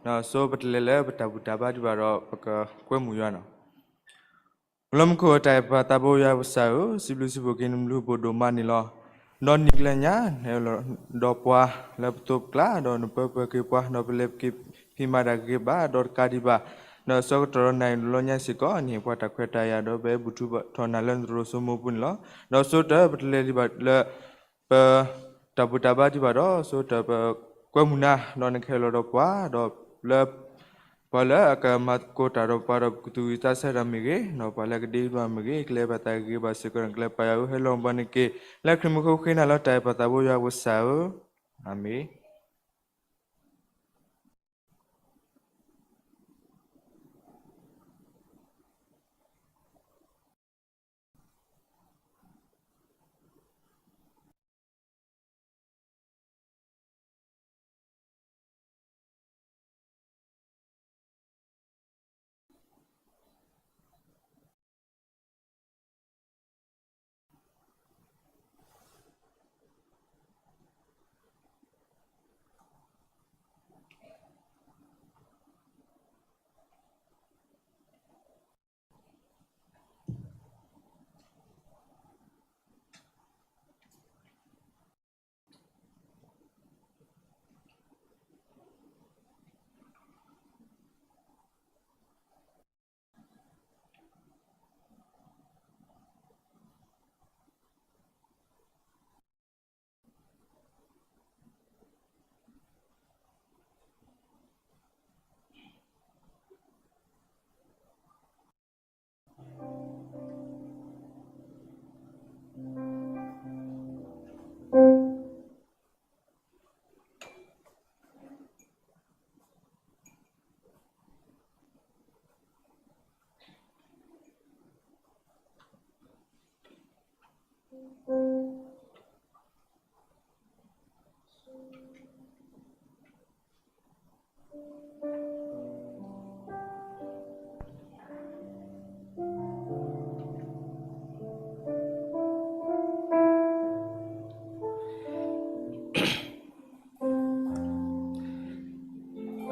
ဒီးဆိပတလဲၤလၢပတၢ်ဘူၣ်တၢ်ဘါဒံးဘၣ်ဒီး ပကကွဲမုာ်ယွၤန့ၣ်. အိၣ်လၢမူခိၣ်တၢ်အဲၣ်ပၢ်သးဘိယွၤပကစၢ်ဧၢ, စံးဘျုးစံးဖှိၣ်က့ၤနဘျုးဘိၣ်ဒိၣ်မးန့ၣ်လီၤ. ဒီးနံၤကျဲညါ နဟဲလီၤဒီးပှၤလၢပသိးပကျါ, ဒီးနပၢပှဲၤက့ၤပှၤ, ဒီးပလဲၤက့ၤဖံးမၤတၢ်ဂ့ၤဂ့ၤဘၣ်ဘၣ်ဒီးတကးဒံးဘၣ်, ဒီးဆၢကတီၢ်ဒီးနၤအံၤလီၤညါစ့ၢ်ကီး နဟ့ၣ်ပှၤတၢ်ခွဲးတၢ်ယာ် ဒီးပအဲၣ်ဘူၣ်ထီၣ်နၤလၢနသရိာ်စိမိၤပူၤန့ၣ်လီၤ. ဒီးဆိတၢ်ပတလဲၤဒံးဘၣ်လၢ ပတၢ်ဘူၣ်တၢ်ဘါဒံးဘၣ်ဒီး ဆိတၢ်ပကွဲမုာ်နၤ, ဒီးနကဟဲလီၤဒီးပှၤ, ဒီးလၢ ပှၤလၢအကမၤသကိးတၢ်ဒီးပှၤဒီး ပကသူၣ်ဝံၣ်သးဆၢတၢ်မ့ၢ်ဂ့ၤ, ဒီးပှၤလၢအကဒ့လွံၢ်မ့ၢ်ဂ့ၤ, ကလဲၤဘၣ်သးဂ့ၤဂ့ၤဘၣ်စ့ၢ်ကီးန့ၣ် ကလဲၤပာ်ယွၤဧၢ, ဟဲလီၤဘၣ်န့ၣ်က့ၤ, လၢခရံာ်မူခိၣ်ဃ့နၤလၢတၢ်အဲၣ်ပၢ်သးဘိယွၤပကစၢ်ဧၢ, အၤမ့ၣ်.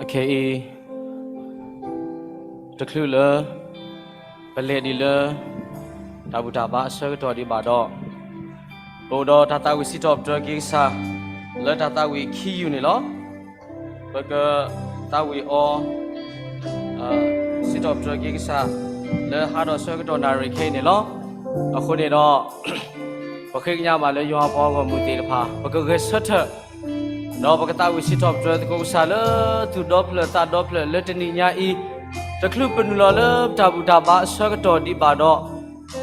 အခဲအံၤ တချုးလၢ ပလဲၤဒံးလၢ တၢ်ဘူၣ်တၢ်ဘါအဆၢကတီၢ်ဒံးဘၣ်ဒီး ပအိၣ်ဒီးတၢ်သးဝံၣ်စံးထီၣ်ပတြၢၤက့ၤကစၢ် လၢတၢ်သးဝံၣ်ခံယူၢ်န့ၣ်လီၤ. ပကသးဝံၣ်အီၤ စံးထီၣ်ပတြၢၤက့ၤကစၢ် လၢဟါဒီးဆၢကတီၢ်နၣ်ရံၣ်ခဲအံၤန့ၣ်လီၤ. အဃိန့ၣ်ဒီး ပဃ့ကညးဘၣ်လၢယွၤပှၤဂီၢ်မုၢ်သ့ၣ်တဖၣ် ပကဂဲၤဆၢထၢၣ် ဒီးပကသးဝံၣ်စံးထီၣ်ပတြၢၤသကိးကစၢ်လၢသူၣ်ဒီဖျၢၣ်သးဒီဖျၢၣ်လၢတနံၤညါအံၤ, တချုးပနုာ်လီၤလၢပတၢ်ဘူၣ်တၢ်ဘါအဆၢကတီၢ်ဒံးဘၣ်ဒီး,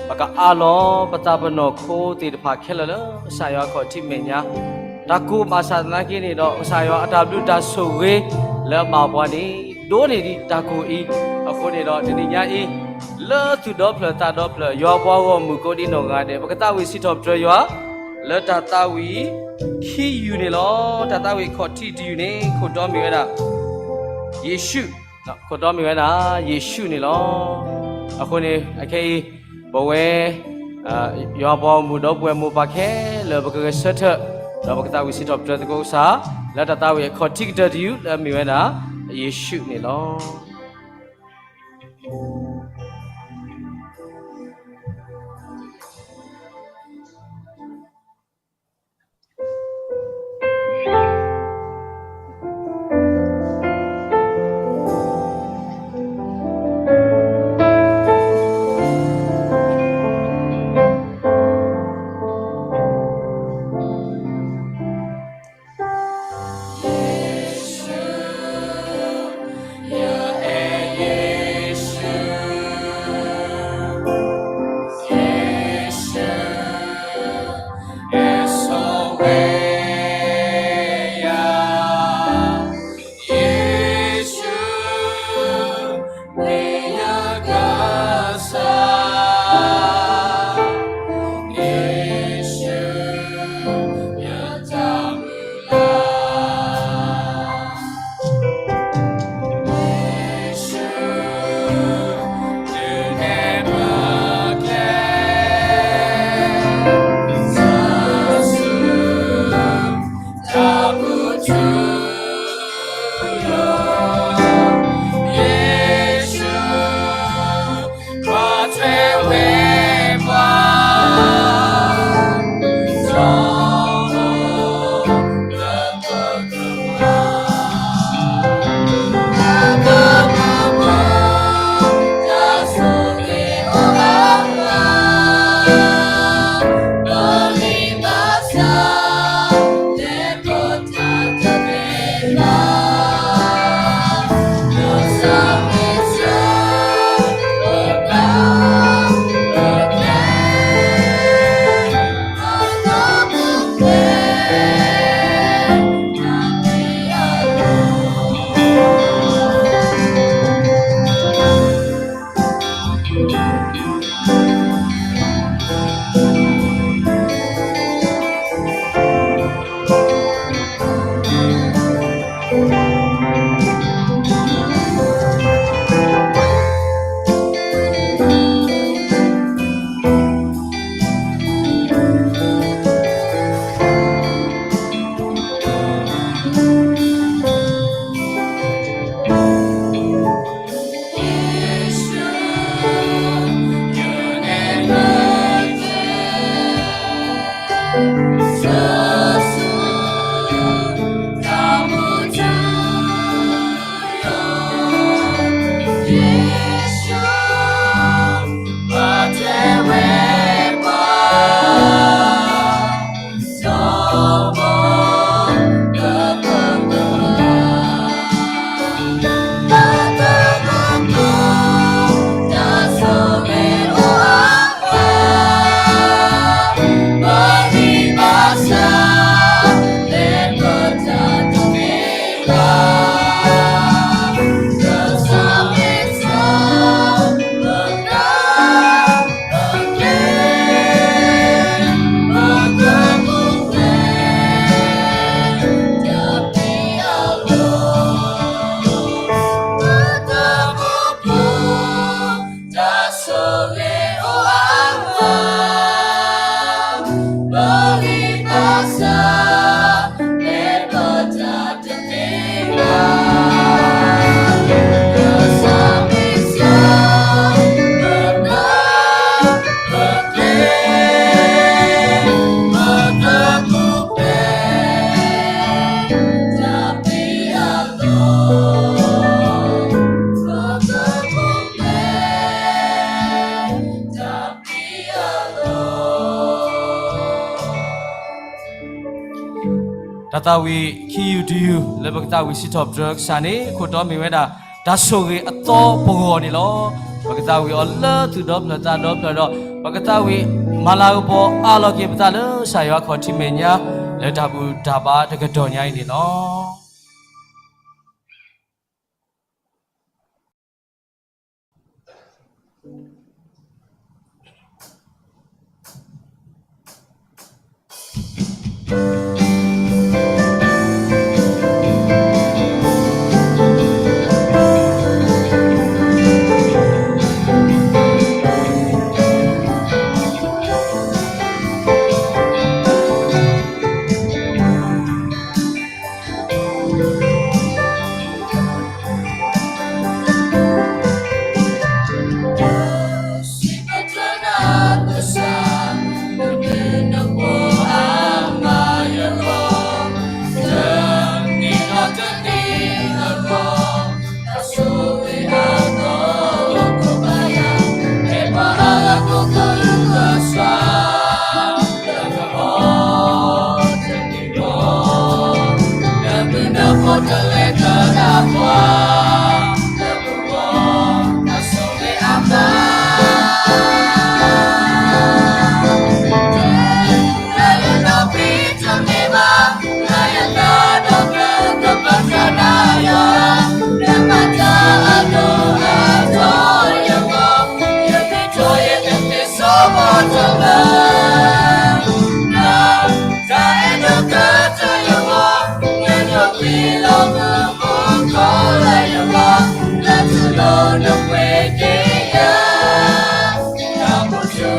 ပကအးလီၤပသးပနီၢ်ခိသ့ၣ်တဖၣ်ခဲလၢာ်လၢကစၢ်ယွၤအခီၣ်ထံးမဲာ်ညါ, တၢ်ကိၢ်ဘၣ်ဆၣ်သနာ်က့န့ၣ်ဒီး ကစၢ်ယွၤအတၢ်ဘျုးတၢ်ဆိၣ်ဂ့ၤလၢအဘၣ်ပှၤန့ၣ် ဒိၣ်န့ၢ်ဒံးတၢ်ကိၢ်အံၤ, အဃိန့ၣ်ဒီးတနံၤညါအံၤ လၢသူၣ်ဒီဖျၢၣ်သးဒီဖျၢၣ် ယွၤပှၤဂီၢ်မုၢ်ကိးဒံနီၢ်ဂၤဒဲး ပကသးဝံၣ်စံးထီၣ်ပတြၢၤယွၤ လၢတၢ်သးဝံၣ်ခံယူၢ်န့ၣ်လီၤ. တၢ်သးဝံၣ်အခီၣ်ထံးတယူၢ်န့ၣ် ခိၣ်တီမ့ၢ်ဝဲဒၣ် ယ့ၣ်ၡူး, ခိၣ်တီမ့ၢ်ဝဲဒၣ် ယ့ၣ်ၡူးန့ၣ်လီၤ. အဃိန့ၣ် အခဲအံၤ ပဝဲ ယွၤပှၤဂီၢ်မုၢ်ဒီပုၢ်ဝဲၢ်မိၢ်ပၢ်ခဲလၢာ် ပကဂဲၤဆၢထၢၣ် ဒီးပကသးဝံၣ်စံးထီၣ်ပတြၢၤသကိးကစၢ် လၢတၢ်သးဝံၣ်အခီၣ်ထံးကတၢၢ်တယူၢ် လၢအမ့ၢ်ဝဲဒၣ် ယ့ၣ်ၡူးန့ၣ်လီၤ. ပသးဝံၣ်ခံယူာ်တယူာ် လၢပကသးဝံၣ်စံးထီၣ်ပတြၢၤကစၢ်န့ၣ် ခိၣ်တီမ့ၢ်ဝဲဒၣ် တၢ်ဆိၣ်ဂ့ၤအသီပဂီၢ်န့ၣ်လီၤ. ပကသးဝံၣ်အီၤလၢသူၣ်ဒီဖျၢၣ်သးဒီဖျၢၣ်ဒီး ပကသးဝံၣ်မၤလၤကပီၤအးလီၤက့ၤပသးလၢကစၢ်ယွၤအခီၣ်ထံးမဲာ်ညါ လၢတၢ်ဘူၣ်တၢ်ဘါတကတီၢ်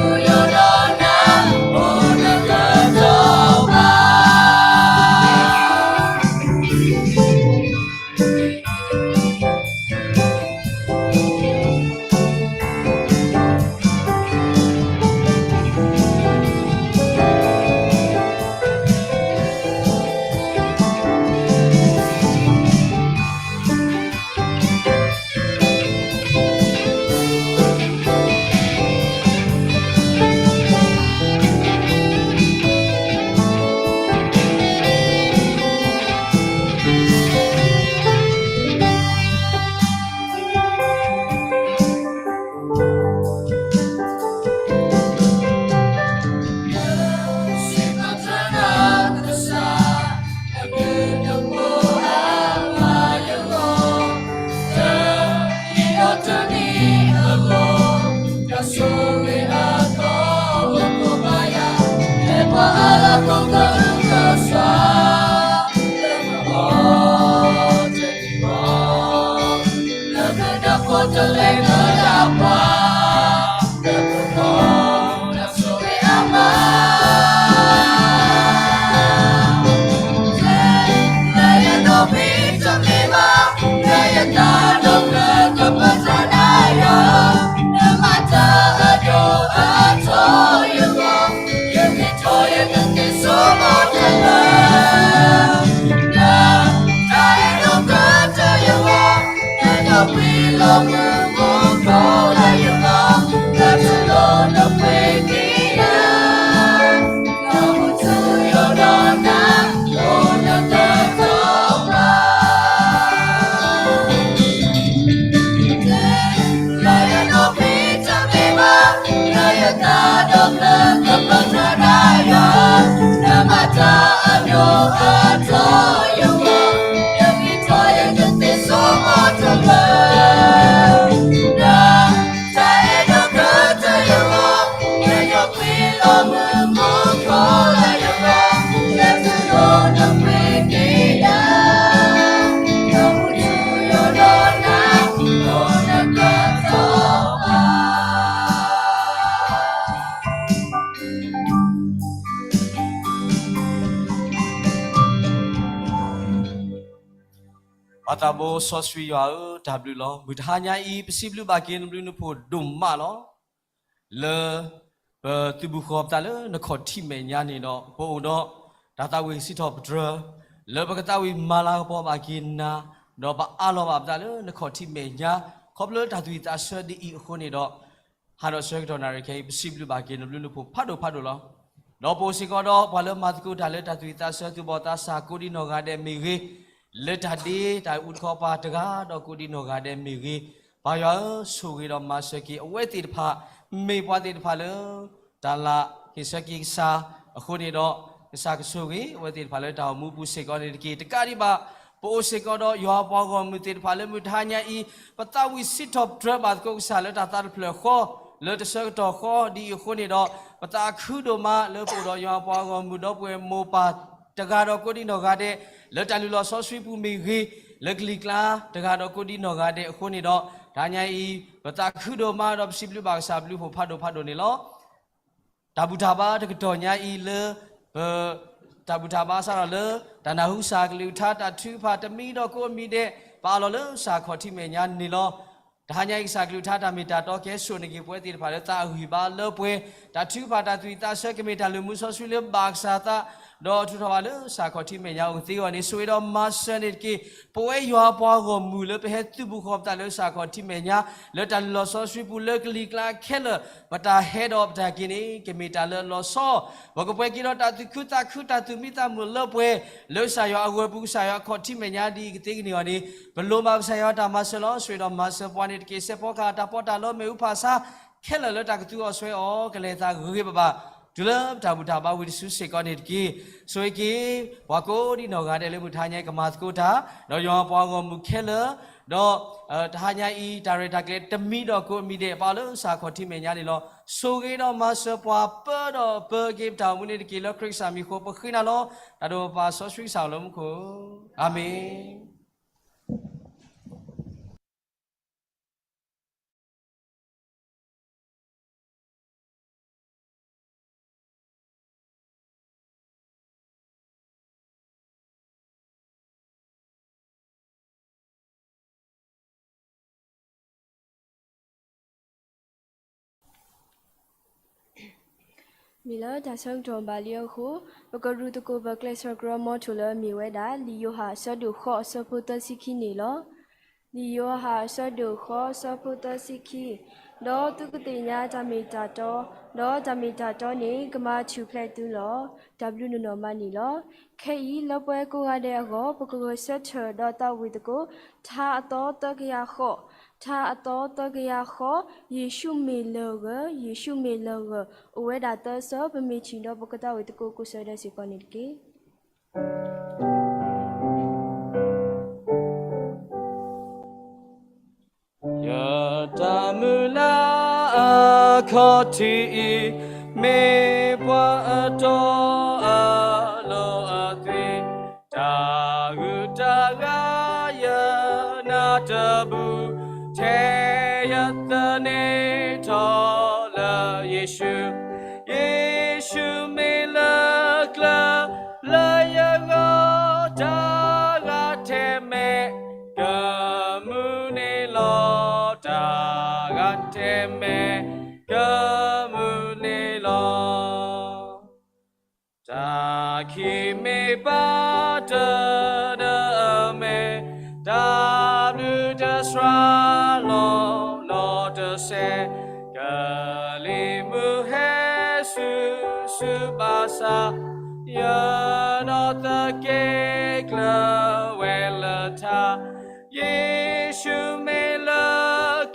ညါအံၤန့ၣ်လီၤ. ပှၤသးဘိစီဆှံယွၤဧၢ, တၢ်ဘျုးလီၤ. မုၢ်တဟါညါအံၤ ပစံးဘျုးဘၣ်က့ၤနဘျုးနဖှိၣ်ဒိၣ်မးလီၤ. လၢ ပသုးဘူးဃီၤပသးလၢနခီၣ်ထံးမဲာ်ညါန့ၣ်ဒီး ပအိၣ်ဒီး တၢ်သးဝံၣ်စံးထီၣ်ပတြၢၤ လၢပကသးဝံၣ်မၤလၤကပီၤဘၣ်က့ၤနၤ, ဒီးပအးလီၤဘၣ်ပသးလၢနခီၣ်ထံးမဲာ်ညါ, ခီဖျိတၢ်သူၣ်ဝံၣ်သးဆၢဒ်အံၤအဃိန့ၣ်ဒီး ဟါဒီးဆၢကတီၢ်နၣ်ရံၣ်ခဲအံၤ ပစံးဘျုးဘၣ်က့ၤနဘျုးနဖှိၣ်ဖးဒိၣ်ဖးဒိၣ်လီၤ. ဒီးပအိၣ်စ့ၢ်ကီးဒီးပှၤလၢမၤသကိးတၢ်လၢတၢ်သူၣ်ဝံၣ်သးဆၢ သူၣ်ဘီၣ်သးစၢ်ကိးဒံနီၢ်ဂၤဒဲးမ့ၢ်ဂ့ၤ, လၢတၢ်ဒ့တၢ်အုၣ်တခီပၤတဂၤဒီးကိးဒံနီၢ်ဂၤဒဲးမ့ၢ်ဂ့ၤ, ပၢ်ယွၤဧၢ, ဆိၣ်ဂ့ၤဒီးမၤစၢၤက့ၤအဝဲသ့ၣ်တဖၣ်, မ့ၢ်ပှၤသ့ၣ်တဖၣ်လၢ တၢ်လၢဟ့ၣ်ဆၢက့ၤကစၢ်အဃိန့ၣ်ဒီး, ကစၢ်ကဆိၣ်ဂ့ၤအဝဲသ့ၣ်တဖၣ်လၢတၢ်အိၣ်မူအပူၤစ့ၢ်ကီးန့ၣ်တက့ၢ်. တကးဒံးဘၣ်, ပအိၣ်စ့ၢ်ကီးဒီးယွၤအပှၤဂီၢ်မုၢ်သ့ၣ်တဖၣ်လၢမုၢ်တဟါညါအံၤ, ပသးဝံၣ်စံးထီၣ်ပတြၢၤဘၣ်သကိးကစၢ်လၢတၢ်သးတဖျၢၣ်ဃီ, လၢတဆၢကတီၢ်ဃီဒ်အံၤအဃိန့ၣ်ဒီး, ပသးခုဒိၣ်မးလၢပအိၣ်ဒီးယွၤအပှၤဂီၢ်မုၢ်ဒီပုၢ်ဝဲၢ်မိၢ်ပၢ်တဂၤဒီးကိးဒံနီၢ်ဂၤဒဲး, လၢတၢ်လုၢ်လီၢ်စီဆှံပူၤမ့ၢ်ဂ့ၤ, လၢကလံၤကျါတဂၤဒီးကိးဒံနီၢ်ဂၤဒဲးအဃိန့ၣ်ဒီး, တဟါညါအံၤ, ပသးခုဒိၣ်မးဒီးပစံးဘျုးဘၣ်ကစၢ်အဘျုးအဖှိၣ်ဖးဒိၣ်ဖးဒိၣ်န့ၣ်လီၤ. တၢ်ဘူၣ်တၢ်ဘါတကတီၢ်ညါအံၤလၢ ပ တၢ်ဘူၣ်တၢ်ဘါစးထီၣ်လၢ တၢ်နၢ်ဟူကစၢ်ကလုၢ်ကထါ တၢ်ထုကဖၣ်တမံၤဒီးကိးအမံၤဒဲး ပအးလီၤလၢကစၢ်ခီၣ်ထံးမဲာ်ညါန့ၣ်လီၤ. တဟါညါအံၤကစၢ်ကလုၢ်ကထါတၢ်မ့ၢ်တၢ်တီကဲစိာ်န့ၢ်က့ၤပဝဲသ့ၣ်တဖၣ်လၢသးအဂံၢ်ဘါလၢပှဲၤ, တၢ်ထုကဖၣ်တၢ်သူၣ်ဝံၣ်သးဆၢကမ့ၢ်တၢ်လုၢ်မူစီဆှံလၢဘၣ်ကစၢ်သး, ဒီးထုးထီၣ်ဘၣ်လၢကစၢ်ခီၣ်ထံးမဲာ်ညါအိၣ်ကသ့အဂီၢ်န့ၣ် ဆိၣ်ဂ့ၤဒီးမၤစၢၤန့ၣ်တက့ၢ်. ပဝဲယွၤအပှၤဂီၢ်မုၢ်လၢပဟဲသုးဘူးဃီၤပသးလၢကစၢ်ခီၣ်ထံးမဲာ်ညါ လၢတၢ်လုၢ်လီၢ်စီဆှံပူၤလၢကလံၤကျါခဲလၢာ် ပတၢ်ဟဲဒီးပတၢ်က့ၤန့ၣ် ကမ့ၢ်တၢ်လၢအလီၤဆီ, ပကပှဲၤက့ၤဒီးတၢ်သူၣ်ခုသးခုတၢ်သူၣ်မံသးမုာ်လၢပှဲၤ လၢကစၢ်ယွၤအဂီၢ်ပူၤ ကစၢ်ယွၤအခီၣ်ထံးမဲာ်ညါဒ်အံၤကသ့ကန့ၢ်အီၤန့ၣ် ပလိၣ်ဘၣ်ကစၢ်ယွၤတၢ်မၤစၢၤလီၤ. ဆိၣ်ဂ့ၤဒီးမၤစၢၤပှၤန့ၣ်တက့ၢ်. စဲးဖီကဟၣ်တၢ်ပီးတၢ်လီမ့ၣ်အူဖးဆါ ခဲလၢာ်လၢတၢ်ကသူအီၤစွဲအီၤ ကလဲၤသးဂ့ၤဂ့ၤဘၣ်ဘၣ် တုၤလၢပတၢ်ဘူၣ်တၢ်ဘါဝံၤတစုစ့ၢ်ကီးန့ၣ်တက့ၢ်. ဆိၣ်ဂ့ၤက့ၤ ပှၤကိးဒံနီၢ်ဂၤဒဲးလၢမုၢ်တဟါညါအံၤကမၤသကိးတၢ် ဒီးယွၤအပှၤဂီၢ်မုၢ်ခဲလၢာ်, ဒီး တဟါညါအံၤတၢ်ရဲၣ်တၢ်ကျဲၤတမံၤဒီးကိးအမံၤဒဲး ပအးလၢကစၢ်ခီၣ်ထံးမဲာ်ညါန့ၣ်လီၤ. ဆိၣ်ဂ့ၤဒီးမၤစၢၤပှၤ ပၢဒီးပၢက့ၤပတၢ်အိၣ်မူန့ၣ်တက့ၢ်. လၢခရံာ်ကစၢ်မံၤအဃိပဃ့နၤလီၤ. တၢ်ဒိၣ်ပပၢ်စီဆှံကစၢ်အိၣ်လၢမူခိၣ်, အၤမ့ၣ်. မ့ၢ်လၢတၢ်ဆၢကတီၢ်ဘၣ်လံအဃိ, ပကရူၢ်သကိးပကျဲးစၢးကရၢမိထိၣ်လၢအမ့ၢ်ဝဲဒၣ် လံာ်ယိၤဟၣ်အဆၢဒိၣ်ဃိးအဆၢဖိသၢဆံခံန့ၣ်လီၤ. လံာ်ယိၤဟၣ်အဆၢဒိၣ်ဃိးအဆၢဖိသၢဆံခံ, ဒီးသုကသ့ၣ်ညါတၢ်မ့ၢ်တၢ်တီ, ဒီးတၢ်မ့ၢ်တၢ်တီန့ၣ် ကမၤထူၣ်ဖျဲးသုလီၤ. တၢ်ဘျုးနီၢ်နီၢ်မးန့ၣ်လီၤ. ခဲအံၤလၢပှၤကိးဂၤဒဲးအဂီၢ် ပကဂဲၤဆၢထၢၣ်ဒီးသးဝံၣ်သကိး ထါအသီသၢကယၤဃိး, ထါအသီသၢကယၤဃိး, ယ့ၣ်ၡူးမ့ၢ်လၢၢ်ဂၢၢ်, ယ့ၣ်ၡူးမ့ၢ်လၢၢ်ဂၢၢ်, အိၣ်ဝဲဒၣ်သၢဆၢ ပမ့ၢ်ထံၣ်ဒီးပကသးဝံၣ်သကိးကိးဆၢဒဲးစ့ၢ်ကီးန့ၣ်တက့ၢ်. ယတၢ်မုၢ်လၢ်အခီၣ်ထံးအံၤ မ့ၢ်ပှၤအတီအလိၤအသွံၣ်, တၢ်ဂုၤတၢ်ဂၤယနၢ်တဘူၣ်, ထဲယသန့ၤထီၣ်လၢယ့ၣ်ၡူး, ယ့ၣ်ၡူးမ့ၢ်လၢကျၢၤ လၢယဂီၢ် တၢ်ဂၤထဲမဲာ် ကမုာ်န့ၣ်လီၤ, တၢ်ဂၤထဲမဲာ် ကမုာ်န့ၣ်လီၤ. တၢ်ခံးမ့ၢ်ပာ်တၢ်ဒီးအမဲာ်, တၢ်ဘျုးတစှၤလီၤနီတစဲး, ကလံၤမုၢ်ဟဲဆူၣ်ဆူၣ်ဘၣ်ဆၣ်, ယနီၢ်သက့ကျၢၤဝဲလၢထါ, ယ့ၣ်ၡူးမ့ၢ်လၢ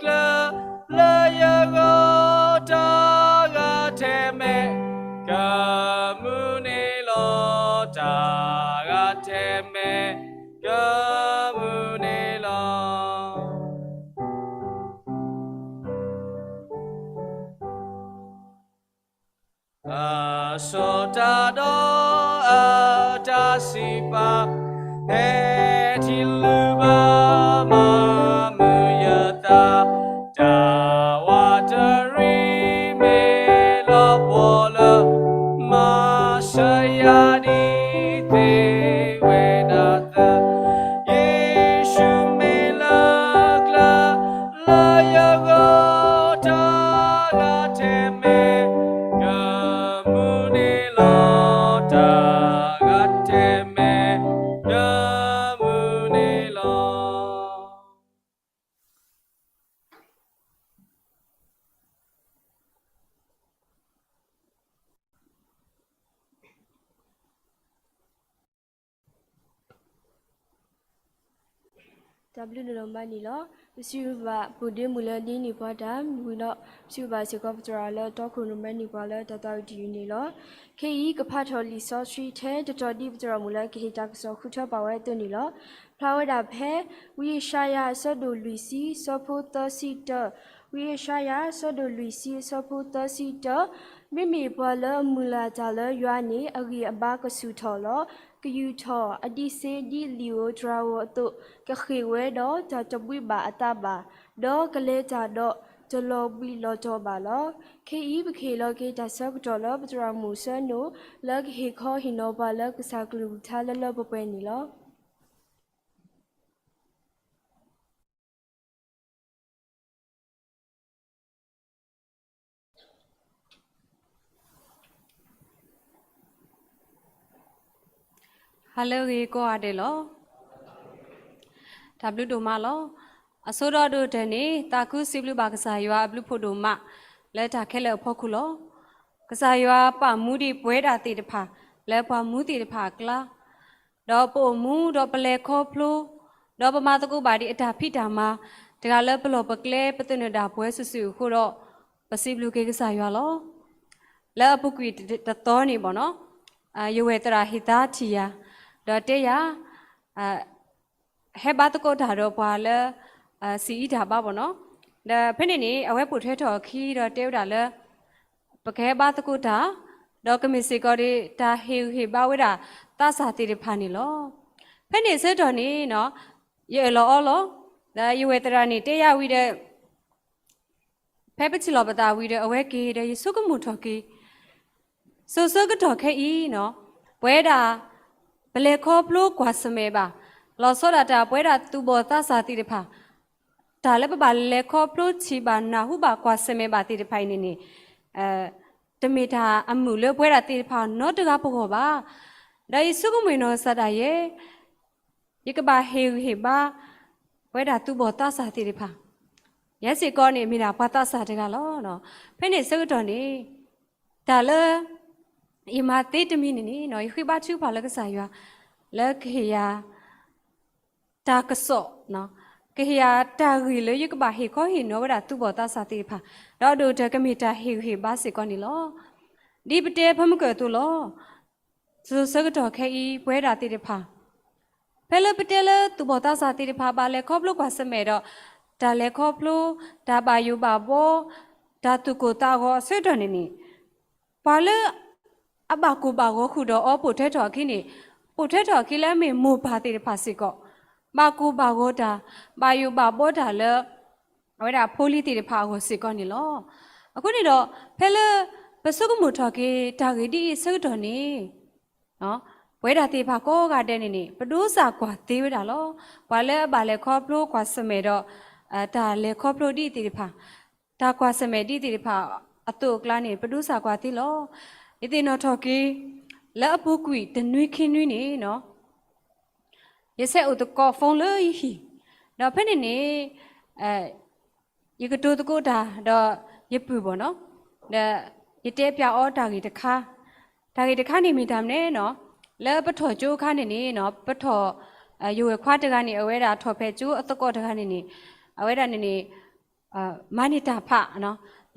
ကျၢၤ လၢယဂီၢ် တၢ်ဂၤထဲမဲာ် ကမုာ်န့ၣ်လီၤ, တၢ်ဂၤထဲမဲာ် ကမုာ်န့ၣ်လီၤ. အစိတၢ်ဒီးအတၢ်စံးပာ်, ဟဲထံၣ်လုၢ်ဘၢမၤမုာ်ယသး, တၢ်ဝးတရံးမ့ၢ်လီၤပှီၢ်လၢ မၤစၢၤယၤဒ်သ့ဝဲဒၣ်သၢ, ယ့ၣ်ၡူးမ့ၢ်လၢကျၢၤ လၢယဂီၢ် တၢ်ဂၤထဲမဲာ် ကမုာ်န့ၣ်လီၤ, တၢ်ဂၤထဲမဲာ် ကမုာ် တၢ်ဘျုးဒိၣ်မးန့ၣ်လီၤ. ပစံးဘျုးဘၣ်ပဒိၣ်မုၣ်လၢဒ်န့ၣ်ပှၤတၢ်ဝံၤဒီး ပစံးဘျုးဘၣ်စ့ၢ်ကီးပသရၣ်လၢတီခိၣ်ရိၣ်မဲန့ၢ်ပှၤလၢတၢ်သးဝံၣ်တယုၢ်န့ၣ်လီၤ. ခဲအံၤ ကဖးထီၣ်လံာ်စီဆှံထဲတတီၤဒ်ပသရၣ်မုၣ်လၢကဟ့ၣ်တၢ်ကစီၣ်ဃုထၢပာ်ဝဲအသိးန့ၣ်လီၤ. ဖျါဝဲဒၣ်ဖဲ ဝံယၡါယၤအဆၢဒိၣ်လွံၢ်ဆံ ဆၢဖိသၢဆံတၢ, ဝံယၡါယၤ အဆၢဒိၣ်လွံၢ်ဆံ အဆၢဖိသၢဆံတၢ, မ့မ့ၢ်ပှၤလၢအမုၢ်လၢ်တၢ်လၢယွၤန့ၣ် အဂံၢ်အဘါကဆူၣ်ထီၣ်လီၤ. ကယူာ်ထီၣ်အဒံးစ့ဒ်လံာ်ဧိၤတြၤဧိၤအသိး, ကဃ့ၢ်ဝဲဒီးတၢ်တဘှံးဘၣ်အသးဘၣ်, ဒီးကလဲၤတၢ်ဒီးတလီၤဘှံးလီၤတီၤဘၣ်လီၤ. ခဲအံၤ ပကဟ့ၣ်လီၤက့ၤတၢ်ဆၢကတီၢ်လၢပသရၣ်မုၣ်စၢနိ လၢကဟ့ၣ်ခီဟ့ၣ်နီၤပှၤလၢကစၢ်ကလုၢ်ကထါလၢလၢပှဲၤပှဲၤန့ၣ်လီၤ. Hello ဂ့ၤကိးဂၤဒဲးလီၤ. တၢ်ဘျုးဒိၣ်မးလီၤ. အဆိဒီးဒိၣ်တၢၢ်န့ၣ် သးခုစံးဘျုးဘၣ်ကစၢ်ယွၤအဘျုးဖှိၣ်ဒိၣ်မး လၢတၢ်ခဲလၢာ်အဖီခိၣ်လီၤ. ကစၢ်ယွၤပာ်မူဒံးပဝဲဒၣ်သ့ၣ်တဖၣ် လၢပှၤမူသ့ၣ်တဖၣ်အကျါ ဒီးပအိၣ်မူဒီးပလဲၤခီဖျိ ဒီးပမၤသကိးဘၣ်ဒံးအတၢ်ဖံးတၢ်မၤ တဂၤလၢပလီၢ်ပကျဲ ပသနၢၣ်ဒၣ်ပဝဲစုာ်စုာ်အဃိဒီး ပစံးဘျုးက့ၤကစၢ်ယွၤလီၤ. လၢအပူၤကွံာ်တသီန့ၣ်ဘၣ်နီၤ, ယဝဲၢ်သရၣ်ဟ့ၣ်သါထံၣ်ယၤ ဒီးတဲယၤ ဟဲဘါသကိးတၢ်ဒီးပှၤလၢ စံးအံၤတၢ်ဘါဘၣ်နီၤ, ဒီးဖဲန့ၣ်န့ၣ် အဝဲပိာ်ထွဲထီၣ်အခံဒီးတဲဝဲဒၣ်လၢ ပကဟဲဘါသကိးတၢ်, ဒီးကမ့ၢ်စ့ၢ်ကီးဒံး တၢ်ဟ့ၣ်ဂံၢ်ဟ့ၣ်ဘါဝဲဒၣ်သးစၢ်သ့ၣ်တဖၣ်န့ၣ်လီၤ. ဖဲန့ၣ်အဆၢကတီၢ်န့ၣ်နီၤ, ယအၢၣ်လီၤအီလီၤ, ဒီးယဝဲၢ်သရၣ်န့ၣ်တဲယၤဝံၤဒီး ဖဲပထံၣ်လိာ်ပသးဝံၤဒီး အဝဲက့ၤဒီးယဆိကမိၣ်ထီၣ်က့ၤ စိၤဆၢကတီၢ်ခဲအံၤနီၤ, ပဝဲဒၣ် ပလဲၤခီဖျိကွၢ်ဆၢၣ်မဲာ်ဘၣ်, လီၤဆီဒၣ်တၢ်ပဝဲဒၣ်သူၣ်ဘီၣ်သးစၢ်သ့ၣ်တဖၣ်, တၢ်လၢပဘၣ်လဲၤခီဖျိထံၣ်ဘၣ်နၢ်ဟူဘၣ်ကွၢ်ဆၢၣ်မဲာ်ဘၣ်သ့ၣ်တဖၣ်အံၤန့ၣ်န့ၣ် တမ့ၢ်တၢ်အမုာ်လၢပဝဲဒၣ်သ့ၣ်တဖၣ်နီတဂၤပဂီၢ်ဘၣ်. ဒီးယဆိကမိၣ်နီၢ်ကစၢ်ဒၣ်ယဲ ယကဘၣ်ဟ့ၣ်ဂံၢ်ဟ့ၣ်ဘါ ပဝဲဒၣ်သူၣ်ဘီၣ်သးစၢ်သ့ၣ်တဖၣ်, ယဲစ့ၢ်ကီးန့ၣ်မ့ၢ်ဒၣ်ပှၤသးစၢ်တဂၤလီၤ. ဖဲန့ၣ်အဆၢကတီၢ်န့ၣ် တၢ်လၢ ယမၤသ့တမံၤန့ၣ်န့ၣ် ယဃ့ဘါထုကဖၣ်လၢကစၢ်ယွၤ လၢကဟ့ၣ်ယၤ တၢ်ကစီၣ်, ကဟ့ၣ်ယၤတၢ်ဂ့ၢ်လၢယကဘၣ်ဟ့ၣ်ခီဟ့ၣ်နီၤဝဲဒၣ်သူၣ်ဘီၣ်သးစၢ်သ့ၣ်တဖၣ်, ဒီးအဒိၣ်တၢၢ်ကမ့ၢ်တၢ်ဟ့ၣ်ဂံၢ်ဟ့ၣ်ဘါစ့ၢ်ကီးန့ၣ်လီၤ. ဒ်ပတဲဖၢမုၢ်ကၢၢ်အသိးလီၤ. စိၤဆၢကတီၢ်ခဲအံၤ ပဝဲဒၣ်သ့ၣ်တဖၣ် ဖဲလၢပတဲလၢသူၣ်ဘီၣ်သးစၢ်သ့ၣ်တဖၣ် ဘၣ်လဲၤခီဖျိကွၢ်ဆၢၣ်မဲာ်ဒီး တၢ်လဲၤခီဖျိ, တၢ်ဘၣ်ယိၣ်ဘၣ်ဘှီ, တၢ်သူၣ်ကိၢ်သးဂီၤအဆၢကတီၢ်န့ၣ်န့ၣ်, ပှၤလၢ အဘၣ်ကိၢ်ဘၣ်ဂီၤဃုာ်ဒီးအီၤပိာ်ထွဲထီၣ်အခံန့ၣ်, ပိာ်ထွဲထီၣ်အခံလၢအမ့ၢ်မိၢ်ပၢ်သ့ၣ်တဖၣ်စ့ၢ်ကီး, ဘၣ်ကိၢ်ဘၣ်ဂီၤတၢ်, ဘၣ်ယိၣ်ဘၣ်ဘှီတၢ်လၢ အဝဲဒၣ်ဖိလံၤသ့ၣ်တဖၣ်အဂီၢ်စ့ၢ်ကီးန့ၣ်လီၤ. အဃိန့ၣ်ဒီး ဖဲလၢ ပဆိကမိၣ်ထီၣ်က့ၤတၢ်ဂ့ၢ်ဒ်အံၤအဆၢကတီၢ်န့ၣ် ပဝဲဒၣ်သ့ၣ်တဖၣ်ကိးဂၤဒဲးန့ၣ်န့ၣ် ပဒိးစၢ်ကွၢ်သ့ဝဲဒၣ်လီၤ. ပှၤလၢအဘၣ်လဲၤခီဖျိကွၢ်ဆၢၣ်မဲာ်ဒီး တၢ်လဲၤခီဖျိဒ်အံၤသ့ၣ်တဖၣ်, တၢ်ကွၢ်ဆၢၣ်မဲာ်ဒ်အံၤသ့ၣ်တဖၣ်အသိးအကျါန့ၣ် ပဒိးစၢ်ကွၢ်သ့လီၤ. ယသ့ၣ်နီၣ်ထီၣ်က့ၤ လၢအပူၤကွံာ်တနွံခံနွံန့ၣ်နီၤ ယဆဲးအိၣ်သကိး phone လၢယဟံၣ်, ဒီးဖဲန့ၣ်န့ၣ် ယကတိၤသကိးတၢ် ဒီးယပုၢ်ဘၣ်နီၤ, ဒီးယတဲပျးအီၤတၢ်ဂ့ၢ်တခါ, တၢ်ဂ့ၢ်တခါန့ၣ်မ့ၢ်တၢ်မနုၤနီၤ, လၢပထီၣ်ကၠိအခါန့ၣ်န့ၣ်နီၤ, ပထီၣ် ယဝဲၢ်ခွါတဂၤန့ၣ် အဝဲဒၣ်ထီၣ်ဖဲကၠိအသကိးတဂၤန့ၣ်န့ၣ်, အဝဲဒၣ်န့ၣ်န့ၣ် မၤန့ၢ်တၢ်ဖး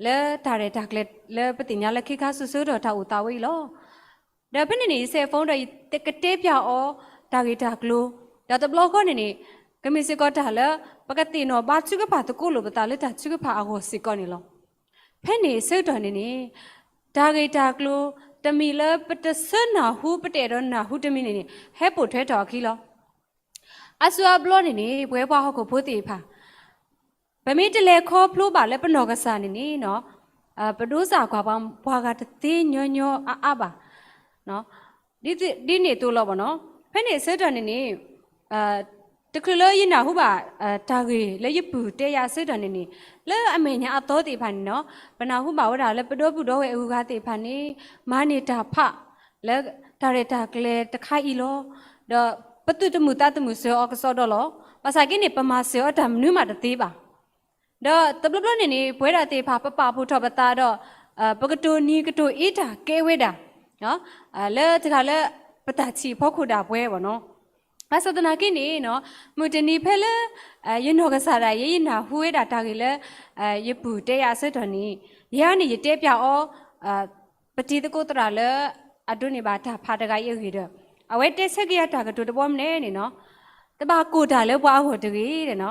လၢတၢ်ရဲၣ်တၢ်ကျဲၤလၢပသ့ၣ်ညါလၢခံခါ စိၤဆၢကတီၢ်တၢ်အိၣ်သးဝဲအံၤလီၤ. ဒီးဖဲန့ၣ်န့ၣ် ယဆဲး phone ဒီးယကတဲပျးအီၤတၢ်ဂ့ၢ်တၢ်ကျိၤ, ဒီးတဘျီဃီန့ၣ်န့ၣ် ကမ့ၢ်စ့ၢ်ကီးတၢ်လၢ ပကသ့ၣ်နီၣ်ဘါထုကဖၣ်သကိးလိာ်ပသးလၢတၢ်ထုကဖၣ်အဂီၢ်စ့ၢ်ကီးန့ၣ်လီၤ. ဖဲန့ၣ်အဆၢကတီၢ်န့ၣ်န့ၣ် တၢ်ဂ့ၢ်တၢ်ကျိၤ တမံၤလၢပတဆၢနၢ်ဟူပတအဲၣ်ဒိးနၢ်ဟူတမံၤန့ၣ်န့ၣ် ဟဲပိာ်ထွဲထီၣ်အခံလီၤ. အါစုအါဘျီန့ၣ်န့ၣ် ပဝဲပှၤဟီၣ်ခိၣ်ဖိသ့ၣ်တဖၣ် ပမ့ၢ်တလဲၤခီဖျိဘၣ်လၢပနီၢ်ကစၢ်န့ၣ်န့ၣ်နီၤ, ပဒိးစၢ်ကွၢ်ပှၤ ပှၤဂၤတသ့ညီညီအါအါဘၣ်. ဒ်န့ၣ်အသိးလီၤဘၣ်နီၤ. ဖဲန့ၣ်အဆၢကတီၢ်န့ၣ်န့ၣ် တချုးလၢယနၢ်ဟူဘၣ် တၢ်ဂ့ၢ်လၢယပုၢ်တဲယၤအဆၢကတီၢ်န့ၣ်န့ၣ် လၢအမဲာ်ညါအသီသ့ၣ်တဖၣ်န့ၣ်နီၤ, ပနၢ်ဟူဘၣ်ဝဲဒၣ်လၢပဒီပုၢ်ဒီဝဲၢ်အဂုၤအဂၤသ့ၣ်တဖၣ်န့ၣ် မၤန့ၢ်တၢ်ဖး လၢတၢ်ရဲၣ်တၢ်ကျဲၤတခါအံၤလီၤ. ဒီးပသုးတမုာ်သးတမုာ်စၢၤအီၤကစီဒီလီၤ. ဘၣ်ဆၣ်က့န့ၣ် ပမၤစၢၤအီၤတၢ်မနုၤမးတသ့ဘၣ်. ဒီးတဘျီဘျီန့ၣ်န့ၣ် ပဝဲဒၣ်သ့ၣ်တဖၣ် ပပာ်ဖှိၣ်ထီၣ်ပသးဒီး ပကတိၤနံၤကတိၤအ့တၢ်ကဲဝဲဒၣ် လၢတဂၤလၢ ပတၢ်ထံၣ်အဖီခိၣ်ဒၣ်ပှဲၤဘၣ်နီၤ. ဘၣ်ဆၣ်သနာ်က့န့ၣ်နီၤ, မုၢ်တနံၤဖဲလၢ ယနီၢ်ကစၢ်ဒၣ်ယဲ ယနၢ်ဟူဝဲဒၣ်တၢ်ဂ့ၢ်လၢ ယပုၢ်တဲယၤအဆၢကတီၢ်န့ၣ်, ယဲန့ၣ်ယတဲပျးအီၤ ပတံၤသကိးသရၣ်လၢ အဒိးန့ၢ်ဘၣ်တၢ်ဖးတဂၤအံၤအဂ့ၢ်ဒီး, အဝဲတဲဆၢက့ၤယၤတၢ်ကတိၤတဘီမနုၤန့ၣ်နီၤ, တဘၣ်ကိၢ်တၢ်လၢပှၤအဂီၢ်တဂ့ၤန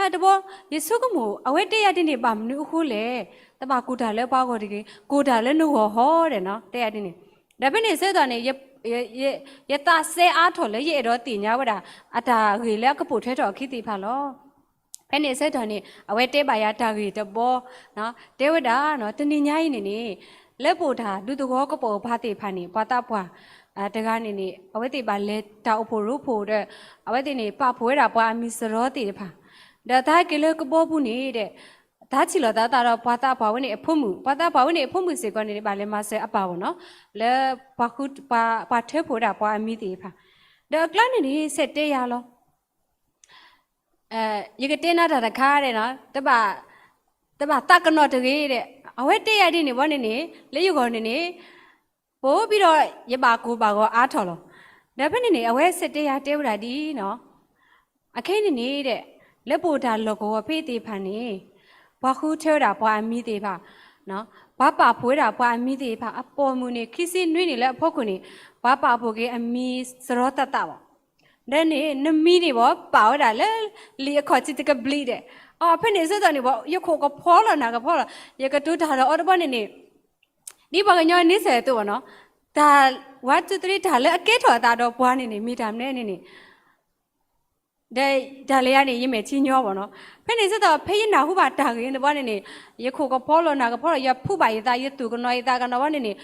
ီၤ. တဘီ ယဆိကမိၣ် အဝဲတဲယၤဒ်န့ၣ် ဘၣ်မနုၤအဃိလဲၣ်, တဘၣ်ကိၢ်တၢ်လၢပှၤအဂီၢ်တဂ့ၤ, ကိၢ်တၢ်လၢနဂီၢ်ဟီဒီးနီၤ တဲယၤဒ်န့ၣ်. ဒီးဖဲန့ၣ်အဆၢကတီၢ်န့ၣ် ယသးစဲအါထီၣ်လၢယအဲၣ်ဒိးသ့ၣ်ညါဝဲဒၣ် အတၢ်ဂ့ၢ်လၢအကပိာ်ထွဲထီၣ်အခံသ့ၣ်တဖၣ်လီၤ. ဖဲန့ၣ်အဆၢကတီၢ်န့ၣ် အဝဲတဲဘၣ်ယၤတၢ်ဂ့ၢ်တဘီ, တဲဝဲဒၣ်နီၤ, တနံၤညါအံၤန့ၣ်န့ၣ် လၢပအိၣ်တၢ်ဒူသဝီကပိာ်ကပၤသ့ၣ်တဖၣ်န့ၣ် ပှၤသးပှၢ် တဂၤန့ၣ်န့ၣ် အဝဲသ့ၣ်ဘၣ်လဲၤတၢ်အိၣ်ဖှိၣ်ရိဖှိၣ်ဒီး အဝဲသ့ၣ်န့ၣ် ပာ်ဖှိၣ်ဝဲဒၣ်ပှၤအမံၤစရီသ့ၣ်တဖၣ်, ဒီးတၢ်ဟဲက့ၤလၢကဘီပူၤန့ၣ်ဒီး တၢ်ထံၣ်လိာ်သးသးဒီးပှၤသးပှၢ်ဝဲန့ၣ်အဖိမုၣ်, ပှၤသးပှၢ်ဝဲန့ၣ်အဖိမုၣ်စ့ၢ်ကီးန့ၣ် ဘၣ်လဲၤမၤစၢၤအပၢ်ဘၣ်နီၤ, လၢ ပှၤထၢဖှိၣ်ဝဲဒၣ်ပှၤအမံၤသ့ၣ်တဖၣ်, ဒီးအကျါန့ၣ်န့ၣ် ဆဲးတဲယၤလီၤ. ယကတဲနၤတၢ်တခါဒီး တဘၣ်သးကနီၣ်တဂ့ၤဒီး, အဝဲတဲယၤဒ်န့ၣ်ဘီန့ၣ်န့ၣ် လၢယဂီၢ်န့ၣ်န့ၣ် ပိာ်ဘံဒီးယဘၣ်ကိၢ်ဘၣ်ဂီၤအါထီၣ်လီၤ. ဒီးဖဲန့ၣ်န့ၣ် အဝဲဆဲးတဲယၤတဲဝဲဒၣ်ဒ်အံၤနီၤ, အခဲအံၤန့ၣ်န့ၣ်ဒီး လၢပအိၣ်တၢ်လီၢ်ကဝီၤဖဲသ့ၣ်တဖၣ်န့ၣ် ပှၤဃုထၢဝဲဒၣ်ပှၤအမံၤသ့ၣ်တဖၣ်, ပှၤပာ်ဖှိၣ်ဝဲဒၣ်ပှၤအမံၤသ့ၣ်တဖၣ် အပိာ်မုၣ်န့ၣ် ခံဆံနွံနံၣ်လၢအဖီခိၣ်န့ၣ် ပှၤပာ်ဖှိၣ်က့ၤအမံၤစရီသးသးဘၣ်. ဒီးန့ၣ် နမံၤန့ၣ်ဘၣ် ပာ်ဝဲဒၣ်လၢ လံာ်အခီၣ်ထံးတကဘျံးဒီး, အဖဲန့ၣ်အဆၢကတီၢ်န့ၣ်ဘၣ် ယခိၣ်ကဖီလီၤနၢ်ကဖီလီၤ, ယကတိၤတၢ်ဒီးအီၤတဘီန့ၣ်န့ၣ် ဒ်ပှၤကညီန့ဆၢၣ်အသိးဘၣ်နီၤ, တၢ် one two three တၢ်လၢအကဲထီၣ်အသးဒီးပှၤန့ၣ်န့ၣ် မ့ၢ်တၢ်မနုၤန့ၣ်န့ၣ် ဒီးတၢ်လၢယၤန့ၣ် ယမဲာ်ထံညီဘၣ်နီၤ. ဖဲန့ၣ်အဆၢကတီၢ် ဖဲယနၢ်ဟူဘၣ်တၢ်ဂ့ၢ်န့ၣ်တဘီန့ၣ်န့ၣ် ယခိၣ်ကဖီလီၤနၢ်ကဖီလီၤ, ယဖူးဘၣ်ယသး ယသူၣ်ကနီၤယသးကနီၤဘီန့ၣ်န့ၣ်,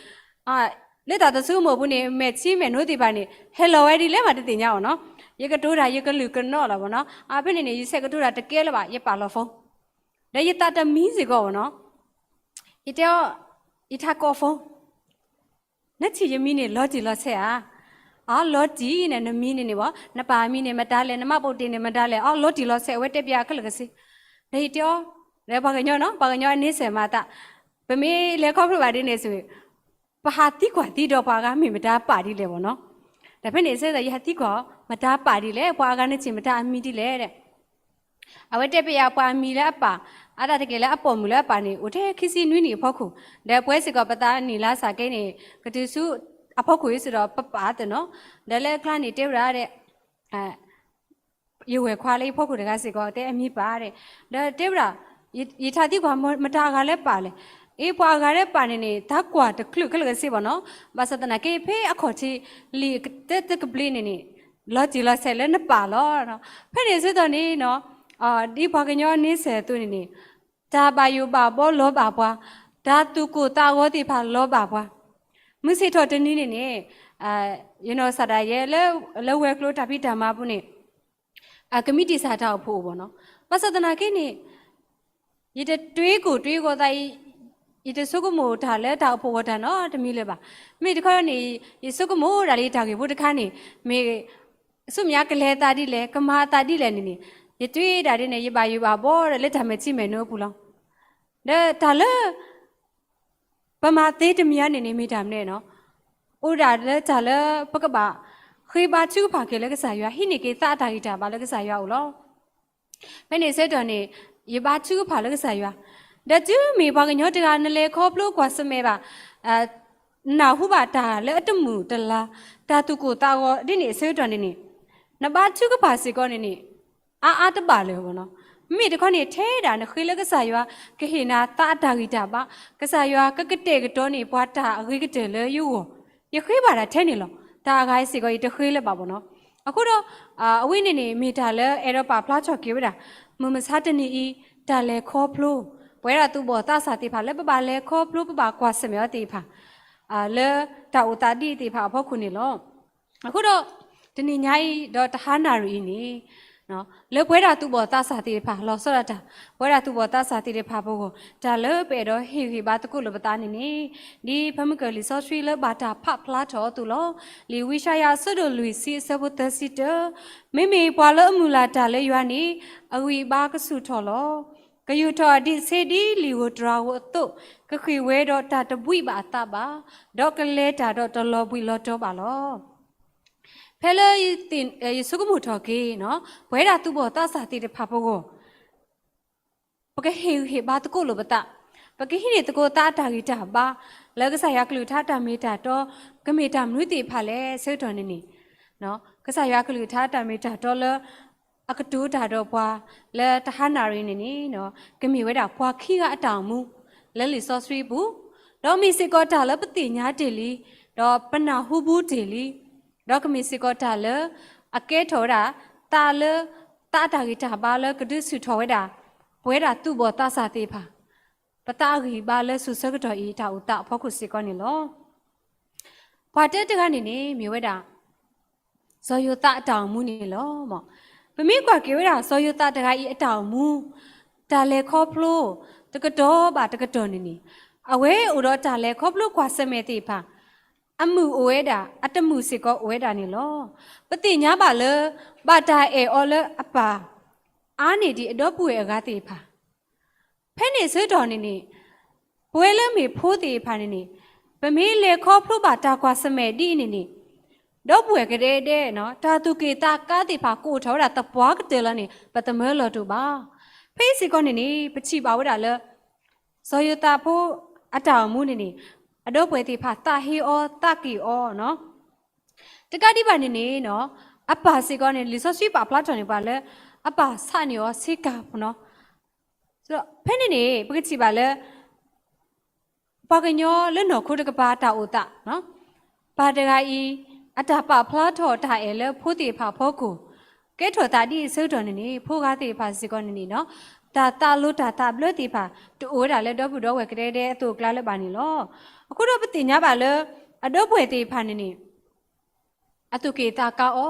လၢတၢ်တဆိကမိၣ်အပူၤန့ၣ် မဲာ်ထံမဲာ်နိသ့ၣ်တဖၣ်န့ၣ် ဟဲလီၤဝဲဒ်လဲၣ်မး တသ့ၣ်ညါဘၣ်နီၤ. ယကတိၤတၢ် ယကလုာ်ကနီၣ်လီၤဘၣ်နီၤ. ဖဲန့ၣ်န့ၣ် ယဆဲးကတိၤတၢ်တကဲလၢၤဘၣ် ယပာ်လီၤ phone ဒီးယသးတမံစ့ၢ်ကီးဘၣ်နီၤ. ယတဲအီၤ, ယထးကိး phone နထံၣ်ယမံၤန့ၣ် လီၤတံၢ်လီၤဆဲးဧါ. အီ လီၤတံၢ်န့ၣ် နမံၤန့ၣ်န့ၣ်ဘၣ်, နပၢ်အမံၤန့ၣ်မတၤလဲၣ်, နမါပိာ်တ့ၢ်န့ၣ်မတၤလဲၣ်, အီ လီၤတံၢ်လီၤဆဲး အဝဲတဲပျးခဲလၢာ်ခဲဆ့. ဒီးယတဲအီၤ, ဒီးပှၤကညီနီၤ, ပှၤကညီအန့ဆၢၣ်မၤအသး, ပမ့ၢ်လဲၤခီဖျိဘၣ်ဒ်န့ၣ်စ့ၢ်, ပဟးသံကွၢ်သံဒီးပှၤအဂၤမ့ၢ်မတၤပာ်ဒ်လဲၣ်ဘၣ်နီၤ. ဒီးဖဲန့ၣ်အဆၢကတီၢ် ယဟးသံကွၢ်အီၤ မတၤပာ်ဒ်လဲၣ်, ပှၤအဂၤနထံၣ်မတၤအမံၤဒ်လဲၣ်ဒီး အဝဲတဲပျးယၤပှၤအမံၤလၢအပာ်, အတၢ်တက့ၢ်လၢအပိာ်မုၣ်လၢအပာ်န့ၣ် အိၣ်ထဲခံဆံနွံနံၣ်အဖီခိၣ်, ဒီးပှၤစ့ၢ်ကီးပသးနံၣ်လါစၢ်ကဲန့ၣ် ကတုၤဆူအဖီခိၣ်အံၤစ့ၢ်ဒီးပပာ်အသးနီၤ. ဒီးလၢအကျါန့ၣ်တဲဝဲဒၣ်ဒီး ယဝဲၢ်ခွါလၢယဖီခိၣ်တဂၤစ့ၢ်ကီး တဲအမံၤပာ်ဒီး, ဒီးတဲဝဲဒၣ်, ယထးသံကွၢ်မတၤအဂၤလၢပာ်လဲၣ်. အ့ ပှၤအဂၤလၢပာ်န့ၣ်န့ၣ် တၢ်ကွၢ်တချုးခဲလၢာ်ခဲဆ့ဘၣ်နီၤ. ဘၣ်ဆၣ်သနာ်က့ ဖဲအခီၣ်ထံးလံာ်တကဘျံးန့ၣ်န့ၣ် လီၤတံၢ်လီၤဆဲးလၢနပာ်လီၤ. ဖဲန့ၣ်အဆၢကတီၢ်န့ၣ်နီၤ, ဒ်ပှၤကညီန့ဆၢၣ်အသိးန့ၣ်န့ၣ်, တၢ်ဘၣ်ယိၣ်ဘၣ်ဘီလီၤဘၣ်ပှၤ, တၢ်သူၣ်ကိၢ်သးဂီၤသ့ၣ်တဖၣ်လီၤဘၣ်ပှၤ. မုၢ်ဆ့ၣ်ထီၣ်တနံၤန့ၣ်န့ၣ်, ယနီၢ်ကစၢ်ဒၣ်ယဲလၢ လၢဝဲၤကျိၤတၢ်ဖံးတၢ်မၤပူၤန့ၣ် ကမံးတံာ်စၢ်တၢ်အိၣ်ဖှိၣ်အိၣ်ဘၣ်နီၤ. ဘၣ်ဆၣ်သနာ်က့န့ၣ် ယတတွေးကိၢ်တွေးဂီၤသးအံၤ, ယတဆိကမိၣ်တၢ်လၢတၢ်အိၣ်ဖှိၣ်ဂီၢ်တၢ်နီတမံၤလၢၤဘၣ်. မ့ၢ်တခီန့ၣ် ယဆိကမိၣ်ဒၣ်လၢယတၢ်ဂ့ၢ်ဖိတခါန့ၣ် မ့ၢ် ဆူမဲာ်ညါကလဲၤသးဒ်လဲၣ်, ကမၤသးဒ်လဲၣ်န့ၣ်န့ၣ်, ယတွေးဒၣ်ဒ်န့ၣ် ယဘၣ်ယိၣ်ဘၣ်ဘီဒီးလၢတၢ်မဲာ်ထံမဲာ်နိအပူၤလီၤ. ဒီးတၢ်လၢ ပမၤသ့တမံၤဧါန့ၣ်န့ၣ် မ့ၢ်တၢ်မနုၤနီၤ, အိၣ်ဒၣ်လၢတၢ်လၢပကဘၣ်ဃ့ဘါထုကဖၣ်က့ၤလၢကစၢ်ယွၤ, ဟံးန့ၢ်က့ၤသးအတၢ်ဂံၢ်တၢ်ဘါလၢကစၢ်ယွၤအအိၣ်လီၤ. ဖဲန့ၣ်အဆၢကတီၢ်န့ၣ် ယဘါထုကဖၣ်လၢကစၢ်ယွၤ, ဒီးတုၤမ့ၢ်ပှၤကညီတဂၤ နလဲၤခီဖျိကွၢ်ဆၢၣ်မဲာ်ဘၣ် နၢ်ဟူဘၣ်တၢ်လၢအတမုာ်တလၤ, တၢ်သူၣ်ကိၢ်သးဂီၤဒ်န့ၣ်အဆၢကတီၢ်န့ၣ်န့ၣ်, နဘါထုကဖၣ်စ့ၢ်ကီးန့ၣ်န့ၣ် အါအါတဘၣ်လၢၤဘၣ်နီၤ. မ့မ့ၢ်တခီန့ၣ် ထဲဒၣ်နဃ့လၢကစၢ်ယွၤ ကဟ့ၣ်နၤသးအတၢ်ဂံၢ်တၢ်ဘါ, ကစၢ်ယွၤကကတဲာ်ကတီၤန့ၢ်ပှၤတၢ်အဂ့ၤကတၢၢ်လၢယဂီၢ်, ယဃ့ဘၣ်ဒၣ်ထဲန့ၣ်လီၤ. တၢ်အဂၤအံၤစ့ၢ်ကီး ယတဃ့လၢၤဘၣ်ဘၣ်နီၤ. အဃိဒီး အဝဲန့ၣ်န့ၣ် မ့ၢ်တၢ်လၢအဲၣ်ဒိးပာ်ဖျါထီၣ်က့ၤဝဲဒၣ် မုၢ်မဆါတနံၤအံၤ တၢ်လဲၤခီဖျိ ပဝဲဒၣ်သူၣ်ဘီၣ်သးစၢ်သ့ၣ်တဖၣ် လၢပဘၣ်လဲၤခီဖျိ ပဘၣ်ကွၢ်ဆၢၣ်မဲာ်အီၤသ့ၣ်တဖၣ် လၢတၢ်အိၣ်သးဒ်အံၤသ့ၣ်တဖၣ်အဖီခိၣ်န့ၣ်လီၤ. အဃိဒီး တနံၤညါအံၤဒီးတဟါနၣ်ရံၣ်အံၤန့ၣ် လၢပဝဲဒၣ်သူၣ်ဘီၣ်သးစၢ်သ့ၣ်တဖၣ် လီၤဆီဒၣ်တၢ် ပဝဲဒၣ်သူၣ်ဘီၣ်သးစၢ်သ့ၣ်တဖၣ်ပဂီၢ် တၢ်လၢပအဲၣ်ဒိးဟ့ၣ်ဂံၢ်ဘါသကိးလိာ်ပသးန့ၣ်န့ၣ် ဒ်ဖၢမုၢ်ကၢၢ်လံာ်စီဆှံလၢဘၣ်တၢ်ဖးဖျါထီၣ်အသိးလီၤ. လံာ်ဝံယၡါယၤအဆၢဒိၣ်လွံၢ်ဆံအဆၢဖိသၢဆံတၢ, မ့မ့ၢ်ပှၤလၢအမုၢ်လၢ်တၢ်လၢယွၤန့ၣ် အဂံၢ်အဘါကဆူၣ်ထီၣ်လီၤ. ကယူာ်ထီၣ်အဒံးဆှံဒ်လံာ်ဧိၤတြၤဧိၤအသိး, ကဃ့ၢ်ဝဲဒီးတၢ်တဘှံးဘၣ်အသးဘၣ်, ဒီးကလဲၤတၢ်ဒီးတလီၤဘှံးလီၤတီၤဘၣ်လီၤ. ဖဲလၢယဆိကမိၣ်ထီၣ်က့ၤ ပဝဲဒၣ်သူၣ်ဘီၣ်သးစၢ်သ့ၣ်တဖၣ်ပဂီၢ် ပကဟ့ၣ်ဂံၢ်ဟ့ၣ်ဘါသကိးလိာ်ပသး, ပကဟံးန့ၢ်သကိးသးအတၢ်ဂံၢ်တၢ်ဘါ လၢကစၢ်ယွၤကလုၢ်ကထါတၢ်မ့ၢ်တၢ်တီ ကမ့ၢ်တၢ်မနုၤသ့ၣ်တဖၣ်လဲၣ် ဆၢကတီၢ်န့ၣ်န့ၣ်, ကစၢ်ယွၤကလုၢ်ကထါတၢ်မ့ၢ်တၢ်တီလၢ အကတိၤတၢ်ဒီးပှၤ လၢတဟါနၣ်ရံၣ်န့ၣ်န့ၣ်, ကမ့ၢ်ဝဲဒၣ်ပှၤခံဂၤအတၢ်အိၣ်မူ လၢလံာ်စီဆှံပူၤ, ဒီးမ့ၢ်စ့ၢ်ကီးတၢ်လၢပသ့ၣ်ညါတ့ၢ်လံ, ဒီးပနၢ်ဟူဘူးတ့ၢ်လံ, ဒီးကမ့ၢ်စ့ၢ်ကီးတၢ်လၢ အကဲထီၣ်ဝဲဒၣ် သးလၢ သးအတၢ်ဂံၢ်တၢ်ဘါလၢကဒုးဆူၣ်ထီၣ်ဝဲဒၣ် ပဝဲဒၣ်သူၣ်ဘီၣ်သးစၢ်သ့ၣ်တဖၣ် ပသးအဂံၢ်ဘါလၢဆူၣ်ဆၢကတီၢ်အံၤတၢ်အိၣ်သးအဖီခိၣ်စ့ၢ်ကီးန့ၣ်လီၤ. ပှၤတၢတဂၤန့ၣ်န့ၣ် မ့ၢ်ဝဲဒၣ် စီၤယိၤသးအတၢ်အိၣ်မူန့ၣ်လီၤ. ပမ့ၢ်ကွၢ်က့ၤဝဲဒၣ်စီၤယိၤသးတဂၤအံၤအတၢ်အိၣ်မူ, တၢ်လဲၤခီဖျိ တကတီၢ်ဘၣ်တကတီၢ်န့ၣ်န့ၣ်, အဝဲအိၣ်ဒီးတၢ်လဲၤခီဖျိကွၢ်ဆၢၣ်မဲာ်သ့ၣ်တဖၣ်, အမုာ်အိၣ်ဝဲဒၣ် အတမုာ်စ့ၢ်ကီးအိၣ်ဝဲဒၣ်န့ၣ်လီၤ. ပသ့ၣ်ညါဘၣ်လၢ ဘၣ်တၢ်အဲၣ်အီၤလၢအပၢ် အါန့ၢ်ဒံးအဒီပုၢ်ဝဲၢ်အဂၤသ့ၣ်တဖၣ် ဖဲန့ၣ်ဆၢကတီၢ်န့ၣ်န့ၣ်, ပဝဲလၢမ့ၢ်ဖိသ့ၣ်တဖၣ်န့ၣ်န့ၣ်, ပမ့ၢ်လဲၤခီဖျိဘၣ်တၢ်ကွၢ်ဆၢၣ်မဲာ်ဒ်အံၤန့ၣ်န့ၣ်, ဒီပုၢ်ဝဲၢ်ကဒဲကဒဲ တၢ်သူၣ်က့ၣ်သးကါသ့ၣ်တဖၣ်ကအိၣ်ထီၣ်ဝဲဒၣ်သပှၢ်ကတၢၢ်လီၤန့ၣ် ပသမၢလီၤတူာ်ဘၣ်. ဖဲအံၤစ့ၢ်ကီးန့ၣ်န့ၣ် ပထံၣ်ဘၣ်ဝဲဒၣ်လၢ စီၤယိၤသးဖိအတၢ်အိၣ်မူန့ၣ်န့ၣ်, အဒီပုၢ်ဝဲၢ်သ့ၣ်တဖၣ်သးဟ့အီၤသးက့ၣ်အီၤ တကးဒံးဘၣ်န့ၣ်န့ၣ်, အပၢ်စ့ၢ်ကီးန့ၣ် လံာ်စီဆှံပာ်ဖျါထီၣ်န့ၢ်ပှၤလၢ အပၢ်ဆးန့ၢ်အီၤဆ့ကၤ, ဖဲန့ၣ်န့ၣ် ပကထံၣ်ဘၣ်လၢ ပှၤကညီလၢနီၢ်ခိတကပၤတၢ်အိၣ်သး, ပၢ်တဂၤအံၤ အတၢ်ပာ်ဖျါထီၣ်တၢ်အဲၣ်လၢဖိသ့ၣ်တဖၣ်အဖီခိၣ်, ကဲထီၣ်သးဒ်အံၤဆၢကတီၢ်န့ၣ်န့ၣ် ဖိဂၤသ့ၣ်တဖၣ်စ့ၢ်ကီးန့ၣ်န့ၣ်, တၢ်သးလိတၢ်သးဘျၢသ့ၣ်တဖၣ် တအိၣ်ဝဲဒၣ်လၢဒီပုၢ်ဒီဝဲၢ်ကဒဲကဒဲအသိးအကျါလၢၤဘၣ်န့ၣ်လီၤ. အဃိဒီးပသ့ၣ်ညါဘၣ်လၢ အဒီပုၢ်ဝဲၢ်သ့ၣ်တဖၣ်န့ၣ်န့ၣ် အသူၣ်က့ၣ်သးကါအီ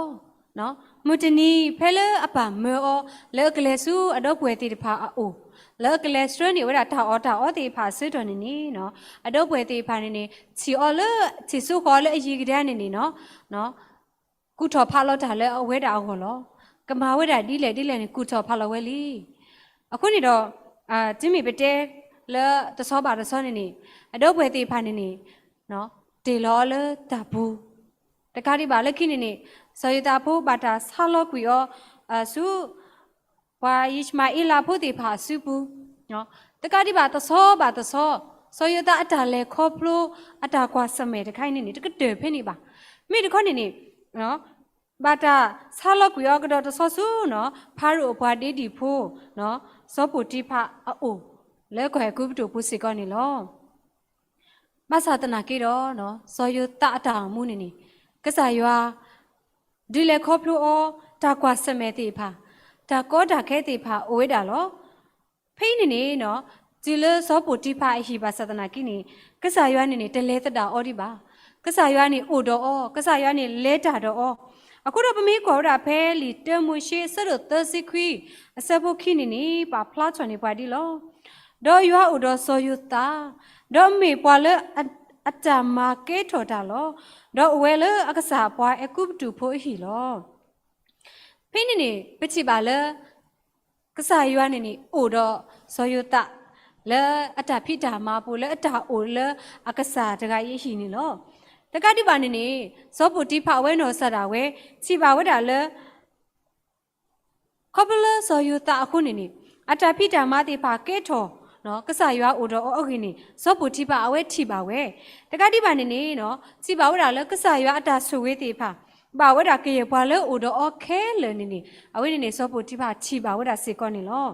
ၤ, မုၢ်တနံၤဖဲလၢအပၢ်မၢအီၤ လၢအကလဲၤဆူအဒီပုၢ်ဝဲၢ်သ့ၣ်တဖၣ်အအိၣ်, လၢအကလဲၤဆှၢန့ၢ်ဝဲဒၣ်တၢ်အီၣ်တၢ်အီသ့ၣ်တဖၣ်အဆၢကတီၢ်န့ၣ်န့ၣ်, အဒီပုၢ်ဝဲၢ်သ့ၣ်တဖၣ်န့ၣ်န့ၣ် ထံၣ်အီၤလၢ ထံၣ်စိဃီၤအီၤလၢအယံၤကဒါန့ၣ်န့ၣ်, ကူၣ်ထီၣ်ဖးလီၤတၢ်လၢအဝဲဒၣ်အဂီၢ်လီၤ. ကမၤဝဲဒၣ်ဒ်လဲၣ်ဒ်လဲၣ်န့ၣ် ကူၣ်ထီၣ်ဖးလီၤဝဲလံ. အဃိန့ၣ်ဒီး တုၤမ့ၢ်ပတဲလၢတဆီဘၣ်တဆီန့ၣ်န့ၣ်, အဒီပုၢ်ဝဲၢ်သ့ၣ်တဖၣ်န့ၣ်န့ၣ် တ့ၢ်လီၤအီၤလၢတၢ်ပူၤ, တကးဒံးဘၣ်လၢခံန့ၣ်န့ၣ် စီၤယိၤသးဖိဘၣ်တၢ်ဆါလီၤကွံာ်အီၤ ဆူ ပှၤယံးၡမၤအ့လးဖိသ့ၣ်တဖၣ်အစုပူၤ, တကးဒံးဘၣ်တဆီဘၣ်တဆီ စီၤယိၤသးအတၢ်လဲၤခီဖျိ အတၢ်ကွၢ်ဆၢၣ်မဲာ်တခါအံၤန့ၣ်န့ၣ် တကတၢၢ်ဖဲန့ၣ်ဘၣ်. မ့ၢ်တခီန့ၣ်န့ၣ် ဘၣ်တၢ်ဆါလီၤကွံာ်အီၤကဒီးတဆီဆူ ဖၤရိၤအပှၤဒ့ဒံၣ်ဖိ စီၤပိၤတံဖၤအအိၣ် လၢကီၢ်အဲၤကူပတူးပူၤစ့ၢ်ကီးန့ၣ်လီၤ. ဘၣ်ဆၣ်သနာ်က့ဒီး စီၤယိၤသးအတၢ်အိၣ်မူန့ၣ်န့ၣ် ကစၢ်ယွၤ ဒုးလဲၤခီဖျိအီၤ တၢ်ကွၢ်ဆၢၣ်မဲာ်သ့ၣ်တဖၣ် တၢ်ကီတၢ်ခဲသ့ၣ်တဖၣ်အိၣ်ဝဲဒၣ်လီၤ. ဖဲအံၤန့ၣ်န့ၣ် တုၤလၢစီၤပိၤတံဖၤအဟံၣ်ဘၣ်ဆၣ်သနာ်က့န့ၣ် ကစၢ်ယွၤန့ၣ်န့ၣ် တလဲၤသဒၣ်အီၤဒံးဘၣ်. ကစၢ်ယွၤန့ၣ်အိၣ်ဒီးအီၤ, ကစၢ်ယွၤန့ၣ်လဲၤတၢ်ဒီးအီၤ. အဃိဒီးပမ့ၢ်ကွၢ်ဝဲဒၣ်ဖဲလံာ်တၢမိၤၡ့ အဆၢဒိၣ်သၢဆံခွံ အဆၢဖိခံန့ၣ်န့ၣ် ပာ်ဖျါထီၣ်န့ၢ်ပှၤဒ်လီၤ. ဒီးယွၤအိၣ်ဒီးစီၤယိၤသး, ဒီးမ့ၢ်ပှၤလၢအတၢ်မၤကဲထီၣ်တၢ်လီၤ. ဒီးအိၣ်ဝဲလၢအကစၢ်ပှၤအဲၤကူပတူးဖိအဟံၣ်လီၤ. ဖဲန့ၣ်န့ၣ် ပထံၣ်ဘၣ်လၢ ကစၢ်ယွၤန့ၣ်န့ၣ် အိၣ်ဒီးစီၤယိၤသး လၢအတၢ်ဖံးတၢ်မၤအပူၤ လၢအတၢ်အိၣ်လၢအကစၢ်တဂၤအံၤအဟံၣ်န့ၣ်လီၤ. တကးဒံးဘၣ်န့ၣ်န့ၣ် စီၤပိၤတံဖၤအဝဲနီၢ်ကစၢ်ဒၣ်ဝဲ ထံၣ်ဘၣ်ဝဲဒၣ်လၢ ခီဖျိလၢစီၤယိၤသးအဃိန့ၣ်န့ၣ် အတၢ်ဖံးတၢ်မၤသ့ၣ်တဖၣ်ကဲထီၣ် ကစၢ်ယွၤအိၣ်ဒီးအီၤအဂ့ၢ်န့ၣ် စီၤပိၤတံဖၤအဝဲထံၣ်ဘၣ်ဝဲ. တကးဒံးဘၣ်န့ၣ်န့ၣ် ထံၣ်ဘၣ်ဝဲဒၣ်လၢကစၢ်ယွၤအတၢ်ဆိၣ်ဂ့ၤသ့ၣ်တဖၣ် ဘၣ်ဝဲဒၣ်ကယဲၢ်ပှၤလၢအိၣ်ဒီးအီၤခဲလၢာ်န့ၣ်န့ၣ် အဝဲန့ၣ်န့ၣ် စီၤပိၤတံဖၤထံၣ်ဘၣ်ဝဲဒၣ်စ့ၢ်ကီးန့ၣ်လီၤ.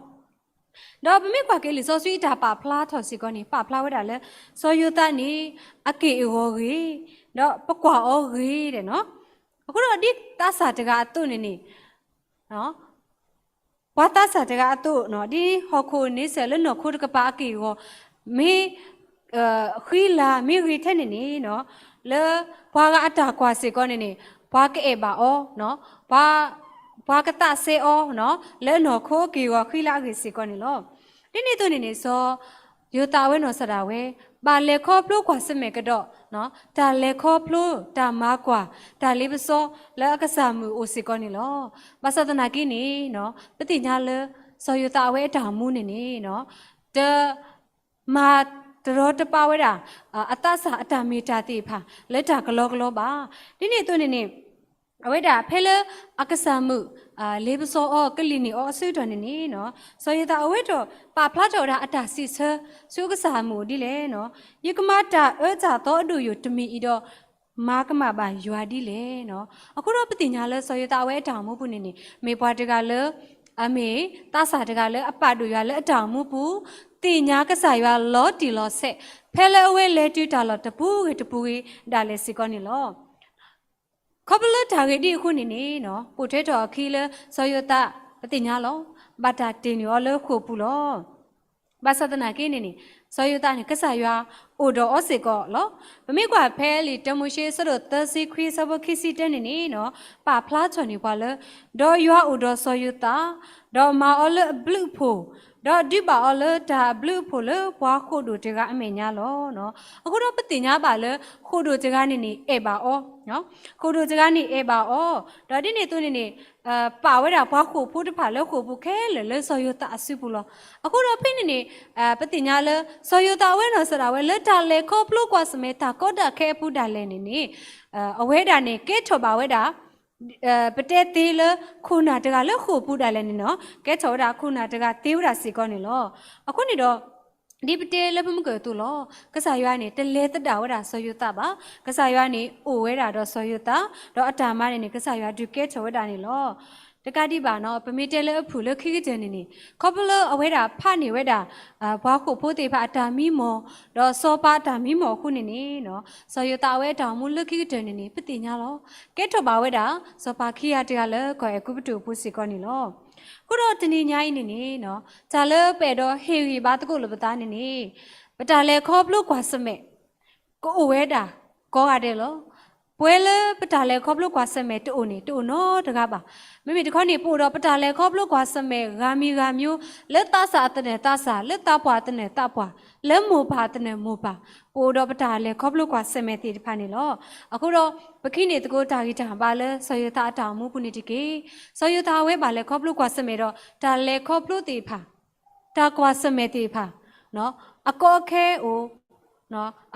ဒီးပမ့ၢ်ကွၢ်က့ၤလံာ်စီဆှံအတၢ်ပာ်ဖျါထီၣ်စ့ၢ်ကီးန့ၣ် ပာ်ဖျါဝဲဒၣ်လၢ စီၤယိၤသးန့ၣ် အက့ၢ်အဂီၤဂ့ၤ, ဒီးပကွၢ်အီၤဂ့ၤဒဲးနီၤ. အဃိဒီးဒ်သးစၢ်တဂၤအသိးန့ၣ်န့ၣ် ပှၤသးစၢ်တဂၤအသိး ဒ်ဟီၣ်ခိၣ်န့ဆၢၣ်လၢနီၢ်ခိတကပၤအက့ၢ်အဂီၤ မ့ၢ် ဃံလၤမ့ၢ်ဂ့ၤထဲန့ၣ်န့ၣ် လၢပှၤဂၤအတၢ်ကွၢ်စ့ၢ်ကီးန့ၣ်န့ၣ် ပှၤကအဲၣ်ဘၣ်အီၤ, ပှၤကသးစဲအီၤ လၢနီၢ်ခိအက့ၢ်အဂီၤဃံလၤအဂ့ၢ်စ့ၢ်ကီးန့ၣ်လီၤ. ဒ်န့ၣ်အသိးန့ၣ်န့ၣ် စီၤယိၤသးအဝဲနီၢ်ကစၢ်ဒၣ်ဝဲ ဘၣ်လဲၤခီဖျိကွၢ်ဆၢၣ်မဲာ်ကဒီး တၢ်လဲၤခီဖျိ တၢ်မၤကွၢ် တၢ်လ့ပစီ လၢအကစၢ်မုၢ်အိၣ်စ့ၢ်ကီးန့ၣ်လီၤ. ဘၣ်ဆၣ်သနာ်က့န့ၣ် ပသ့ၣ်ညါလၢ စီၤယိၤသးအဝဲအတၢ်အိၣ်မူန့ၣ်န့ၣ် တ မၤတရီတပါဝဲဒၣ် အသးစၢ်အတၢ်မ့ၢ်တၢ်သ့ၣ်တဖၣ် လၢတၢ်ကလီကလီဘၣ်. ဒ်န့ၣ်အသိးန့ၣ်န့ၣ် အဝဲဒၣ်ဖဲလၢအကစၢ်မုၣ် လ့ပစီအီၤ ကလံၣ်န့ၢ်အီၤအဆၢကတီၢ်န့ၣ်န့ၣ်, စီၤယိၤသးအဝဲထီၣ်ပာ်ဖျါထီၣ်ဝဲဒၣ်အတၢ်စံးဆၢ ဆူအကစၢ်အမုၣ်ဒ်လဲၣ်, ယကမၤတၢ်အၢတၢ်သီအဒိၣ်ယိာ်တမံၤအံၤဒီး မၤကမၣ်ဘၣ်ယွၤဒ်လဲၣ်. အဃိဒီးပသ့ၣ်ညါလၢစီၤယိၤသးအဝဲအတၢ်အိၣ်မူပူၤန့ၣ်န့ၣ် မ့ၢ်ပှၤတဂၤလၢ အမ့ၢ်သးစၢ်တဂၤလၢအပာ်ဒိၣ်ယွၤလၢအတၢ်အိၣ်မူပူၤ, သ့ၣ်ညါကစၢ်ယွၤလီၤတံၢ်လီၤဆဲး ဖဲလၢအဝဲလဲၤတုၤတၢ်လီၢ်တပူၤဂ့ၤတပူၤဂ့ၤဒၣ်လဲာ်စ့ၢ်ကီးန့ၣ်လီၤ. ခီဖျိလၢတၢ်ဂ့ၢ်ဒ်အဃိန့ၣ်န့ၣ်, ပိာ်ထွဲထီၣ်အခံလၢစီၤယိၤသး ပသ့ၣ်ညါလီၤ, ဘၣ်တၢ်တ့ၢ်နုာ်အီၤလၢဃိာ်ပူၤလီၤ. ဘၣ်ဆၣ်သနာ်က့န့ၣ်န့ၣ် စီၤယိၤသးန့ၣ် ကစၢ်ယွၤအိၣ်ဒီးအီၤစ့ၢ်ကီးလီၤ. ပမ့ၢ်ကွၢ်ဖဲလံာ်တၢမိၤၡ့ အဆၢဒိၣ်သၢဆံခွံ အဆၢဖိခံဆံတၢန့ၣ်န့ၣ်, ပာ်ဖျါထီၣ်န့ၢ်ပှၤလၢ ဒီးယွၤအိၣ်ဒီးစီၤယိၤသး, ဒီးမၤအီၤလၢအဘျုးအဖှိၣ်, ဒီးဒုးဘၣ်အီၤလၢတၢ်အဘျုးအဖှိၣ်လၢပှၤဃိာ်ဒိၣ်တဂၤအမဲာ်ညါလီၤ. အဃိဒီးပသ့ၣ်ညါဘၣ်လၢ ဃိာ်ဒိၣ်တဂၤန့ၣ်န့ၣ်အဲၣ်ဘၣ်အီၤ, ဃိာ်ဒိၣ်တဂၤန့ၣ်အဲၣ်ဘၣ်အီၤ, ဒီးဒ်န့ၣ်အသိးန့ၣ်န့ၣ် ပာ်ဝဲဒၣ်ပှၤဃိာ်ဖိတဖၣ်လၢဃိာ်ပူၤခဲလၢာ်လၢစီၤယိၤသးအစုပူၤလီၤ. အဃိဒီးဖဲန့ၣ်န့ၣ် ပသ့ၣ်ညါလၢ စီၤယိၤသးအဝဲနီၢ်စၢ်ဒၣ်ဝဲလၢတၢ်လဲၤခီဖျိကွၢ်ဆၢၣ်မဲာ်တၢ်ကီတၢ်ခဲအပူၤဒၣ်လဲာ်န့ၣ်န့ၣ်, အဝဲဒၣ်န့ၣ် ကဲထီၣ်ဘၣ်ဝဲဒၣ် ပတဲသ့လၢခိၣ်နၢ်တဂၤလၢဃိာ်ပူၤဒၣ်လဲာ်န့ၣ်နီၤ, ကဲထီၣ်ဝဲဒၣ်ခိၣ်နၢ်တဂၤသ့ဝဲဒၣ်စ့ၢ်ကီးန့ၣ်လီၤ. အဃိန့ၣ်ဒီး ဒ်ပတဲလၢပမုၢ်ကၢၢ်အသိးလီၤ. ကစၢ်ယွၤန့ၣ် တလဲၤသဒၣ်ဝဲဒၣ်စီၤယိၤသးဘၣ်. ကစၢ်ယွၤန့ၣ် အိၣ်ဝဲဒၣ်ဒီးစီၤယိၤသး, ဒီးအတၢ်မၤန့ၣ်န့ၣ် ကစၢ်ယွၤဒုးကဲထီၣ်ဝဲဒၣ်န့ၣ်လီၤ. တကးဒံးဘၣ်နီၤ, ပမ့ၢ်တဲလၢအဖုၣ်လၢခံကတၢၢ်န့ၣ်န့ၣ်, ခီဖျိလၢအဝဲဒၣ်ဖးန့ၢ်ဝဲဒၣ် ပှၤဃိာ်ဖိသ့ၣ်တဖၣ်အတၢ်မံမီၢ်, ဒီးစီၤပၤအတၢ်မံမီၢ်အဃိန့ၣ်န့ၣ်, စီၤယိၤသးအဝဲအတၢ်အိၣ်မူလၢခံကတၢၢ်န့ၣ်န့ၣ် ပသ့ၣ်ညါလီၤ. ကဲထီၣ်ဘၣ်ဝဲဒၣ် စီၤပၤခံဂၤတဂၤလၢကီၢ်အဲၤကူပတူးအပူၤစ့ၢ်ကီးန့ၣ်လီၤ. အဃိဒီးတနံၤညါအံၤန့ၣ်န့ၣ်, တၢ်လၢပအဲၣ်ဒိးဟ့ၣ်ဂံၢ်ဘါသကိးလိာ်ပသးန့ၣ်န့ၣ်, ပတၢ်လဲၤခီဖျိကွၢ်ဆၢၣ်မဲာ် ကအိၣ်ဝဲဒၣ်ကိးဂၤဒဲးလီၤ. ပှၤလၢပတၢ်လဲၤခီဖျိကွၢ်ဆၢၣ်မဲာ်တအိၣ်န့ၣ် တအိၣ်နီတဂၤဘၣ်. မ့မ့ၢ်တခီန့ၣ် ပအိၣ်ဒီးပတၢ်လဲၤခီဖျိကွၢ်ဆၢၣ်မဲာ်ဂၤမံၤဂၤမံၤ, လၢသးစၢ်အသနၢၣ်သးစၢ်, လၢသးပှၢ်အသနၢၣ်သးပှၢ်, လၢမိၢ်ပၢ်အသနၢၣ်မိၢ်ပၢ်, ပအိၣ်ဒီးပတၢ်လဲၤခီဖျိကွၢ်ဆၢၣ်မဲာ်သ့ၣ်တဖၣ်န့ၣ်လီၤ. အဃိဒီး ပကဟံးန့ၢ်သကိးတၢ်ဂံၢ်တၢ်ဘါလၢစီၤယိၤသးအတၢ်အိၣ်မူပူၤန့ၣ်တက့ၢ်. စီၤယိၤသးအဝဲဘၣ်လဲၤခီဖျိကွၢ်ဆၢၣ်မဲာ်ဒီး တၢ်လဲၤခီဖျိသ့ၣ်တဖၣ် တၢ်ကွၢ်ဆၢၣ်မဲာ်သ့ၣ်တဖၣ် အကီအခဲအိၣ်,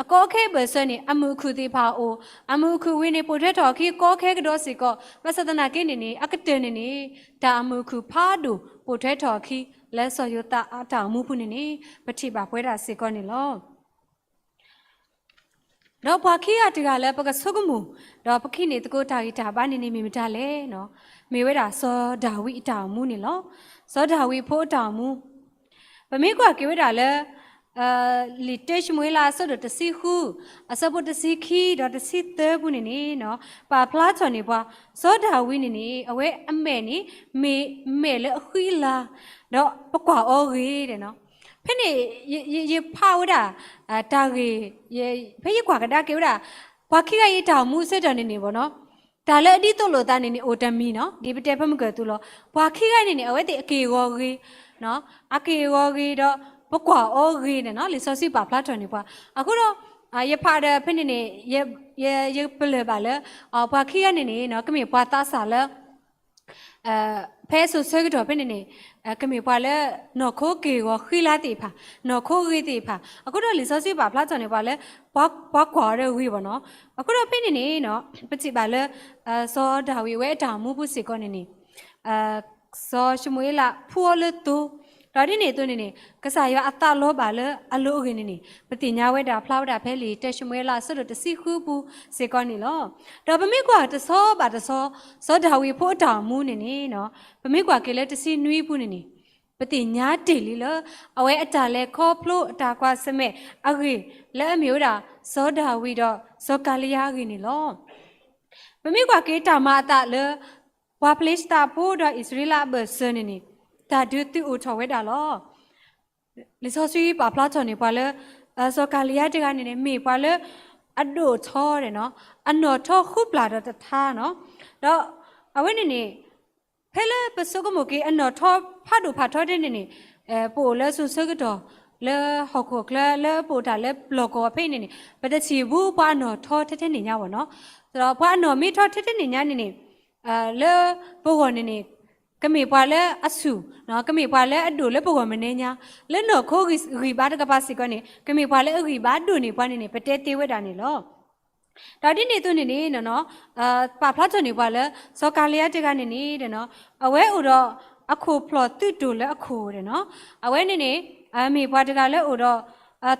အကီအခဲဘၢၣ်စၢၤန့ၣ် အမုၢ်အခုၣ်သ့ၣ်တဖၣ်အိၣ်, အမုၢ်အခုၣ်ဝံၤန့ၣ် ပိာ်ထွဲထီၣ်အခံကီအခဲကဒီးစ့ၢ်ကီး, ဘၣ်ဆၣ်သနာ်က့န့ၣ်န့ၣ် အကတၢၢ်န့ၣ်န့ၣ် တၢ်အမုၢ်အခုၣ်ဖးဒိၣ်ပိာ်ထွဲထီၣ်အခံ လၢစီၤယိၤသးအတၢ်အိၣ်မူပူၤန့ၣ်န့ၣ် ပထံၣ်ဘၣ်ပဝဲဒၣ်စ့ၢ်ကီးန့ၣ်လီၤ. ဒီးပှၤခံဂၤတဂၤလၢပကဆိကမိၣ်, ဒီးပကဟံးန့ၢ်သကိးတၢ်ဂံၢ်တၢ်ဘါန့ၣ်န့ၣ်မ့ၢ်မတၤလဲၣ်, မ့ၢ်ဝဲဒၣ်စီၤဒၤဝံးအတၢ်အိၣ်မူန့ၣ်လီၤ. စီၤဒၤဝံးဖိအတၢ်အိၣ်မူ, ပမ့ၢ်ကွၢ်က့ၤဝဲဒၣ်လၢ လံာ်တၢၡမူၤအ့လးအဆၢဒိၣ်တဆံဃု, အဆၢဖိတဆံခံဒီးတဆံသၢပူၤန့ၣ်န့ၣ်, ပာ်ဖျါထီၣ်န့ၢ်ပှၤ စီၤဒၤဝံးန့ၣ်န့ၣ် အဝဲအမဲာ်န့ၣ် မ့ၢ်မဲာ်လၢအဃံအလၤ, ဒီးပကွၢ်အီၤဂ့ၤဒီးနီၤ, ဖဲန့ၣ် ယဖးဝဲဒၣ် တၢ်ဂ့ၢ် ဖဲယကွၢ်ကဒါက့ၤဝဲဒၣ် ပှၤခံဂၤအံၤတၢ်အိၣ်မူအဆၢကတီၢ်န့ၣ်န့ၣ်ဘၣ်နီၤ, တၢ်လၢအဒ်သိးလိာ်သးန့ၣ်န့ၣ် အိၣ်တမံၤနီၤ, ဒ်ပတဲဖဲမုၢ်ကၢၢ်အသိးလီၤ. ပှၤခံဂၤန့ၣ်န့ၣ် အဝဲသ့ၣ်အက့ၢ်အဂီၤဂ့ၤ, အက့ၢ်အဂီၤဂ့ၤဒီး ပကွၢ်အီၤဂ့ၤန့ၣ်နီၤ, လံာ်စီဆှံပာ်ဖျါထီၣ်န့ၢ်ပှၤ. အဃိဒီး ယဖးဒီးဖဲန့ၣ်န့ၣ် ယပလၢၢ်ဘၣ်လၢ ပှၤခံဂၤန့ၣ်န့ၣ် ကမ့ၢ်ပှၤသးစၢ်လၢ ဖဲစိၤဆၢကတီၢ်ဖဲန့ၣ်န့ၣ် ကမ့ၢ်ပှၤလၢ နီၢ်ခိက့ၢ်ဂီၤဃံလၤသ့ၣ်တဖၣ်, နီၢ်ခိဂ့ၤသ့ၣ်တဖၣ်, အဃိဒီးလံာ်စီဆှံပာ်ဖျါထီၣ်န့ၢ်ပှၤလၢ ပှၤကွၢ်အီၤဒီးဂ့ၤဘၣ်နီၤ. အဃိဒီးဖဲန့ၣ်န့ၣ် ပထံၣ်ဘၣ်လၢ စီၤဒၤဝံးအဝဲအတၢ်အိၣ်မူပူၤစ့ၢ်ကီးန့ၣ်န့ၣ် စီၤၡမူၤအ့လးဖှူအီၤလၢသိ, ဒီးဒ်န့ၣ်အသိးန့ၣ်န့ၣ် ကစၢ်ယွၤအသးလီၤဘၣ်လၢအလိၤအဂ့ၢ်န့ၣ်န့ၣ် ပသ့ၣ်ညါဝဲဒၣ်ဖျါဝဲဒၣ်ဖဲလံာ်တၢၡမူၤအ့လးအဆၢဒိၣ်တဆံဃုပူၤစ့ၢ်ကီးန့ၣ်လီၤ. ဒီးပမ့ၢ်ကွၢ်တဆီဘၣ်တဆီ စီၤဒၤဝံးဖိအတၢ်အိၣ်မူန့ၣ်န့ၣ် ပမ့ၢ်ကွၢ်က့ၤလၢတဆံနွံပူၤန့ၣ်န့ၣ် ပသ့ၣ်ညါတ့ၢ်လံလၢ အဝဲအတၢ်လဲၤခီဖျိအတၢ်ကွၢ်ဆၢၣ်မဲာ်အဂ့ၢ်လၢအမ့ၢ်ဝဲဒၣ် စီၤဒၤဝံးဒီးစီၤကၤလံယါအဂ့ၢ်န့ၣ်လီၤ. ပမ့ၢ်ကွၢ်က့ၤတၢ်မၤအသးလၢ ပှၤဖလ့ၡသးဖိဒီးအံၣ်စရ့လးအဘၢၣ်စၢၤန့ၣ်န့ၣ် တၢ်ဒုးသုးအိၣ်ထီၣ်ဝဲဒၣ်လီၤ. လံာ်စီဆှံပာ်ဖျါထီၣ်န့ၢ်ပှၤလၢ စီၤကၤလံယါတဂၤန့ၣ်န့ၣ် မ့ၢ်ပှၤလၢအဒိၣ်ထီဒီး အနီၢ်ထီဃုပျၢ်ဒီးတထါနီၤ. ဒီးအဝဲန့ၣ်န့ၣ် ဖဲလၢပဆိကမိၣ်က့ၤအနီၢ်ထီဖးဒိၣ်ဖးထီထဲန့ၣ်န့ၣ် ပအိၣ်လၢစိၤဆၢကတီၢ် လၢဟီၣ်ခိၣ်ချၢလၢပအိၣ်တၢ်လၢပျီၢ်ကီၢ်ဖဲအံၤန့ၣ်န့ၣ် ပတထံၣ်ဘူးပှၤအနီၢ်ထီထဲထဲန့ၣ်ညါဘၣ်နီၤ. ဒီးပှၤအနီၢ်မ့ၢ်ထီထဲထဲန့ၣ်ညါန့ၣ်န့ၣ် လၢပဂီၢ်န့ၣ်န့ၣ် ကမ့ၢ်ပှၤလၢအဆူၣ်, ကမ့ၢ်ပှၤလၢအဒိၣ်လၢပဂီၢ်မနုၤညါ, လၢနီၢ်ခိဂံၢ်ဘါတကပၤစ့ၢ်ကီးန့ၣ် ကမ့ၢ်ပှၤလၢအဂံၢ်ဘါဒိၣ်န့ၢ်ပှၤန့ၣ်န့ၣ် ပတဲသ့ဝဲဒၣ်န့ၣ်လီၤ. ဒီးဒ်န့ၣ်အသိးန့ၣ်န့ၣ် ပာ်ဖျါထီၣ်န့ၢ်ပှၤလၢ စီၤကၤလံယါတဂၤန့ၣ်န့ၣ် အဝဲအိၣ်ဒီးအခိၣ်ဖျီၣ်သုးတိၢ်လၢအခိၣ်ဒီးနီၤ, အဝဲန့ၣ်န့ၣ် မ့ၢ်ပှၤတဂၤလၢအိၣ်ဒီး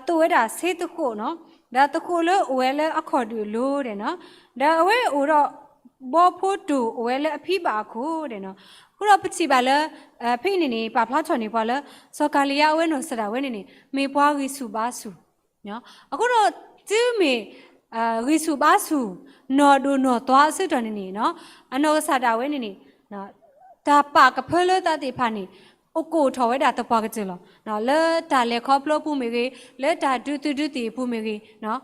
သိးဝဲဒၣ်ဆ့သဃိးနီၤ, ဒီးသဃိးလၢအိၣ်ဝဲလၢအခီၣ်ဒုးအလိၤဒီးနီၤ, ဒီးအဝဲအိၣ်ဒီး ဘီဖိတိၢ်အိၣ်ဝဲလၢအဖံဘၣ်အခိၣ်ဒီးနီၤ, အဃိဒီးပထံၣ်ဘၣ်လၢ ဖဲအံၤန့ၣ်န့ၣ် ပာ်ဖျါထီၣ်န့ၢ်ပှၤလၢ စီၤကၤလံယါအဝဲနီၢ်စဒၣ်ဝဲန့ၣ်န့ၣ် မ့ၢ်ပှၤဂံၢ်ဆူၣ်ဘါဆူၣ် အဃိဒီး တုၤမ့ၢ် ဂံၢ်ဆူၣ်ဘါဆူၣ် နီၢ်ဒိၣ်နီၢ်သွါအဆၢကတီၢ်န့ၣ်န့ၣ် အနီၢ်ကစၢ်ဒၣ်ဝဲန့ၣ်န့ၣ် တၢ်ပာ်ကဖၢလၢသးသ့ၣ်တဖၣ်န့ၣ် အိၣ်ကိၢ်ထီၣ်ဝဲဒၣ်သပှၢ်ကတၢၢ်လီၤ. လၢတၢ်လဲၤခီဖျိအပူၤမ့ၢ်ဂ့ၤ, လၢတၢ်ဒုးသုးဒုးသံၣ်အပူၤမ့ၢ်ဂ့ၤ,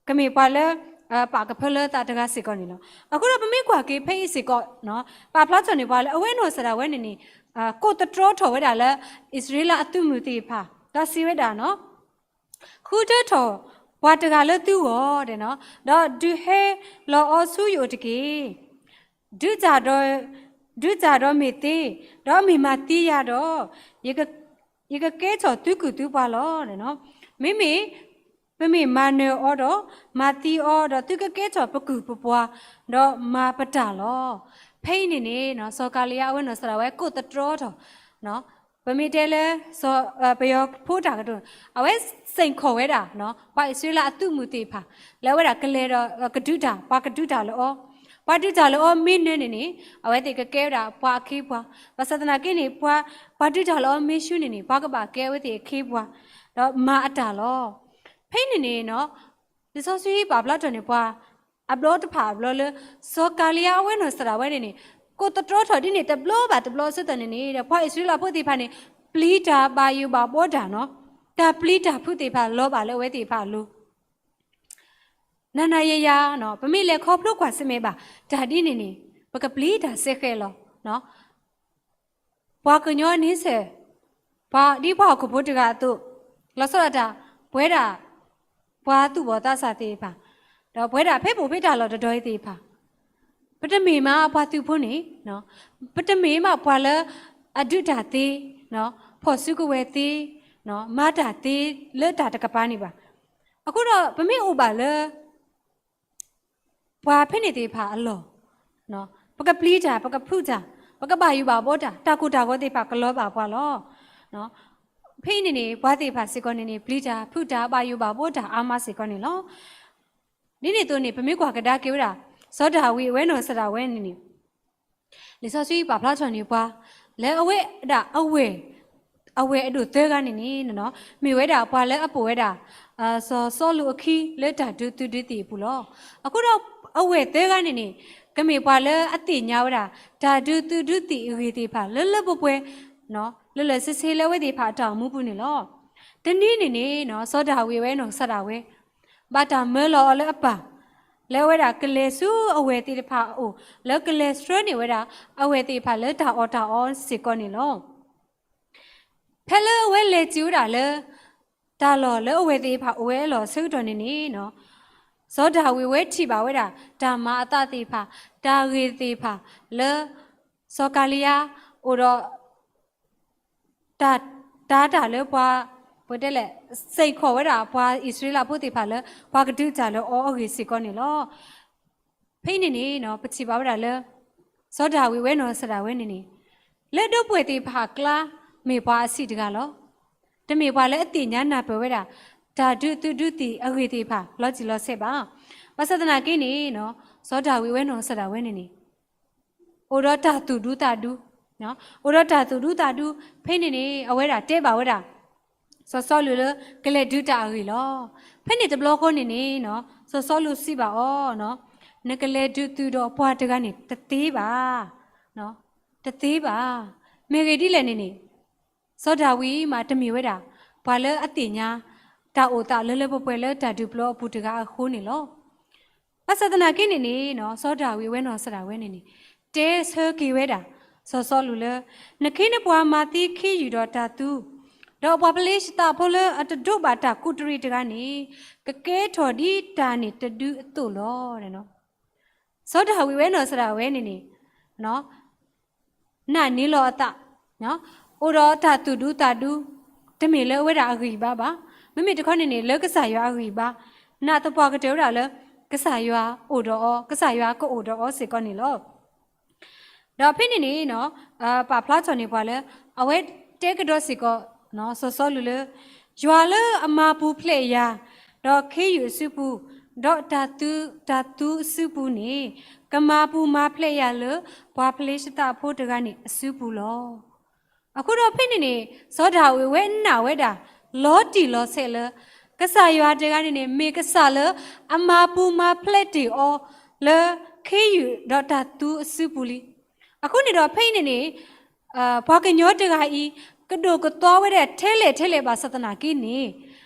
ကမ့ၢ်ပှၤလၢ ပာ်ကဖၢလၢသးတဂၤစ့ၢ်ကီးန့ၣ်လီၤ. အဃိဒီးပမ့ၢ်ကွၢ်က့ၤဖဲအံၤစ့ၢ်ကီး ပာ်ဖျါထီၣ်န့ၢ်ပှၤလၢအဝဲနီၢ်စဒၣ်ဝဲန့ၣ်န့ၣ် ကိးသတြီထီၣ်ဝဲဒၣ်လၢ အံၣ်စရ့လးအသုးမုၢ်သ့ၣ်တဖၣ် ဒီးစံးဝဲဒၣ်နီၤ ဃုထၢထီၣ်ပှၤတဂၤလၢသုဂီၢ်ဒီးနီၤ, ဒီးဒုးဟဲလီၤအီၤဆူယအိၣ်တက့ၢ်. ဒုးတၢ်ဒီး, ဒုးတၢ်ဒီးမ့ၢ်သ့, ဒီးမ့ၢ်မၤသံယၤဒီး, ယက, ယကကဲထီၣ်သုကုၢ်သုပှၤလီၤ. မ့မ့ၢ် ပမ့ၢ်မၤနၢၤအီၤဒီး မၤသံအီၤဒီး သုကကဲထီၣ်ပကုၢ်ပပှၤ, ဒီးမၤပတၢ်လီၤ. ဖဲအံၤန့ၣ်န့ၣ် စီၤကၤလံယါအဝဲနီၢ်စဒၣ်ဝဲကိးသတြီထီၣ် ပမ့ၢ်တဲလၢ ပယီၤဖိတၢ်ကတိၤ အဝဲစ့ၢ်ကီးဝဲဒၣ် ပှၤအံၣ်စရ့လးအသုးမုၢ်သ့ၣ်တဖၣ် လၢအဝဲဒၣ်ကလဲၤဒီးကဒုးတၢ် ပှၤကဒုးတၢ်လၢအီၤ, ပှၤဒုးတၢ်လၢအီၤမ့ၢ်နၢၤန့ၣ်န့ၣ် အဝဲသ့ၣ်ကကဲဝဲဒၣ်ပှၤအခ့အပှၤ, ဘၣ်ဆၣ်သနာ်က့န့ၣ် ပှၤ, ပှၤဒုးတၢ်လၢအီၤမ့ၢ်ဆူၣ်န့ၣ်န့ၣ် ပှၤကဘၣ်ကဲအဝဲသ့ၣ်အခ့အပှၤ, ဒီးမၤအတၢ်လီၤ. ဖဲအံၤန့ၣ်န့ၣ် လံာ်စီဆှံပာ်ဖျါထီၣ်န့ၢ်ပှၤ အဘျီတဖၣ်အဘျီလၢ စီၤကၤလံယါအဝဲနီၢ်စဒၣ်ဝဲန့ၣ်န့ၣ် ကိးသတြီထီၣ်ဒ်န့ၣ်တဘျီဘၣ်တဘျီအဆၢကတီၢ်န့ၣ်န့ၣ် ပှၤအံၣ်စရ့လးဖိသ့ၣ်တဖၣ်န့ၣ် ပျံၤတၢ်ဘၣ်ယိၣ်ဘၣ်ဘှီတၢ်နီၤ, တၢ်ပျံၤတၢ်ဖုးသ့ၣ်တဖၣ်လီၤဘၣ်လၢအဝဲသ့ၣ်တဖၣ်အလိၤ နၤနၤယၤယၤ ပမ့ၢ်လဲၤခီဖျိကွၢ်ဆၢၣ်မဲာ်ဘၣ် တၢ်ဒ်န့ၣ်န့ၣ် ပကပျံၤတၢ်စဲဃဲးလီၤ. ပှၤကညီန့ဆၢၣ် ပှၤဒ်ပှၤဟီၣ်ခိၣ်ဖိတဂၤအသိး လီၤဆီဒၣ်တၢ် ပဝဲဒၣ် ပှၤသူၣ်ဘီၣ်သးစၢ်သ့ၣ်တဖၣ် ဒီးပဝဲဒၣ်ဖဲပအိၣ်ဖဲတၢ်လီၢ်တတီၤအံၤသ့ၣ်တဖၣ် ပတမ့ၢ်မးပှၤသုးဖိန့ၣ် ပတမ့ၢ်မးပှၤလၢအဒုးတၢ်သ့ ဖီၣ်စုကဝဲၤသ့ မၤတၢ်သ့လၢတၢ်တကပၤန့ၣ်ဘၣ်. အဃိဒီးပမ့ၢ်အိၣ်ဘၣ်လၢ ပှၤဖဲန့ၣ်သ့ၣ်တဖၣ်အလီၢ် ပကပျံၤတၢ် ပကဖုးတၢ် ပကဘၣ်ယိၣ်ဘၣ်ဘှီတၢ် တၢ်ကိၢ်တၢ်ဂီၤသ့ၣ်တဖၣ်ကလီၤဘၣ်ပှၤလီၤ. ဖဲအံၤန့ၣ်န့ၣ် ပှၤသ့ၣ်တဖၣ်စ့ၢ်ကီးန့ၣ်န့ၣ် ပျံၤတၢ်ဖုးတၢ်ဘၣ်ယိၣ်ဘၣ်ဘှီတၢ်အါမးစ့ၢ်ကီးန့ၣ်လီၤ. ဒ်န့ၣ်အသိးန့ၣ် ပမ့ၢ်ကွၢ်ကဒါက့ၤဝဲဒၣ် စီၤဒၤဝံးအဝဲနီၢ်စဒၣ်ဝဲန့ၣ်န့ၣ် လံာ်စီဆှံပာ်ဖျါထီၣ်န့ၢ်ပှၤ လၢအဝဲဒၣ်အဝဲၢ် အဝဲၢ်အဒိၣ်သၢဂၤန့ၣ်န့ၣ် မ့ၢ်ဝဲဒၣ်ပှၤလၢအပိာ်ဝဲဒၣ် စီၤစီလူးအခံလၢတၢ်ဒုးသုးဒုးသံၣ်အပူၤလီၤ. အဃိဒီးအဝဲၢ်သၢဂၤန့ၣ်န့ၣ် ကမ့ၢ်ပှၤလၢအသ့ၣ်ညါဝဲဒၣ် တၢ်ဒုးသုးဒုးသံၣ်အဂ့ၢ်သ့ၣ်တဖၣ် လၢလၢပှဲၤပှဲၤ လၢလၢဆ့ဆ့လၢအဝဲသ့ၣ်တဖၣ်အတၢ်အိၣ်မူပူၤန့ၣ်လီၤ. တနံၤန့ၣ်န့ၣ် စီၤဒၤဝံးအဝဲနီၢ်ကစၢ်ဒၣ်ဝဲ ဘၣ်တၢ်မၢလီၤအီၤလၢအပၢ် လၢအဝဲဒၣ်ကလဲၤဆူအဝဲၢ်သ့ၣ်တဖၣ်အအိၣ် လၢကလဲၤဆှၢန့ၢ်ဝဲဒၣ် အဝဲၢ်သ့ၣ်တဖၣ်လၢတၢ်အီၣ်တၢ်အီစ့ၢ်ကီးန့ၣ်လီၤ. ဖဲလၢအဝဲလဲၤတုၤဝဲဒၣ်လၢ တၢ်လီၢ်လၢအဝဲၢ်သ့ၣ်တဖၣ်အိၣ်ဝဲအလီၢ်အဆၢကတီၢ်န့ၣ်န့ၣ် စီၤဒၤဝံးဝဲထံၣ်ဘၣ်ဝဲဒၣ် တၢ်မၤအသးသ့ၣ်တဖၣ် တၢ်ဂ့ၢ်သ့ၣ်တဖၣ် လၢ စီၤကၤလံယါ အိၣ်ဒီး တၢ် တၢ်တၢ်လၢပှၤ ပတဲလဲၣ် စ့ၢ်ကီးဝဲဒၣ်ပှၤအံၣ်စရ့လးဖိသ့ၣ်တဖၣ်လၢ ပှၤကဒုးတၢ်လၢအီၤအဂ့ၢ်စ့ၢ်ကီးန့ၣ်လီၤ. ဖဲအံၤန့ၣ်န့ၣ် ပထံၣ်ဘၣ်ဝဲဒၣ်လၢ စီၤဒၤဝံးဝဲနီၢ်ကစၢ်ဒၣ်ဝဲန့ၣ်န့ၣ် လၢဒီပုၢ်ဝဲၢ်သ့ၣ်တဖၣ်အကျါ မ့ၢ်ပှၤအဆံးတဂၤလီၤ. တမ့ၢ်ပှၤလၢအသ့ၣ်ညါနၢ်ပၢၢ်ဝဲဒၣ် တၢ်ဒုးသုးဒုးသံၣ်အဂ့ၢ်သ့ၣ်တဖၣ် လီၤတံၢ်လီၤဆဲးဘၣ်. ဘၣ်ဆၣ်သနာ်က့န့ၣ် စီၤဒၤဝံးဝဲနီၢ်ကစၢ်ဒၣ်ဝဲန့ၣ်န့ၣ် အိၣ်ဒီးတၢ်သူၣ်ဒူသးဒူ, အိၣ်ဒီးတၢ်သူၣ်ဒူသးဒူ, ဖဲန့ၣ်န့ၣ် အဝဲဒၣ်တဲဘၣ်ဝဲဒၣ် စီၤစီလူးလၢ ကလဲၤဒုးတၢ်အဂ့ၢ်လီၤ. ဖဲန့ၣ်တဘျီဃီန့ၣ်န့ၣ် စီၤစီလူးစံးဘၣ်အီၤ, နကလဲၤဒုးသုးဒီးပှၤတဂၤန့ၣ် တသ့ဘၣ်, တသ့ဘၣ်. မ့ၢ်ဂ့ၢ်ဒ်လဲၣ်န့ၣ်န့ၣ် စီၤဒၤဝံးမးတမ့ၢ်ဝဲဒၣ် ပှၤလၢအသ့ၣ်ညါ တၢ်အိၣ်သးလၢလၢပှဲၤပှဲၤလၢတၢ်ဒုးပျီအပူၤတဂၤအဃိန့ၣ်လီၤ. ဘၣ်ဆၣ်သနာ်က့န့ၣ်န့ၣ် စီၤဒၤဝံးဝဲနီၢ်ကစၢ်ဒၣ်ဝဲန့ၣ်န့ၣ် တဲဆၢက့ၤဝဲဒၣ် စီၤစီလူးလၢ နခ့နပှၤမၤသံခ့ယုၢ်ဒီးတၢ်သူ ဒီးပှၤပလ့းၡသးဖိလၢအတဒိးဘၣ်တၢ်ကူးတရံးတဂၤန့ၣ် ကကဲထီၣ်ဒ်တၢ်န့ၣ်တဒုအသိးလီၤ. စီၤဒၤဝံးဝဲနီၢ်ကစၢ်ဒၣ်ဝဲန့ၣ်န့ၣ် နာ်န့ၢ်လီၤအသး, အိၣ်ဒီးတၢ်သူၣ်ဒူသးဒူ, တမ့ၢ်လၢအဝဲဒၣ်အဂံၢ်အဘါဘၣ်. မ့မ့ၢ်တခီန့ၣ်န့ၣ် လၢကစၢ်ယွၤအဂံၢ်အဘါ, နာ်သပှၢ်ကတၢၢ်ဝဲဒၣ်လၢ ကစၢ်ယွၤအိၣ်ဒီးအီၤ, ကစၢ်ယွၤကအိၣ်ဒီးအီၤစ့ၢ်ကီးန့ၣ်လီၤ. ဒီးဖဲန့ၣ်န့ၣ် ပာ်ဖျါထီၣ်န့ၢ်ပှၤလၢ အဝဲတဲကဒီးစ့ၢ်ကီး စီၤစီလူးလၢ ယွၤလၢအမၤပူၤဖျဲးယၤ ဒီးခ့ယုၢ်အစုပူၤ, ဒီးတၢ်သူအစုပူၤန့ၣ် ကမၤပူၤမၤဖျဲးယၤလၢ ပှၤဖလ့ၡသးဖိတဂၤန့ၣ်အစုပူၤလီၤ. အဃိဒီးဖဲန့ၣ်န့ၣ် စီၤဒၤဝံးဝဲနာ်ဝဲဒၣ် လီၤတံၢ်လီၤဆဲးလၢ ကစၢ်ယွၤတဂၤန့ၣ်န့ၣ် မ့ၢ်ကစၢ်လၢအမၤပူၤမၤဖျဲးတ့ၢ်အီၤလၢ ခ့ယုၢ်ဒီးတၢ်သူအစုပူၤလံ. အဃိန့ၣ်ဒီးဖဲအံၤန့ၣ်န့ၣ် ပှၤကညီတဂၤအံၤ ကဒိၣ်ကသွါဝဲဒၣ်ထဲလဲၣ်ထဲလဲၣ်ဘၣ်ဆၣ်သနာ်က့န့ၣ်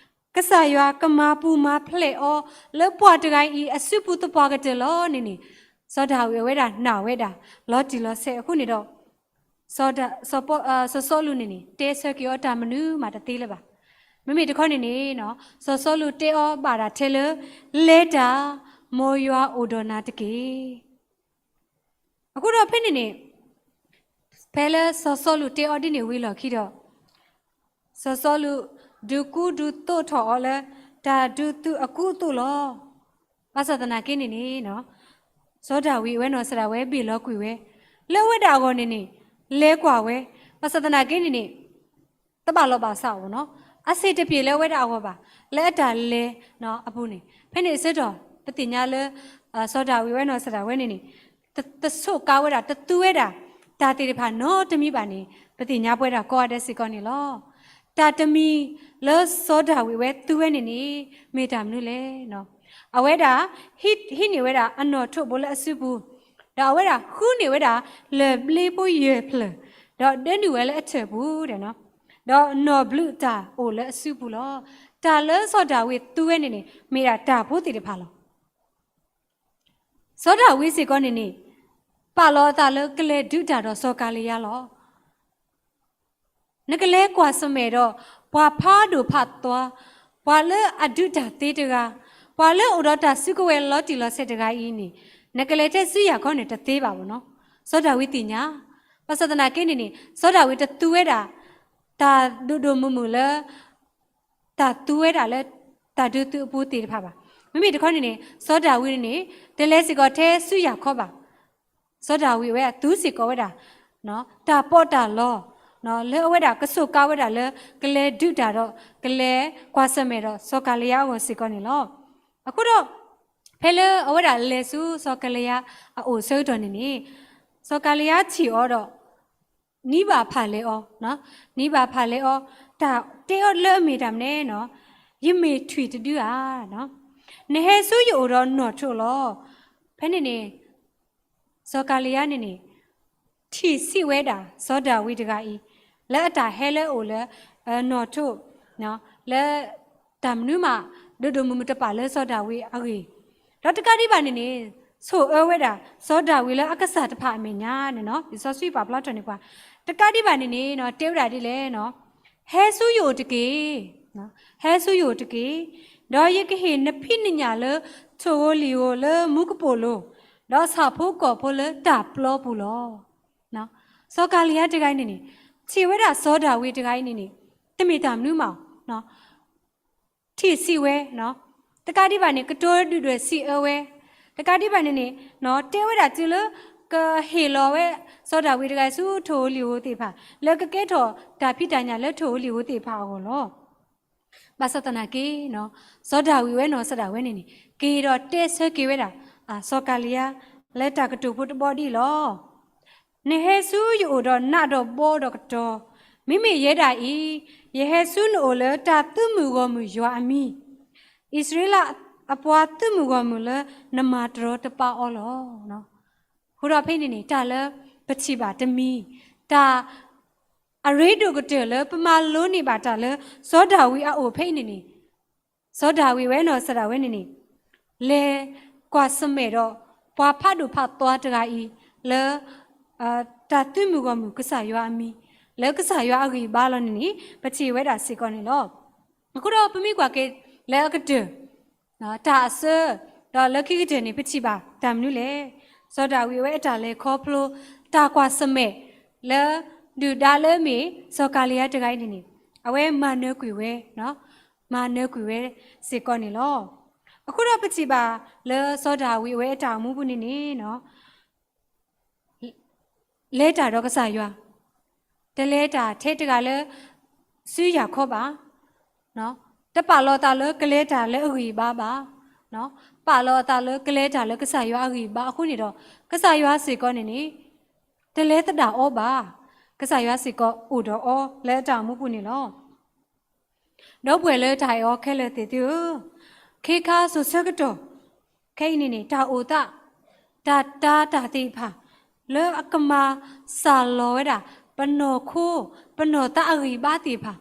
ကစၢ်ယွၤကမၤပူၤမၤဖျဲးအီၤလၢပှၤတဂၤအံၤအစုပူၤသပှၢ်ကတၢၢ်လီၤန့ၣ်န့ၣ် စီၤဒၤဝံးအဝဲဒၣ်နာ်ဝဲဒၣ် လီၤတံၢ်လီၤဆဲးအဃိန့ၣ်ဒီး စီၤစီလူးန့ၣ်န့ၣ် တဲဆၢက့ၤအီၤတၢ်မနုၤမးတသ့လၢၤဘၣ်. မ့မ့ၢ်တခီန့ၣ်န့ၣ် စီၤစီလူးတဲအီၤဘၣ်ဒၣ်ထဲလၢ လဲၤတၢ် မ်ယွၤအိၣ်ဒီးနၤတက့ၢ်. အဃိဒီးဖဲန့ၣ်န့ၣ် ဖဲလၢစီၤစီလူးတဲအီၤဒ်န့ၣ်ဝံၤလီၢ်ခံဒီး စီၤစီလူး ဒုးကူဒုးသိးထီၣ်အီၤလၢ တၢ်ဒုးသုးအကူအသိးလီၤ. ဘၣ်ဆၣ်သနာ်က့န့ၣ်န့ၣ် စီၤဒၤဝံးအဝဲနီၢ်စဒၣ်ဝဲဘ့ၣ်လီၤကွံာ်ဝဲ လၢအဝဲဒၣ်အဂီၢ်န့ၣ်န့ၣ် လဲၤကွၢ်ဝဲ ဘၣ်ဆၣ်သနာ်က့န့ၣ်န့ၣ် တဘၣ်လီၤဘၣ်စးအီၤနီၤ အဆ့ၣ်တပျ့ၤလၢအဝဲဒၣ်အဂီၢ်ဘၣ် လၢအတၢ်လဲၤအပူၤန့ၣ် ဖဲန့ၣ်အဆၢကတီၢ် ပသ့ၣ်ညါလၢ စီၤဒၤဝံးဝဲနီၢ်စဒၣ်ဝဲန့ၣ်န့ၣ် တဆိးကါဝဲဒၣ် တသူဝဲဒၣ် တၢ်သ့ၣ်တဖၣ်နီတမံၤဘၣ်န့ၣ် ပသ့ၣ်ညါပဝဲဒၣ်ကိးဂၤဒဲးစ့ၢ်ကီးန့ၣ်လီၤ. တၢ်တမံၤလၢစီၤဒၤဝံးဝဲသူဝဲန့ၣ်န့ၣ် မ့ၢ်တၢ်မနုၤလဲၣ်. အဝဲဒၣ် ဟံးန့ၢ်ဝဲဒၣ်အနီၣ်ထိးဘိလၢအစုပူၤ, ဒီးအဝဲဒၣ်ဃုန့ၢ်ဝဲဒၣ် လၢၢ်ဘျ့ဖိယဲၢ်ဖျၢၣ်, ဒီးဒၢနုာ်ဝဲလၢအထၢၣ်ပူၤဒီး ဒီးနီၣ်ဘျုးတၢ်အိၣ်လၢအစုပူၤလီၤ. တၢ်လၢစီၤဒၤဝံးသူဝဲန့ၣ်န့ၣ် မ့ၢ်ဒၣ်တၢ်ဖိသ့ၣ်တဖၣ်လီၤ. စီၤဒၤဝံးစ့ၢ်ကီးန့ၣ်န့ၣ် ပာ်လီၤအသးလၢကလဲၤဒုးတၢ်ဒီးစီၤကၤလံယါလီၤ. နကလဲၤကွၢ်ဆၢၣ်မဲာ်ဒီး ပှၤဖးဒိၣ်ဖးသွါ, ပှၤလၢအဒုးတၢ်သ့တဂၤ, ပှၤလၢအိၣ်ဒီးတၢ်စုကဝဲၤလီၤတံၢ်လီၤဆဲးတဂၤအံၤန့ၣ် နကလဲၤထဲဆူယၤခီန့ၣ်တသ့ဘၣ်ဘၣ်နီၤ. စီၤဒၤဝံးသ့ၣ်ညါ, ဘၣ်ဆၣ်သနာ်က့န့ၣ်န့ၣ် စီၤဒၤဝံးတသူဝဲဒၣ် တၢ်ဒိၣ်ဒိၣ်မုၢ်မုၢ်လၢ တၢ်သူဝဲဒၣ်လၢ တၢ်ဒုးသုးအပူၤသ့ၣ်တဖၣ်ဘၣ်. မ့မ့ၢ်တခီန့ၣ်န့ၣ် စီၤဒၤဝံးန့ၣ်န့ၣ် တလဲၤစ့ၢ်ကီးထဲဆူယၤခီဘၣ်. စီၤဒၤဝံးအဝဲအသူစ့ၢ်ကီးဝဲဒၣ် တၢ်ပီးတၢ်လီ လၢအဝဲဒၣ်ကစူးကါဝဲဒၣ်လၢ ကလဲၤဒုးတၢ်ဒီး ကလဲၤကွၢ်ဆၢၣ်မဲာ်ဒီးစီၤကၤလံယါအဂီၢ်စ့ၢ်ကီးန့ၣ်လီၤ. အဃိဒီး ဖဲလၢအဝဲဒၣ်လဲၤဆူစီၤကၤလံယါအအိၣ်ဆၢကတီၢ်န့ၣ်န့ၣ် စီၤကၤလံယါထံၣ်အီၤဒီး နံၤဘၣ်ဖၣ်လဲအီၤ, နံၤဘၣ်ဖၣ်လဲအီၤ, တၢ်တဲအီၤလၢအမ့ၢ်တၢ်မနုၤလဲၣ်, ယမ့ၢ်ထွံၣ်တဒုဧါ, နဟဲဆူယအိၣ်ဒီးနီၣ်ထိးလီၤ. ဖဲန့ၣ်န့ၣ် စီၤကၤလံယါန့ၣ်န့ၣ် ထံၣ်ဆံးဝဲဒၣ်စီၤဒၤဝံးတဂၤအံၤ လၢအတၢ်ဟဲလၢအအိၣ်လၢ နီၣ်ထိး လၢ တၢ်မနုၤမး ဒိၣ်ဒိၣ်မုၢ်မုၢ်တပာ်လၢစီၤဒၤဝံးအဂ့ၢ်, ဒီးတကးဒံးဘၣ်န့ၣ်န့ၣ် ဆိၣ်အၢဝဲဒၣ်စီၤဒၤဝံးလၢအကစၢ်တဖၣ်အမဲာ်ညါန့ၣ် လံာ်စီဆှံပာ်ဖျါထီၣ်န့ၢ်ပှၤ, တကးဒံးဘၣ်န့ၣ်န့ၣ် တဲဝဲဒၣ်ဒ်လဲၣ်, ဟဲဆူယအိၣ်တက့ၢ်, ဟဲဆူယအိၣ်တက့ၢ်, ဒီးယကဟ့ၣ်နဖံးနညၣ်လၢ ထိၣ်ဧိၤလံၣ်ဧိၤလၢမူကပိာ်လိၤ, ဒီးဆၣ်ဖိကီၢ်ဖိလၢတၢ်ပျီပူၤလီၤ. စီၤကၤလံယါတဂၤအံၤန့ၣ်န့ၣ် ထံၣ်ဝဲဒၣ်စီၤဒၤဝံးတဂၤအံၤန့ၣ်န့ၣ် တမ့ၢ်တၢ်မနုၤမး ထံၣ်ဆံးဝဲ, တကးဒံးဘၣ်န့ၣ် ကတိၤဒုၣ်ဒွဲၣ်စံးအၢဝဲ, တကးဒံးဘၣ်န့ၣ်န့ၣ် တဲဝဲဒၣ်တုၤလၢ ကဟ့ၣ်လီၤဝဲ စီၤဒၤဝံးတဂၤဆူထိၣ်ဧိၤလံၣ်ဧိၤသ့ၣ်တဖၣ် လၢကကဲထီၣ်တၢ်ဖံးတၢ်ညၣ်လၢထိၣ်ဧိၤလံၣ်ဧိၤသ့ၣ်တဖၣ်အဂီၢ်လီၤ. ဘၣ်ဆၣ်သနာ်က့ စီၤဒၤဝံးဝဲနီၢ်စဒၣ်ဝဲန့ၣ်န့ၣ် က့ၤဒီးတဲဆၢက့ၤဝဲဒၣ် စီၤကၤလံယါ လၢတၢ်ကတိၤဖိတဘီဒ်အံၤလီၤ. နဟဲဆူယအိၣ်ဒီးနးဒီးဘီဒီးကတီၤ, မ့မ့ၢ်ယဲဒၣ်အံၤ ယဟဲဆူနအိၣ်လၢတၢ်သုးမုၢ်ဂီၢ်မုၢ်ယွၤအမံၤ, အံၣ်စရ့လးအပှၤသုးမုၢ်ဂီၢ်မုၢ်လၢနမၤတရီတပါအီၤလီၤ. အဃိဒီးဖဲန့ၣ်န့ၣ် တၢ်လၢပထံၣ်ဘၣ်တမံၤ တၢ် အရ့ဒိၣ်ကတၢၢ်လၢပမၤလိန့ၢ်ဘၣ်တၢ်လၢ စီၤဒၤဝံးအအိၣ်ဖဲအံၤန့ၣ်န့ၣ် စီၤဒၤဝံးဝဲနီၢ်စဒၣ်ဝဲန့ၣ်န့ၣ် လဲၤကွၢ်ဆၢၣ်မဲာ်ဒီး ပှၤဖးဒိၣ်ဖးသွါတဂၤအံၤ လၢ တၢ်သုးမုၢ်ဂီၢ်မုၢ်ကစၢ်ယွၤအမံၤ လၢကစၢ်ယွၤအဂံၢ်အဘါလီၤန့ၣ်န့ၣ် ပထံၣ်ဝဲဒၣ်စ့ၢ်ကီးန့ၣ်လီၤ. အဃိဒီးပမ့ၢ်ကွၢ်က့ၤလၢအကတၢၢ် တၢ်အစၢ ဒီးလၢခံကတၢၢ်န့ၣ် ပထံၣ်ဘၣ်တၢ်မနုၤလဲၣ်. စီၤဒၤဝံးအဝဲအတၢ်လဲၤခီဖျိ တၢ်ကွၢ်ဆၢၣ်မဲာ် လၢဒုၣ်ဒါလၢအမ့ၢ် စီၤကၤလံယါတဂၤအံၤန့ၣ်န့ၣ် အဝဲမၤနၢၤကွံာ်ဝဲ မၤနၢၤကွံာ်ဝဲစ့ၢ်ကီးန့ၣ်လီၤ. အဃိဒီးပထံၣ်ဘၣ်လၢစီၤဒၤဝံးအဝဲအတၢ်အိၣ်မူပူၤန့ၣ်န့ၣ် လဲၤတၢ်ဒီးကစၢ်ယွၤ, တလဲၤတၢ်ထဲတဂၤလၢ စုယၤခီဘၣ်, တပာ်လီၤအသးလၢကလဲၤတၢ်လၢအဂံၢ်အဘါဘၣ်, ပာ်လီၤအသးလၢကလဲၤတၢ်လၢကစၢ်ယွၤအဂံၢ်အဘါအဃိန့ၣ်ဒီး ကစၢ်ယွၤစ့ၢ်ကီးန့ၣ်န့ၣ် တလဲၤသဒၣ်အီၤဘၣ်, ကစၢ်ယွၤစ့ၢ်ကီးအိၣ်ဒီးအီၤလၢအတၢ်အိၣ်မူပူၤန့ၣ်လီၤ. ဒီပုၢ်ဝဲၢ်လၢတၢ်အဲၣ်အီၤခဲလၢာ်သ့ၣ်သုဧၢ, ခ့ခါစိၤဆၢကတီၢ် ခဲအံၤန့ၣ်န့ၣ် တၢ်အိၣ်သး တၢ်တာ်တၢ်သ့ၣ်တဖၣ် လၢအကမၤစှၤလီၤဝဲဒၣ် ပနီၢ်ခိ ပနီၢ်သးအဂံၢ်အဘါသ့ၣ်တဖၣ်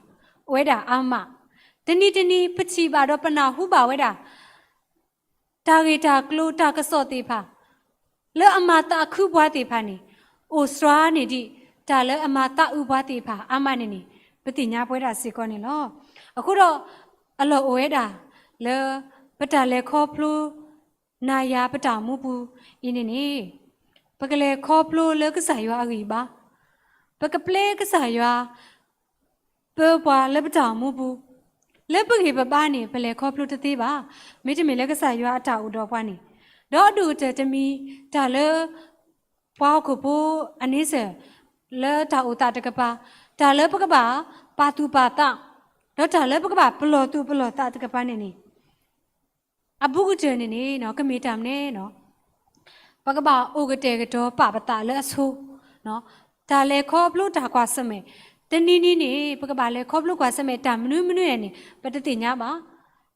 အိၣ်ဝဲဒၣ်အါမး, တနံၤတနံၤ ပထံၣ်ဘၣ်ဒီးပနၢ်ဟူဘၣ်ဝဲဒၣ် တၢ်ဂ့ၢ်တၢ်ကျိၤတၢ်ကစီၣ်သ့ၣ်တဖၣ် လၢအမၤသးခုပှၤသ့ၣ်တဖၣ်န့ၣ် အိၣ်စှၤန့ၢ်ဒံး တၢ်လၢအမၤသးအုးပှၤသ့ၣ်တဖၣ်အါမးန့ၣ်န့ၣ် ပသ့ၣ်ညါပဝဲဒၣ်စ့ၢ်ကီးန့ၣ်လီၤ. အဃိဒီး အလီၢ်အိၣ်ဝဲဒၣ်လၢ ပတၢ်လဲၤခီဖျိ နၤယၤပတၢ်အိၣ်မူပူၤအံၤန့ၣ်န့ၣ် ပကလဲၤခီဖျိလၢကစၢ်ယွၤအဂံၢ်အဘါ, ပကပျဲကစၢ်ယွၤ ပၢပှၤလၢပတၢ်အိၣ်မူပူၤ, လၢပဂံၢ်ပဘါန့ၣ် ပလဲၤခီဖျိတသ့ဘၣ်, မ့တမ့ၢ်လၢကစၢ်ယွၤအတၢ်အိၣ်ဒီးပှၤန့ၣ်, ဒီးအဒိၣ်ကတၢၢ်တမံၤ တၢ်လၢ ပှၤဟီၣ်ခိၣ်ဖိအန့ဆၢၣ် လၢတၢ်အိၣ်သးတကပၤ, တၢ်လၢပကဘၣ်ပာ်သူၣ်ပာ်သး, ဒီးတၢ်လၢပကဘၣ်ပလီၢ်သူၣ်ပလီၢ်သးတကပၤန့ၣ်န့ၣ် အဘူးကတၢၢ်န့ၣ်န့ၣ် ကမ့ၢ်တၢ်မနုၤန့ၣ် ပကဘၣ်အိၣ်ကတဲာ်ကတီၤပာ်ပသးလၢအဆိ, တၢ်လဲၤခီဖျိတၢ်ကွၢ်ဆၢၣ်မဲာ်, တနံၤနံၤန့ၣ် ပကဘၣ်လဲၤခီဖျိကွၢ်ဆၢၣ်မဲာ်တၢ်မနုၤမနုၤန့ၣ် ပတသ့ၣ်ညါဘၣ်.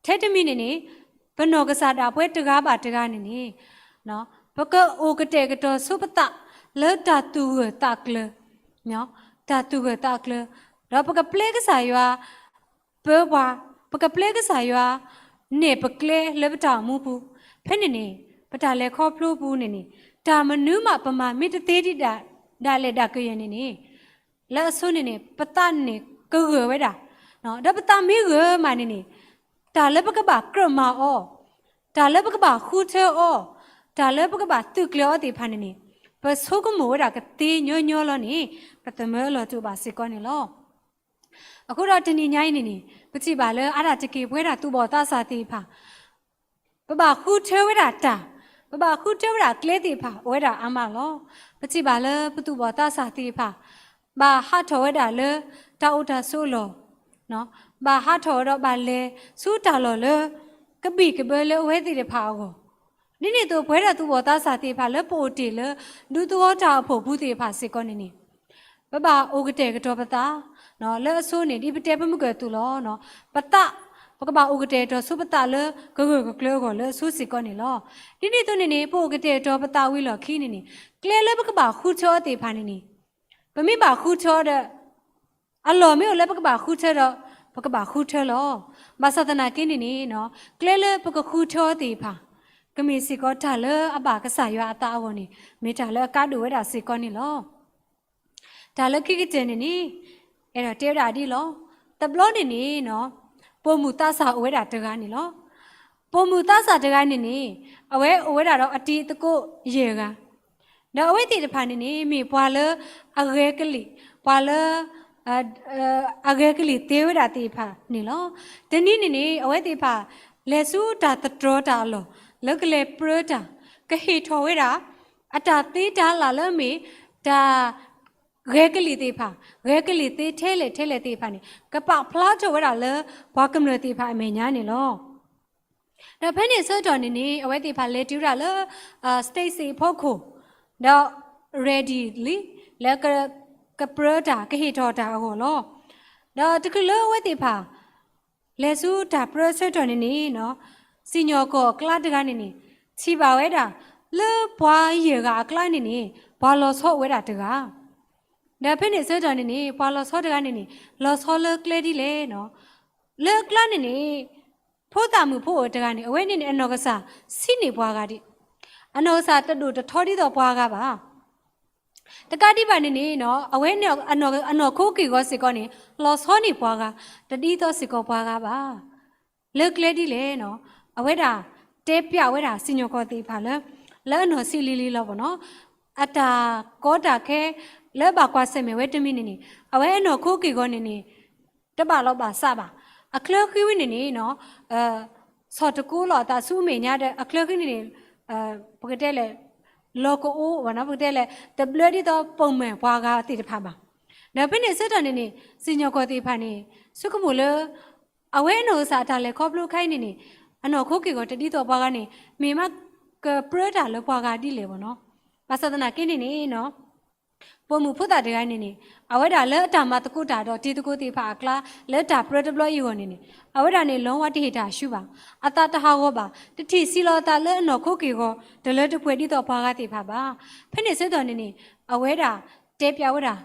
ထဲတမံၤန့ၣ်န့ၣ် ပနီၢ်ကစၢ်ဒၣ်ပှဲၤတဂၤဘၣ်တဂၤန့ၣ်န့ၣ် ပကအိၣ်ကတဲာ်ကတီၤဆိပသးလၢတၢ်သူၣ်ဂၢၢ်သးကျၢၤ, တၢ်သူၣ်ဂၢၢ်သးကျၢၤ, ဒီးပကပျဲကစၢ်ယွၤ ပၢပှၤ, ပကပျဲကစၢ်ယွၤ နဲၣ်ပကျဲလၢပတၢ်အိၣ်မူပူၤ, ဖဲန့ၣ်န့ၣ် ပတၢ်လဲၤခီဖျိပူၤန့ၣ်န့ၣ် တၢ်မနုၤမးပမၤမ့ၢ်တသ့ဒံးဒၣ်လဲာ်ဒၣ်ကယဲၢ်န့ၣ်န့ၣ် လၢအဆိန့ၣ်န့ၣ် ပသးန့ၣ် ကဂၢၢ်ဝဲဒၣ်, ဒီးပသးမ့ၢ်ဂၢၢ်မးန့ၣ်န့ၣ် တၢ်လၢပကဘၣ်ကြၢးမၤအီၤ, တၢ်လၢပကဘၣ်ဃုထၢအီၤ, တၢ်လၢပကဘၣ်သုးကျဲၤအီၤသ့ၣ်တဖၣ်န့ၣ်န့ၣ် ပဆိကမိၣ်ဝဲဒၣ်ကသ့ညီညီလီၤန့ၣ် ပသမၢအလီၢ်တအိၣ်ဘၣ်စ့ၢ်ကီးန့ၣ်လီၤ. အဃိဒီးတနံၤညါအံၤန့ၣ်န့ၣ် ပထံၣ်ဘၣ်လၢအါဒၣ်တက့ၢ် ပဝဲဒၣ်သူၣ်ဘီၣ်သးစၢ်သ့ၣ်တဖၣ် ပဘၣ်ဃုထၢဝဲဒၣ်တၢ်, ပဘၣ်ဃုထၢဝဲဒၣ်ကျဲသ့ၣ်တဖၣ် အိၣ်ဝဲဒၣ်အါမးလီၤ. ပထံၣ်ဘၣ်လၢပသူၣ်ဘီၣ်သးစၢ်သ့ၣ်တဖၣ် ဘၣ်ဟးထီၣ်ဝဲဒၣ်လၢတၢ်အိၣ်တၢ်ဆိးအလီၢ်, ဘၣ်ဟးထီၣ်ဝဲဒီးဘၣ်လဲၤဆူတၢ်လီၢ်လၢ ကဘံၣ်ကဘၢလၢအဝဲသ့ၣ်တဖၣ်အဂီၢ်, ဒ်န့ၣ်အသိး ပဝဲဒၣ်သူၣ်ဘီၣ်သးစၢ်သ့ၣ်တဖၣ်လၢပအိၣ်တ့ၢ်လၢ ဒူသဝီတၢ်အိၣ်ဖှိၣ်ပူၤသ့ၣ်တဖၣ်စ့ၢ်ကီးန့ၣ်န့ၣ် ပဘၣ်အိၣ်ကတဲာ်ကတီၤပသး, လၢအဆိန့ၣ် ဒ်ပတဲပမုၢ်ကၢၢ်သိးလီၤ. ပသး, ပကဘၣ်အိၣ်ကတဲာ်ကတီၤဆိပသးလၢကဂၢၢ်ကကျၢၤအဂီၢ်လၢအဆိစ့ၢ်ကီးန့ၣ်လီၤ. ဒ်န့ၣ်အသိးန့ၣ်န့ၣ် ပအိၣ်ကတဲာ်ကတီၤပသးဝံၤလီၢ်ခံန့ၣ်န့ၣ် ကျဲလၢပကဘၣ်ဃုထၢအီၤသ့ၣ်တဖၣ်န့ၣ်န့ၣ် ပမ့ၢ်ဘၣ်ဃုထၢအီၤဒီး အလီၢ်မ့ၢ်အိၣ်လၢပကဘၣ်ဃုထၢဒီး ပကဘၣ်ဃုထၢလီၤ. ဘၣ်ဆၣ်သနာ်က့န့ၣ်န့ၣ် ကျဲလၢပကဃုထၢအီၤသ့ၣ်တဖၣ် ကမ့ၢ်စ့ၢ်ကီးတၢ်လၢအဘၣ်ကစၢ်ယွၤအသးအဂီၢ်န့ၣ် မ့ၢ်တၢ်လၢအကါဒိၣ်ဝဲဒၣ်စ့ၢ်ကီးန့ၣ်လီၤ. တၢ်လၢခံကတၢၢ်န့ၣ်န့ၣ် အဲၣ်ဒိးတဲဝဲဒၣ်ဒ်လီၤ. တဘျီန့ၣ်န့ၣ် ပိာ်မုၣ်သးစၢ်အိၣ်ဝဲဒၣ်တဂၤန့ၣ်လီၤ. ပိာ်မုၣ်သးစၢ်တဂၤန့ၣ်န့ၣ် အဝဲအိၣ်ဝဲဒၣ်ဒီးအတံၤသကိးယဲၢ်ဂၤ ဒီးအဝဲသ့ၣ်တဖၣ်န့ၣ်န့ၣ် မ့ၢ်ပှၤလၢအဂဲၤကလံၣ်, ပှၤလၢ အဂဲၤကလံၣ်သ့ဝဲဒၣ်သ့ၣ်တဖၣ်န့ၣ်လီၤ. တနံၤန့ၣ်န့ၣ် အဝဲသ့ၣ်တဖၣ် လဲၤဆူတၢ်သတြီၤတၢ်အလီၢ် လၢကလဲၤပြၢတၢ် ကဟ့ၣ်ထီၣ်ဝဲဒၣ် အတၢ်သ့တၢ်လၢ်လၢအမ့ၢ် တၢ် ဂဲၤကလံၣ်သ့ၣ်တဖၣ်, ဂဲၤကလံၣ်သ့ထဲလဲၣ်ထဲလဲၣ်သ့ၣ်တဖၣ်န့ၣ် ကပာ်ဖျါထီၣ်ဝဲဒၣ်လၢ ပှၤကမျၢၢ်သ့ၣ်တဖၣ်အမဲာ်ညါန့ၣ်လီၤ. ဒီးဖဲန့ၣ်အဆၢကတီၢ်န့ၣ်န့ၣ် အဝဲသ့ၣ်တဖၣ်လဲၤတုၤဝဲဒၣ်လၢ stage စ့ၣ်အဖီခိၣ်, ဒီး ready လံ လၢ ကပြၢတၢ် ကဟ့ၣ်ထီၣ်တၢ်အဂီၢ်လီၤ. ဒီးတချုးလၢအဝဲသ့ၣ်တဖၣ် လဲၤဆူတၢ်ပြၢအဆၢကတီၢ်န့ၣ်န့ၣ် စံၣ်ညီၣ်ကွီၢ်အကျါတဂၤန့ၣ်န့ၣ် ထံၣ်ဘၣ်ဝဲဒၣ် လၢပှၤယဲၢ်ဂၤအကျါန့ၣ်န့ၣ် ပှၤလီၤဆီအိၣ်ဝဲဒၣ်တဂၤ ဒီးဖဲန့ၣ်အဆၢကတီၢ်န့ၣ်န့ၣ် ပှၤလီၤဆီတဂၤန့ၣ်န့ၣ် လီၤဆီလၢကျဲဒ်လဲၣ်န့ၣ်, လၢအကျါန့ၣ်န့ၣ် ဖိသၣ်မုၣ်ဖိအိၣ်တဂၤန့ၣ် အဝဲန့ၣ်န့ၣ် အနီၢ်ကစၢ်ဆံးန့ၢ်ပှၤဂၤဒံး, အနီၢ်ကစၢ်တဒိၣ်တထီဒ်သိးပှၤဂၤဘၣ်. တကးဒံးဘၣ်န့ၣ်န့ၣ် အဝဲန့ၣ် အနီၢ်ခိက့ၢ်ဂီၤစ့ၢ်ကီးန့ၣ် လီၤဆီန့ၢ်ပှၤဂၤ တဒ်သိးစ့ၢ်ကီးပှၤဂၤဘၣ်. လၢကျဲဒ်လဲၣ်န့ၣ် အဝဲဒၣ်တဲပျးဝဲဒၣ်စံၣ်ညီၣ်ကွီၢ်သ့ၣ်တဖၣ်လၢ လၢအနီၢ်ဆံးလံၤလံၤလီၤဘၣ်န့ၣ်, အတၢ်ကီတၢ်ခဲ လၢဘၣ်ကွၢ်ဆၢၣ်မဲာ်ဝဲတမံၤန့ၣ်န့ၣ် အဝဲအနီၢ်ခိက့ၢ်ဂီၤန့ၣ်န့ၣ် တဘၣ်လီၤဘၣ်စးဘၣ်. အချၢဃံဝဲန့ၣ်န့ၣ် ဆီၣ်တကိလီၤအသးဆူအမဲာ်ညါဒီး အချၢဃံန့ၣ်န့ၣ် ပကတဲလဲၣ် လီၤကအိ ပကတဲလဲၣ် တဘျၢဒ်သိးပိာ်မုၣ်ပှၤဂၤသ့ၣ်တဖၣ်ဘၣ်. ဒီးဖဲန့ၣ်ဆၢကတီၢ်န့ၣ်န့ၣ် စံၣ်ညီၣ်ကွီၢ်သ့ၣ်တဖၣ်န့ၣ် ဆိကမိၣ်လၢ အဝဲအနီၢ်ကစၢ်အတၢ်လဲၤခီဖျိခါအံၤန့ၣ်န့ၣ် အနီၢ်ခိက့ၢ်ဂီၤတဒ်သိးပှၤဂၤန့ၣ် မ့ၢ်မးကပြၢတၢ်လၢပှၤဂၤဒ်လဲၣ်ဘၣ်နီၤ. ဘၣ်ဆၣ်သနာ်က့န့ၣ်န့ၣ် ပိာ်မုၣ်ဖိသၣ်တဂၤန့ၣ်န့ၣ် အဝဲဒၣ်လၢအတၢ်မၤသကိးတၢ်ဒီးတံၤသကိးသ့ၣ်တဖၣ်အကျါ လၢတၢ်ပြၢတဘျီအံၤအဂီၢ်န့ၣ်န့ၣ် အဝဲဒၣ်န့ၣ် လီဝါတဟ့ၣ်တၢ်ဆူဘၣ်, အသးတဟးဂီၤဘၣ်, တထံၣ်ဆံးလီၤအသးလၢအနီၢ်ခိက့ၢ်ဂီၤ တလၢတပှဲၤဒ်သိးပှၤဂၤသ့ၣ်တဖၣ်ဘၣ်. ဖဲန့ၣ်ဆၢကတီၢ်န့ၣ်န့ၣ် အဝဲဒၣ်တဲပျးဝဲဒၣ်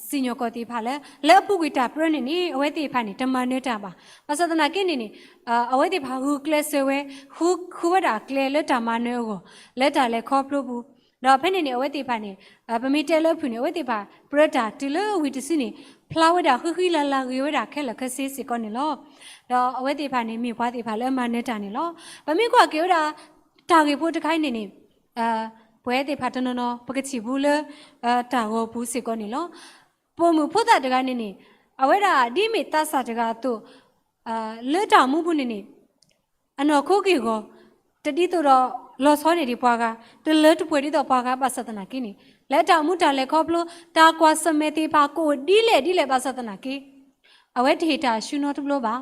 စံၣ်ညီၣ်ကွီၢ်သ့ၣ်တဖၣ်လၢ လၢအပူၤကွံာ်တၢ်ပြၢန့ၣ်န့ၣ် အဝဲသ့ၣ်တဖၣ်န့ၣ် တမၤနၢၤတၢ်ဘၣ်. ဘၣ်ဆၣ်သနာ်က့န့ၣ်န့ၣ် အဝဲသ့ၣ်တဖၣ်ဂုာ်ကျဲးစၢးဝဲ ဃုဝဲဒၣ်ကျဲလၢတၢ်မၤနၢၤအဂီၢ် လၢတၢ်လဲၤခီဖျိပူၤ, ဒီးဖဲန့ၣ်န့ၣ် အဝဲသ့ၣ်တဖၣ်န့ၣ် ပမ့ၢ်တဲလၢအဖုၣ်န့ၣ် အဝဲသ့ၣ်တဖၣ်ပြၢတၢ်တုၤလၢဝံၤတစုန့ၣ် ဖျါဝဲဒၣ်ဃံဃံလၤလၤဂ့ၤဝဲဒၣ်ခဲလၢာ်ခဲဆ့စ့ၢ်ကီးန့ၣ်လီၤ. ဒီးအဝဲသ့ၣ်တဖၣ်န့ၣ် မ့ၢ်ပှၤသ့ၣ်တဖၣ်လၢအမၤနၢၤတၢ်န့ၣ်လီၤ. ပမ့ၢ်ကွၢ်က့ၤဝဲဒၣ် တၢ်ဂ့ၢ်ဖိတခါအံၤန့ၣ်န့ၣ် ပဝဲသ့ၣ်တဖၣ်တနီၤနီၤ ပကထံၣ်ဘူးလၢ တၢ်ဂီၤပူၤစ့ၢ်ကီးန့ၣ်လီၤ. ပိာ်မုၣ်ဖိသၣ်တဂၤန့ၣ်န့ၣ် အဝဲဒၣ်ဒ်မ့ၢ်သးစၢ်တဂၤအသိး လၢတၢ်အိၣ်မူပူၤန့ၣ်န့ၣ် အနီၢ်ခိက့ၢ်ဂီၤ တဒ်သိးဒီးလီၤဆီန့ၢ်ဒံးပှၤဂၤ, တလၢတပှဲၤဒ်သိးပှၤဂၤဘၣ်ဆၣ်သနာ်က့န့ၣ် လၢတၢ်အိၣ်မူတၢ်လဲၤခီဖျိ တၢ်ကွၢ်ဆၢၣ်မဲာ်သ့ၣ်တဖၣ်ကအိၣ်ဒ်လဲၣ်ဒ်လဲၣ်ဘၣ်ဆၣ်သနာ်က့ အဝဲတဟ့ၣ်တၢ်ဆူနီတဘျီဘၣ်.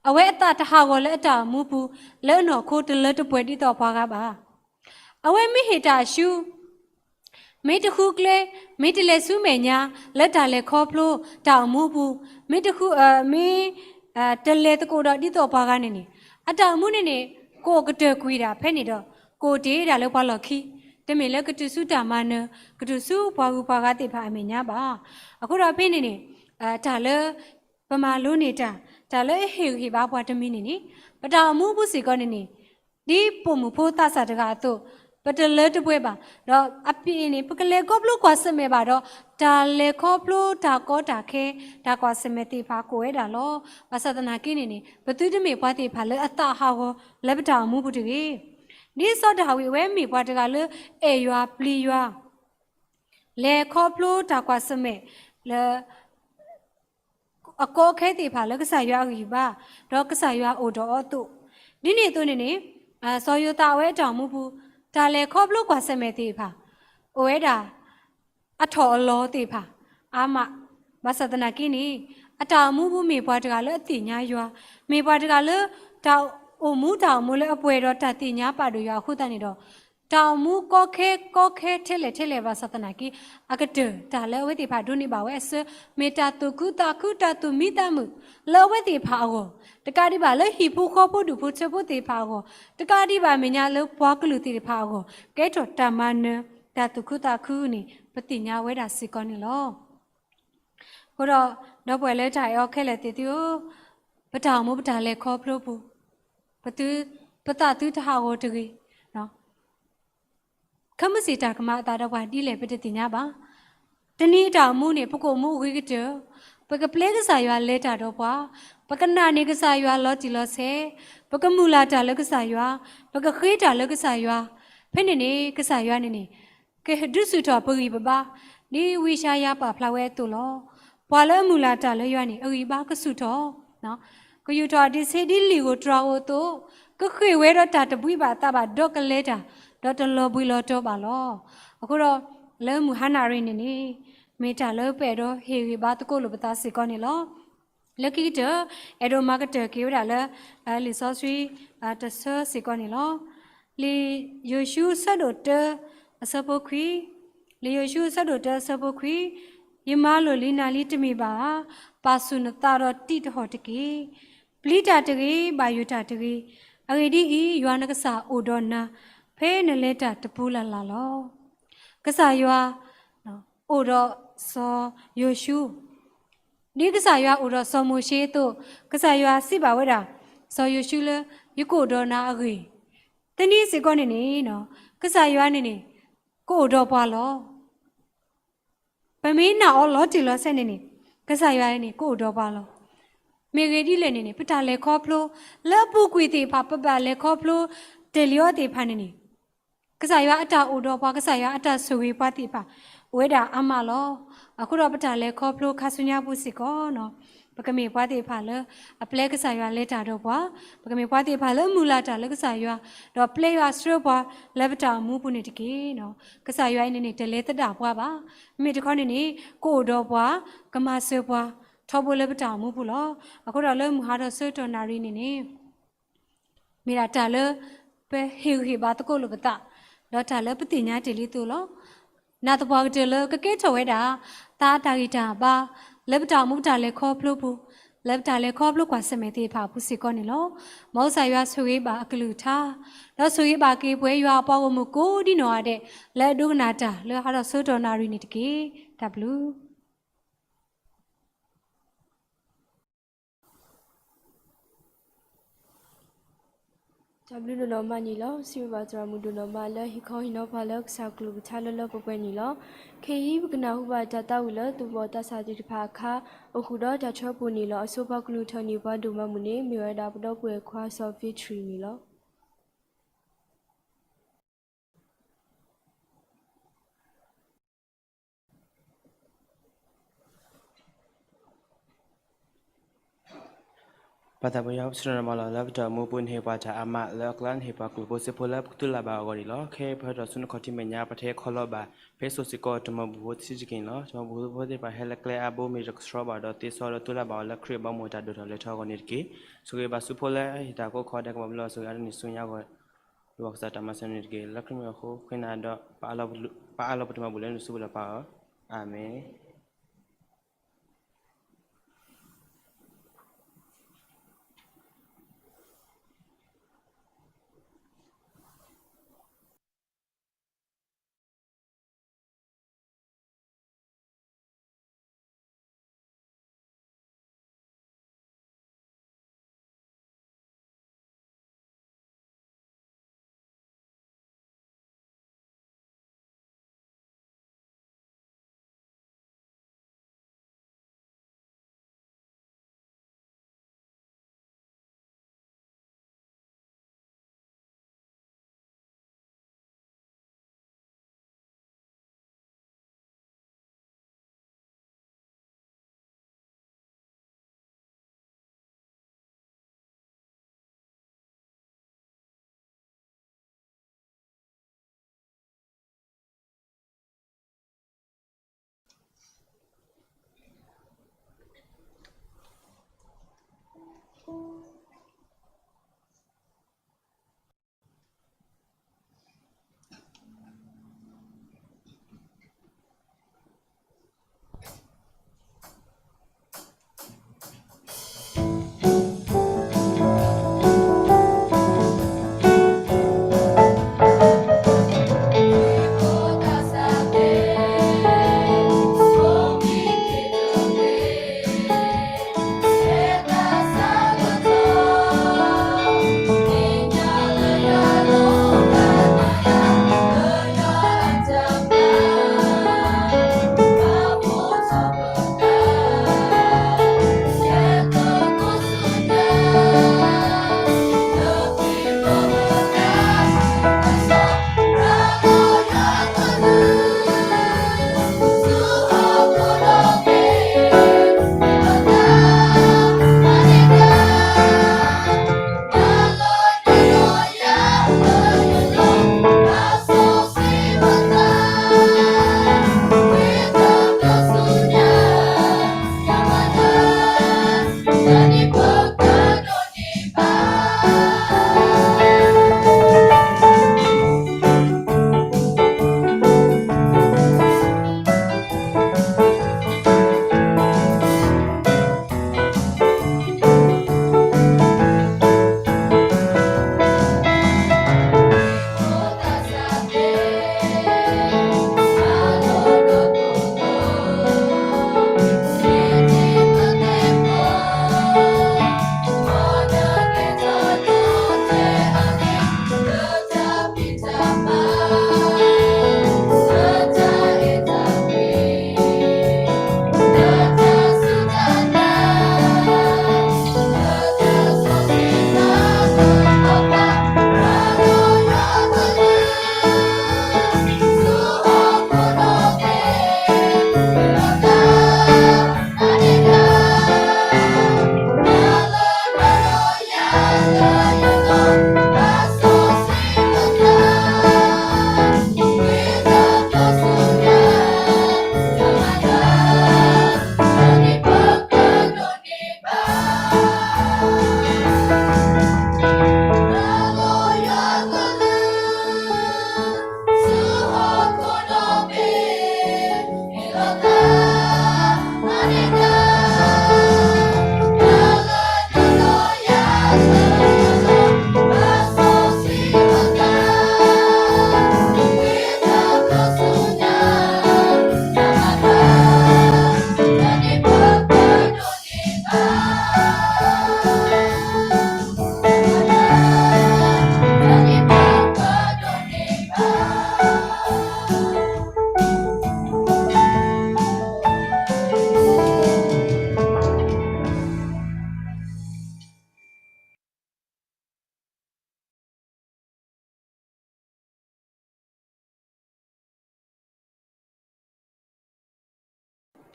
အဝဲအသးတဟးဂီၤလၢအတၢ်အိၣ်မူပူၤ လၢအနီၢ်ခိတလၢတပှဲၤဒ်သိးပှၤဂၤဘၣ်. အဝဲမ့ၢ်ဟ့ၣ်တၢ်ဆူ မ့ၢ်တဃုကျဲ, မ့ၢ်တလဲၤဆူမဲာ်ညါ လၢတၢ်လဲၤခီဖျိ တၢ်အိၣ်မူပူၤ, မ့ၢ်တဃု, မ့ၢ်တလဲၤသကိးဒီးဒ်သိးပှၤဂၤန့ၣ်န့ၣ် အတၢ်အိၣ်မူန့ၣ်န့ၣ် ကအိၣ်ကတၢၢ်ကွံာ်ဒၣ်ဖဲန့ၣ်ဒီး ကအိၣ်တ့ၢ်ဒၣ်လၢပှၤလီၢ်ခံ, တမ့ၢ်လၢကတုၤဆူတၢ်မၤနၢၤ, ကတုၤဆူပှၤဂုၤပှၤဂၤသ့ၣ်တဖၣ်အမဲာ်ညါဘၣ်. အဃိဒီးဖဲန့ၣ်န့ၣ် တၢ်လၢ ပမၤလိန့ၢ်တၢ်, တၢ်လၢအဟ့ၣ်ဂံၢ်ဟ့ၣ်ဘါပှၤတမံၤန့ၣ်န့ၣ် ပတၢ်အိၣ်မူပူၤစ့ၢ်ကီးန့ၣ်န့ၣ် ဒ်ပိာ်မုၣ်ဖိသးစၢ်တဂၤအသိး ပတလၢတပှဲၤဘၣ်, ဒီးအပျ့ၤန့ၣ် ပကလဲၤခီဖျိကွၢ်ဆၢၣ်မဲာ်ဘၣ်ဒီး တၢ်လဲၤခီဖျိတၢ်ကီတၢ်ခဲ တၢ်ကွၢ်ဆၢၣ်မဲာ်သ့ၣ်တဖၣ်ကအိၣ်ဝဲဒၣ်လီၤ. ဘၣ်ဆၣ်သနာ်က့န့ၣ်န့ၣ် ပသုတမ့ၢ်ပှၤသ့ၣ်တဖၣ်လၢအသးဟးဂီၤလၢပတၢ်အိၣ်မူပူၤတဂ့ၤ. ဒ်စီၤဒၤဝံးအဝဲမ့ၢ်ပှၤတဂၤလၢ အဲၣ်ယွၤပျံၤယွၤ လဲၤခီဖျိတၢ်ကွၢ်ဆၢၣ်မဲာ်လၢ အကီအခဲသ့ၣ်တဖၣ်လၢကစၢ်ယွၤအဂံၢ်ဘါ, ဒီးကစၢ်ယွၤအိၣ်ဒီးအီၤအသိး, ဒ်န့ၣ်အသိးန့ၣ်န့ၣ် စီၤယိၤသးအဝဲအတၢ်အိၣ်မူပူၤ တၢ်လဲၤခီဖျိကွၢ်ဆၢၣ်မဲာ်သ့ၣ်တဖၣ် အိၣ်ဝဲဒၣ် အထီၣ်အလီၤသ့ၣ်တဖၣ် အါမး, ဘၣ်ဆၣ်သနာ်က့န့ၣ် အတၢ်အိၣ်မူပူၤမ့ၢ်ပှၤတဂၤလၢအသ့ၣ်ညါယွၤ, မ့ၢ်ပှၤတဂၤလၢ တၢ်အိၣ်မူတၢ်အိၣ်မူလၢအပှဲၤဒီးတၢ်သ့ၣ်ညါပာ်ဒိၣ်ယွၤအဃိသတးန့ၣ်ဒီး တၢ်အိၣ်မူကီခဲကီခဲထဲလဲၣ်ထဲလဲၣ်ဘၣ်ဆၣ်သနာ်က့ အကတၢၢ်တၢ်လၢအဝဲသ့ၣ်တဖၣ်ဒိးန့ၢ်ဘၣ်ဝဲအဆၢ မ့ၢ်တၢ်သူၣ်ခုသးခုတၢ်သူၣ်မံသးမုာ်လၢအဝဲသ့ၣ်တဖၣ်အဂီၢ်, တကးဒံးဘၣ်လၢဟံၣ်ဖိဃီဖိဒူၣ်ဖိထၢဖိသ့ၣ်တဖၣ်အဂီၢ်, တကးဒံးဘၣ်အမဲာ်ညါလၢပှၤကလုာ်သ့ၣ်တဖၣ်အဂီၢ် ကဲထီၣ်တၢ်မၤနၢၤ တၢ်သူၣ်ခုသးခုန့ၣ် ပသ့ၣ်ညါဝဲဒၣ်စ့ၢ်ကီးန့ၣ်လီၤ. အဃိဒီး ဒီပုၢ်ဝဲၢ်လၢတၢ်အဲၣ်အီၤခဲလၢာ်သ့ၣ်သုဧၢ, ပတၢ်အိၣ်မူပတၢ်လဲၤခီဖျိပူၤ, ပသု, ပသးသုတဟးဂီၤတဂ့ၤ. ခဲမုၢ်ဆ့ၣ်တၢ်ကမၤအသးဒီးပှၤဒ်လဲၣ်ပတသ့ၣ်ညါဘၣ်. တနံၤအတၢ်အိၣ်မူန့ၣ် ပကအိၣ်မူအဂ့ၤကတၢၢ်, ပကပျဲကစၢ်ယွၤလဲၤတၢ်ဒီးပှၤ, ပကနာ်န့ၢ်ကစၢ်ယွၤလီၤတံၢ်လီၤဆဲး, ပကမုၢ်လၢ်တၢ်လၢကစၢ်ယွၤ, ပကဃ့တၢ်လၢကစၢ်ယွၤ, ဖဲန့ၣ်န့ၣ် ကစၢ်ယွၤန့ၣ်န့ၣ် ကဒုးဆူၣ်ထီၣ်ပဂံၢ်ပဘါ, ဒ်ဝံယၡါယၤပာ်ဖျါဝဲအသိးလီၤ. ပှၤလၢအမုၢ်လၢ်တၢ်လၢယွၤန့ၣ် အဂံၢ်ဘါကဆူၣ်ထီၣ်, ကယူၢ်ထီၣ်အဒံးဆှံဒ်လံာ်ဧိၤတြၤဧိၤအသိး, ကဃ့ၢ်ဝဲဒီးတၢ်တဘှံးဘၣ်အသးဘၣ် ဒီးကလဲၤတၢ်, ဒီးတလီၤဘှံးလီၤတီၤဘၣ်လီၤ. အဃိဒီး လၢမုၢ်ဟါနၣ်ရံၣ်န့ၣ်န့ၣ် မ့ၢ်တၢ်လၢပအဲၣ်ဒိးဟ့ၣ်ဂံၢ်ဘါသကိးလိာ်ပသးစ့ၢ်ကီးန့ၣ်လီၤ. လၢခံကတၢၢ် အဲၣ်ဒိးမၤကတၢၢ်က့ၤဝဲဒၣ်လၢ လံာ်စီဆှံ တဆၢစ့ၢ်ကီးန့ၣ်လီၤ. လံာ်ယိၤၡူအဆၢဒိၣ်တၢ အဆၢဖိခွံ, လံာ်ယိၤၡူအဆၢဒိၣ်တၢအဆၢဖိခွံ, ယမၤလိာ်လံနၤလံတမ့ၢ်ဘၣ်ဧါ. ပာ်ဆူၣ်နသးဒီးတံးတဟီၣ်တက့ၢ်. ပျံၤတၢ်တဂ့ၤ, ဘၣ်ယိၣ်တၢ်တဂ့ၤ. အဂ့ၢ်ဒ်အံၤ, ယွၤနကစၢ်အိၣ်ဒီးနၤ ဖဲနလဲၤတၢ်တပူၤလၢ်လၢ်လီၤ. ကစၢ်ယွၤအိၣ်ဒီးစီၤယိၤၡူ ဒ်ကစၢ်ယွၤအိၣ်ဒီးစီၤမိၤၡ့အသိး, ကစၢ်ယွၤစံးဘၣ်ဝဲဒၣ် စီၤယိၤၡူလၢ ယကအိၣ်ဒီးနၤအဂ့ၢ်, တနံၤစ့ၢ်ကီးန့ၣ်န့ၣ် ကစၢ်ယွၤန့ၣ်န့ၣ် ကအိၣ်ဒီးပှၤလီၤ. ပမ့ၢ်နာ်အီၤလီၤတံၢ်လီၤဆဲးန့ၣ်န့ၣ် ကစၢ်ယွၤန့ၣ် ကအိၣ်ဒီးပှၤလီၤ. မ့ၢ်ဂ့ၢ်ဒ်လဲၣ်န့ၣ်န့ၣ် ပတၢ်လဲၤခီဖျိ လၢအပူၤကွံာ်သ့ၣ်တဖၣ် ပဘၣ်လဲၤခီဖျိတ့ၢ်လံအီၤသ့ၣ်တဖၣ်န့ၣ်န့ၣ် ကစၢ်ယွၤအတၢ်အိၣ်ဒီးပှၤ, ကစၢ်ယွၤအတၢ်ဆိၣ်ဂ့ၤပှၤသ့ၣ်တဖၣ် အိၣ်ဝဲဒၣ်အါမးလီၤ. အဃိဒီးပတၢ်လဲၤခီဖျိခါဆူညါပူၤစ့ၢ်ကီးန့ၣ် ပကမ့ၢ်ပှၤသ့ၣ်တဖၣ်လၢ အပျဲကစၢ်ယွၤလဲၤတၢ်ဒီးပှၤ, ပကမ့ၢ်ပှၤသ့ၣ်တဖၣ်လၢမုၢ်လၢ်တၢ်လၢကစၢ်ယွၤ, ဒီးပျဲယွၤဆှၢပှၤလၢပတၢ်အိၣ်မူပူၤန့ၣ်တက့ၢ်. ကစၢ်ယွၤအံၤန့ၣ်န့ၣ် တလဲၤသဒၣ်ပှၤဘၣ်. မ့မ့ၢ်တခီန့ၣ်န့ၣ် ကအိၣ်ဒီးပှၤ, ကမၤစၢၤပှၤ ထီဘိလၢပတၢ်အိၣ်မူပူၤလီၤ. အဃိဒီးလၢမုၢ်ဟါဒီးဆၢကတီၢ်နၣ်ရံၣ်န့ၣ်န့ၣ် မ့ၢ်ဒၣ်တၢ်လၢ ပဟ့ၣ်ဂံၢ်ဟ့ၣ်ဘါသကိးလိာ်ပသး, ဒီးတၢ်လၢပသ့ၣ်ညါတ့ၢ်လံအသိးလီၤ. နာ်သပှၢ်ကတၢၢ်လၢကကဲထီၣ်ဝဲဒၣ် သးအတၢ်ဂံၢ်တၢ်ဘါ လၢပတၢ်အိၣ်မူပတၢ်လဲၤခီဖျိပူၤ, လၢပတၢ်လဲၤခီဖျိကွၢ်ဆၢၣ်မဲာ်သ့ၣ်တဖၣ်အပူၤစ့ၢ်ကီးန့ၣ်လီၤ. မ်ကစၢ်ယွၤဆိၣ်ဂ့ၤဘၣ်အကလုၢ်ကထါ, ဒီးဆိၣ်ဂ့ၤဘၣ်က့ၤပှၤယွၤအပှၤဂီၢ်မုၢ်ကိးဒ်နီၢ်ဂၤဒဲး လၢအဒိကနၣ်တၢ်လၢဟါဒီးဆၢကတီၢ်နၣ်ရံၣ်န့ၣ်တက့ၢ်. တၢ်ဘျုး တၢ်ဘျုးဒိၣ်နီၢ်မးန့ၣ်လီၤ. စံးဘျုးဘၣ်သရၣ်မုၣ်ဒိၣ်နီၢ်မးလၢဟ့ၣ်ခီဟ့ၣ်နီၤပှၤလၢကစၢ်ကလုၢ်ကထါလၢလၢပှဲၤပှဲၤန့ၣ်လီၤ. ခဲအံၤပကနၢ်ဟူဘၣ်တၢ်သးဝံၣ်လၢသူၣ်ဘီၣ်သးစၢ်သ့ၣ်တဖၣ်အခါ အိၣ်ဃုာ်ဒီးတၢ်ထၢပှိၣ်န့ၣ်လီၤ. အဆိပှၤကလုၢ်ထၢန့ၢ်ပှၤဒိၣ်မးမုၢ်န့ၣ် မ့ၢ်ဝဲဒၣ်ပဒီပုၢ်ဝဲၢ်ခွါစီၤ Victory န့ၣ်လီၤ. ပၢ်သးပှၢ်ယွၤ ပစံးထီၣ်န့ၢ်မးလီၤ. လၢပတၢ်အိၣ်မူပူၤန့ၣ် ဟ့ၣ်ပှၤတၢ်အါမးလၢအကျါန့ၣ် ဟ့ၣ်ပှၤကျိၣ်ဖိစ့ဖိလၢပကတူၢ်လိာ်ဘၣ်အဂီၢ်န့ၣ်လီၤ. ခဲအံၤပဟဲထီၣ်ဆူနခီၣ်ထံးမဲာ်ညါ ပတဟဲခီလီၤဘၣ် ပဟဲစိာ်စ့ၢ်ကီးတမၤဘူၣ်ဖိတဆံးတက့ၢ်န့ၣ်လီၤ. တမၤဘူၣ်ဖိသ့ၣ်တဖၣ်ဟဲလၢကျဲအါဘိ မ့ၢ်တကဆှီဘၣ်ဒီးသ့စီဒီးတူၢ်လိာ်ဘၣ်အီၤလၢခရံာ်အဘီအမုၢ်တၢ်ဒိၣ်ထီၣ်လဲၤထီၣ်အဂီၢ်န့ၣ်တက့ၢ်. ဆိၣ်ဂ့ၤဘၣ်ဆူဖိလၢအဟ့ၣ်တၢ်ကိးခီဒဲးကမၤဘျီ ဆိၣ်ဂ့ၤအါန့ၢ်ဆူညါအဂီၢ် ဒ်ပကစၢ်တၢ်မၤစၢၤန့ၣ်တက့ၢ်. လၢခရံာ်မ့ၢ်အဃိ ဃ့နၤဒီး ပအၢၣ်လီၤပတၢ်မၤဘူၣ်လၢနစုပူၤလၢပၢ်ဧၢ, အၤမ့ၣ်.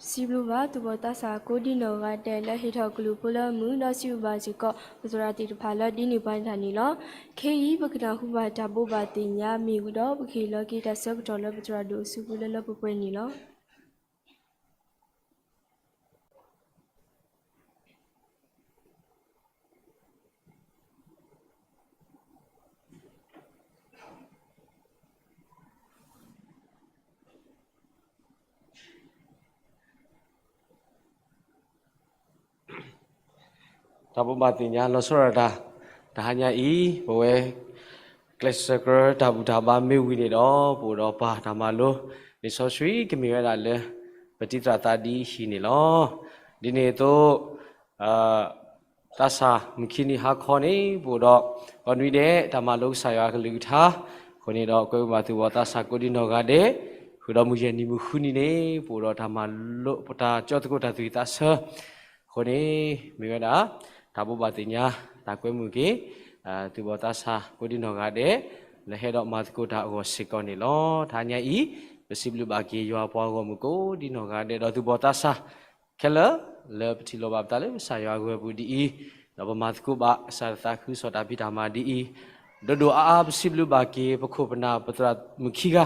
စံးဘျုးဘၣ်သုးဘီၣ်သးစၢ်ကိးဒံနီၢ်ဂၤဒဲး လၢဟ့ၣ်ထီၣ်ကလုၢ်ဖိလၢမုာ် ဒီးစံးဘျုးဘၣ်စ့ၢ်ကီး ပသရၣ်သ့ၣ်တဖၣ်လၢဒုးနဲၣ်ပှၤတၢ်န့ၣ်လီၤ. ခဲအံၤ ပကနၢ်ဟူဘၣ်တၢ်ဘိးဘၣ်သ့ၣ်ညါမ့ၢ်ဝံၤဒီး ပကဟ့ၣ်လီၤက့ၤတၢ်ဆၢကတီၢ်လၢပသရၣ်ဒိၣ်အစုပူၤလၢလၢပှဲၤပှဲၤန့ၣ်လီၤ. တၢ်ဘိးဘၣ်သ့ၣ်ညါလီၤဆီဒၣ်တၢ် တဟါညါအံၤ ပဝဲ ကျဲးစၢးကရၢတၢ်ဘူၣ်တၢ်ဘါမ့ၢ်ဝံၤန့ၣ်ဒီး ပအိၣ်ဒီးပှၤတၢ်မၤလိ လံာ်စီဆှံကမ့ၢ်ဝဲဒၣ်လၢ ပတံၤသရၣ်သးဒ်အံၤန့ၣ်လီၤ. ဒ်န့ၣ်အသိး သးစၢ်မုၢ်ခံနံၤဟါခီန့ၣ် ပအိၣ်ဒီး ကီးနွံဒဲး တၢ်မၤလိကစၢ်ယွၤအကလုၢ်ကထါ, အဃိန့ၣ်ဒီး ကွဲမုာ်ဘၣ်သုးဘီၣ်သးစၢ်ကိးဒံနီၢ်ဂၤဒဲး, ဃုာ်ဒီးမုၢ်ယဲၢ်နံၤမုၢ်ဃုနံၤန့ၣ် ပအိၣ်ဒီးတၢ်မၤလိပတၢ်ကၠီသကိးတၢ်သူၣ်ဝံၣ်သးဆၢ, အဃိန့ၣ် မ့ၢ်ဝဲဒၣ် တၢ်ဘိးဘၣ်သ့ၣ်ညါ တၢ်ကွဲမုာ်က့ၤ သုးဘီၣ်သးစၢ်ကိးဒံနီၢ်ဂၤဒဲး လၢဟဲဒီးမၤသကိးတၢ်အဂီၢ်စ့ၢ်ကီးန့ၣ်လီၤ. တဟါညါအံၤ ပစံးဘျုးဘၣ်က့ၤယွၤပှၤဂီၢ်မုၢ်ကိးဒံနီၢ်ဂၤဒဲး ဒီးသုးဘီၣ်သးစၢ် ခဲလၢာ် လၢပထံၣ်လိာ်ဘၣ်ပသးလၢကစၢ်ယွၤဂီၢ်ပူၤဒ်အံၤ, ဒီးပမၤသကိးဘၣ်ကစၢ်ယွၤသးခုကစီၣ်တၢ်ဖံးတၢ်မၤဒ်အံၤ, ဒိၣ်ဒိၣ်အါအါ ပစံးဘျုးဘၣ်က့ၤ ပခိၣ်ပနၢ်ပသရၣ်မုၣ်ခံဂၤ,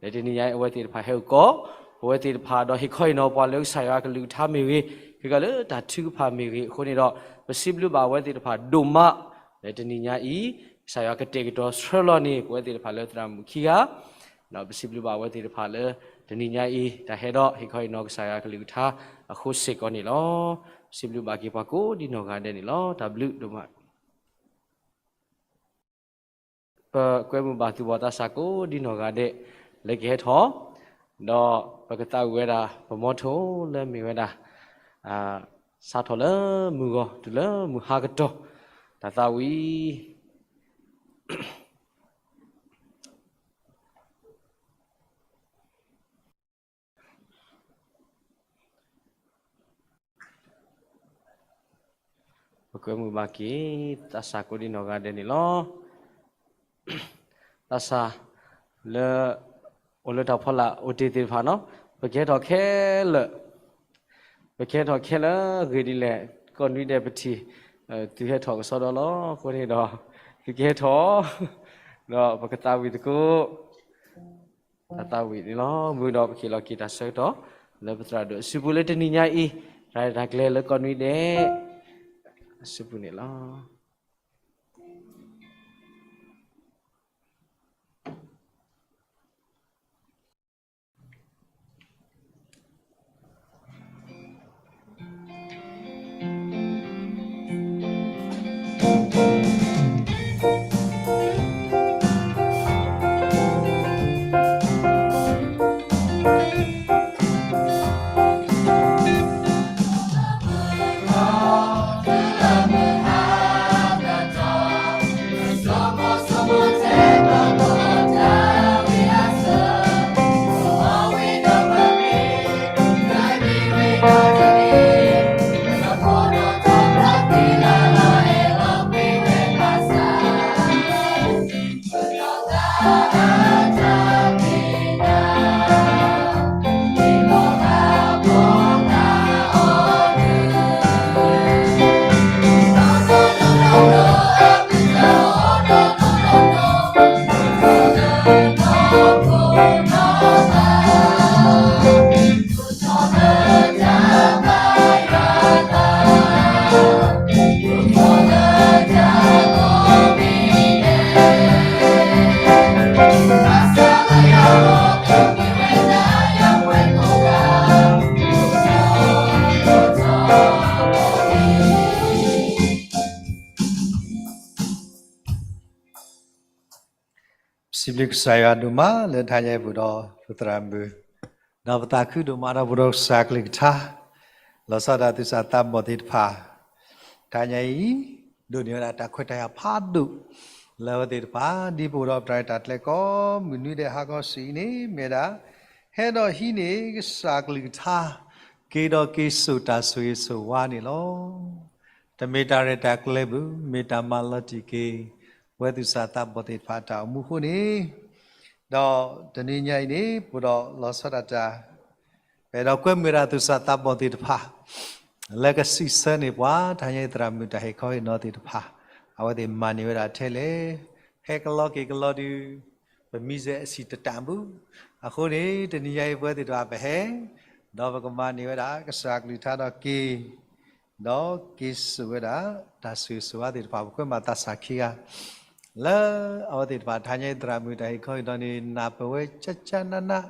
လၢတနံၤညါအံၤ အဝဲသ့ၣ်တဖၣ်ဟဲအိၣ်ကီး ပဝဲသ့ၣ်တဖၣ်ဒီးဟ့ၣ်ခီဟ့ၣ်နီၤပှၤလၢကစၢ်ယွၤကလုၢ်ကထါမ့ၢ်ဂ့ၤ, ဃ့ကလၢတၢ်ထုကဖၣ်မ့ၢ်ဂ့ၤ, အဃိန့ၣ်ဒီး ပစံးဘျုးဘၣ်အဝဲသ့ၣ်တဖၣ်ဒိၣ်မး, လၢတနံၤညါအံၤ ကစၢ်ယွၤကတဲာ်ကတီၤဆှၢလီၤန့ၣ် ပဝဲသ့ၣ်တဖၣ်လၢသရၣ်မုၣ်ခံဂၤ ဒီးပစံးဘျုးဘၣ်အဝဲသ့ၣ်တဖၣ်လၢ တနံၤညါအံၤ တၢ်ဟဲဒီးဟ့ၣ်ခီဟ့ၣ်နီၤကစၢ်ယွၤကလုၢ်ကထါအဃိစ့ၢ်ကီးန့ၣ်လီၤ. ပစံးဘျုးဘၣ်က့ၤပှၤကိးဒံနီၢ်ဂၤဒဲးန့ၣ်လီၤ. တၢ်ဘျုးဒိၣ်မး ပကွဲမုာ်ဘၣ်သုးဘီၣ်သးစၢ်ကိးဒံနီၢ်ဂၤဒဲး လၢကဟဲထီၣ်, ဒီးပကသးဝံၣ်ဝဲဒၣ် ပမီထိလၢမ့ၢ်ဝဲဒၣ် စးထီၣ်လၢမုၢ်ဂီၤတုၤလၢမုၢ်ဟါကတီၢ် တၢ်သးဝံၣ် ပကွဲမုာ်ဘၣ်က့ၤ သးစၢ်ကိးဒံနီၢ်ဂၤဒဲးန့ၣ်လီၤ. သးစၢ်လၢ အိၣ်လၢတၢ်ဖီလာ်အိၣ်တ့ၢ်သ့ၣ်တဖၣ်နီၤ, ပကဟဲထီၣ်ခဲလၢာ်, ပကဟဲထီၣ်ခဲလၢာ်အဂ့ၢ်ဒ်လဲၣ်, ကီးနွံဒဲးပထံၣ် သုဟဲထီၣ်ကစီဒီလီၤ. အဃိန့ၣ်ဒီး သုကဟဲထီၣ် ဒီးပကသးဝံၣ်သကိး တၢ်သးဝံၣ်န့ၣ်လီၤ. မုၢ်ဒီးပကဟ့ၣ်လီၤက့ၤတၢ်ဆၢကတီၢ် လၢပသရၣ်ဒိၣ်အစုပူၤလၢတနံၤညါအံၤ, တၢ်ရဲၣ်တၢ်ကျဲၤလၢကီးနွံဒဲး အစုပူၤန့ၣ်လီၤ. ပစံးဘျုးကစၢ်ယွၤဒိၣ်မးလၢတဟါညါအံၤ ပအိၣ်ဒီးပသရၣ်မုၣ်, ဒီးပသးခုဒိၣ်မးဒီးပအိၣ်ဒီးကစၢ်ကလုၢ်ကထါ, လီၤဆီဒၣ်တၢ်သူၣ်စၢ်သးဘီၣ်သ့ၣ်တဖၣ်, တဟါညါအံၤ ဒိးန့ၢ်ဝဲဒၣ်တၢ်ခွဲးတၢ်ယာ်ဖးဒိၣ် လၢအဝဲသ့ၣ်တဖၣ် ဒ်ပအိၣ်ဒီးပတၢ်ရဲၣ်တၢ်ကျဲၤကိးမုၢ်နွံဒဲးဟါခီဆူအံၤန့ၣ် မ့ၢ်ဝဲဒၣ် ဟဲဒီးဟံးန့ၢ်ကစၢ်ကလုၢ်ကထါ က့ၤဒီးက့ၤစိာ်တၢ်ဆိၣ်ဂ့ၤဆိၣ်ဝါန့ၣ်လီၤ. တမ့ၢ်တၢ်ရဲၣ်တၢ်ကျဲၤဘၣ်, မ့ၢ်တၢ်မၤလီၤတံၢ်က့ၤ ပဝဲသူၣ်စၢ်သးဘီၣ်သ့ၣ်တဖၣ်အတၢ်အိၣ်မူအဃိန့ၣ်, ဒီးတနံၤညါအံၤန့ၣ် ပအိၣ်ဒီးလီၤဆီဒၣ်တၢ် ပအဲၣ်ဒိးကွဲမုာ်ဝဲဒၣ်သူၣ်စၢ်သးဘီၣ်သ့ၣ်တဖၣ် လၢကစံးဆၢန့ၢ်ပှၤ တဟါညါအံၤသရၣ်မုၣ်တၢ်ဟ့ၣ်ခီဟ့ၣ်နီၤသ့ၣ်တဖၣ် အဝဲသ့ၣ်မၤန့ၢ်ဝဲဒၣ်ထဲလဲၣ်, ဟဲကလီက့ၤကလီဒုး ပမံၤစဲအဆံၣ်တတၢၣ်မူ, အဃိန့ၣ် တနံၤညါအံၤပဝဲသ့ၣ်တဖၣ်ပဟဲ ဒီးပကမၤန့ၢ်ဝဲဒၣ် ကစၢ်ကလုၢ်ကထါဒီးက့ၤ ဒီးက့ၤစိာ်ဝဲဒၣ် တၢ်ဆိၣ်ဂ့ၤဆိၣ်ဝါသ့ၣ်တဖၣ် ပကွဲမုာ်သးစၢ်ခံဂၤ လၢအဝဲသ့ၣ်တဖၣ် တဟါညါအံၤသရၣ်မုၣ်တၢ်ဟ့ၣ်ခီဟ့ၣ်နီၤန့ၣ် နၢ်ပၢၢ်ဝဲကၠၢကၠၢနးနး,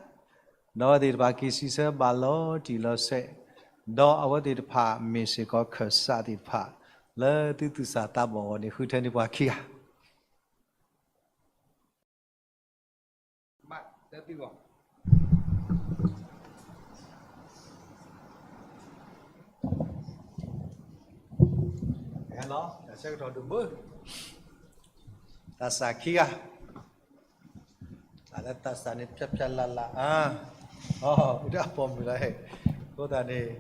ဒီးအဝဲသ့ၣ်တဖၣ်က့ၤစံးဆၢဘၣ်လီၤတံၢ်လီၤဆဲး, ဒီးအဝဲသ့ၣ်တဖၣ်မ့ၢ်စ့ၢ်ကီးခၢၣ်စးသ့ၣ်တဖၣ် လၢသုသူၣ်စၢ်သးဘီၣ်အဂီၢ်န့ၣ် ဃုထၢန့ၢ်ပှၤခံဂၤ မး တၢ်သံဂီၢ် ဟဲလီၤ တၢ်ဆၢကတီၢ်ဒိၣ်မုၢ် သးစၢ်ခံဂၤ တၢ်လၢသးစၢ်န့ၣ် ဖျါဖျါလၢ်လၢ် အါ အိၣ်ဒၣ်ပိာ်မုၣ်လီၤဟဲ အဃိသတးန့ၣ်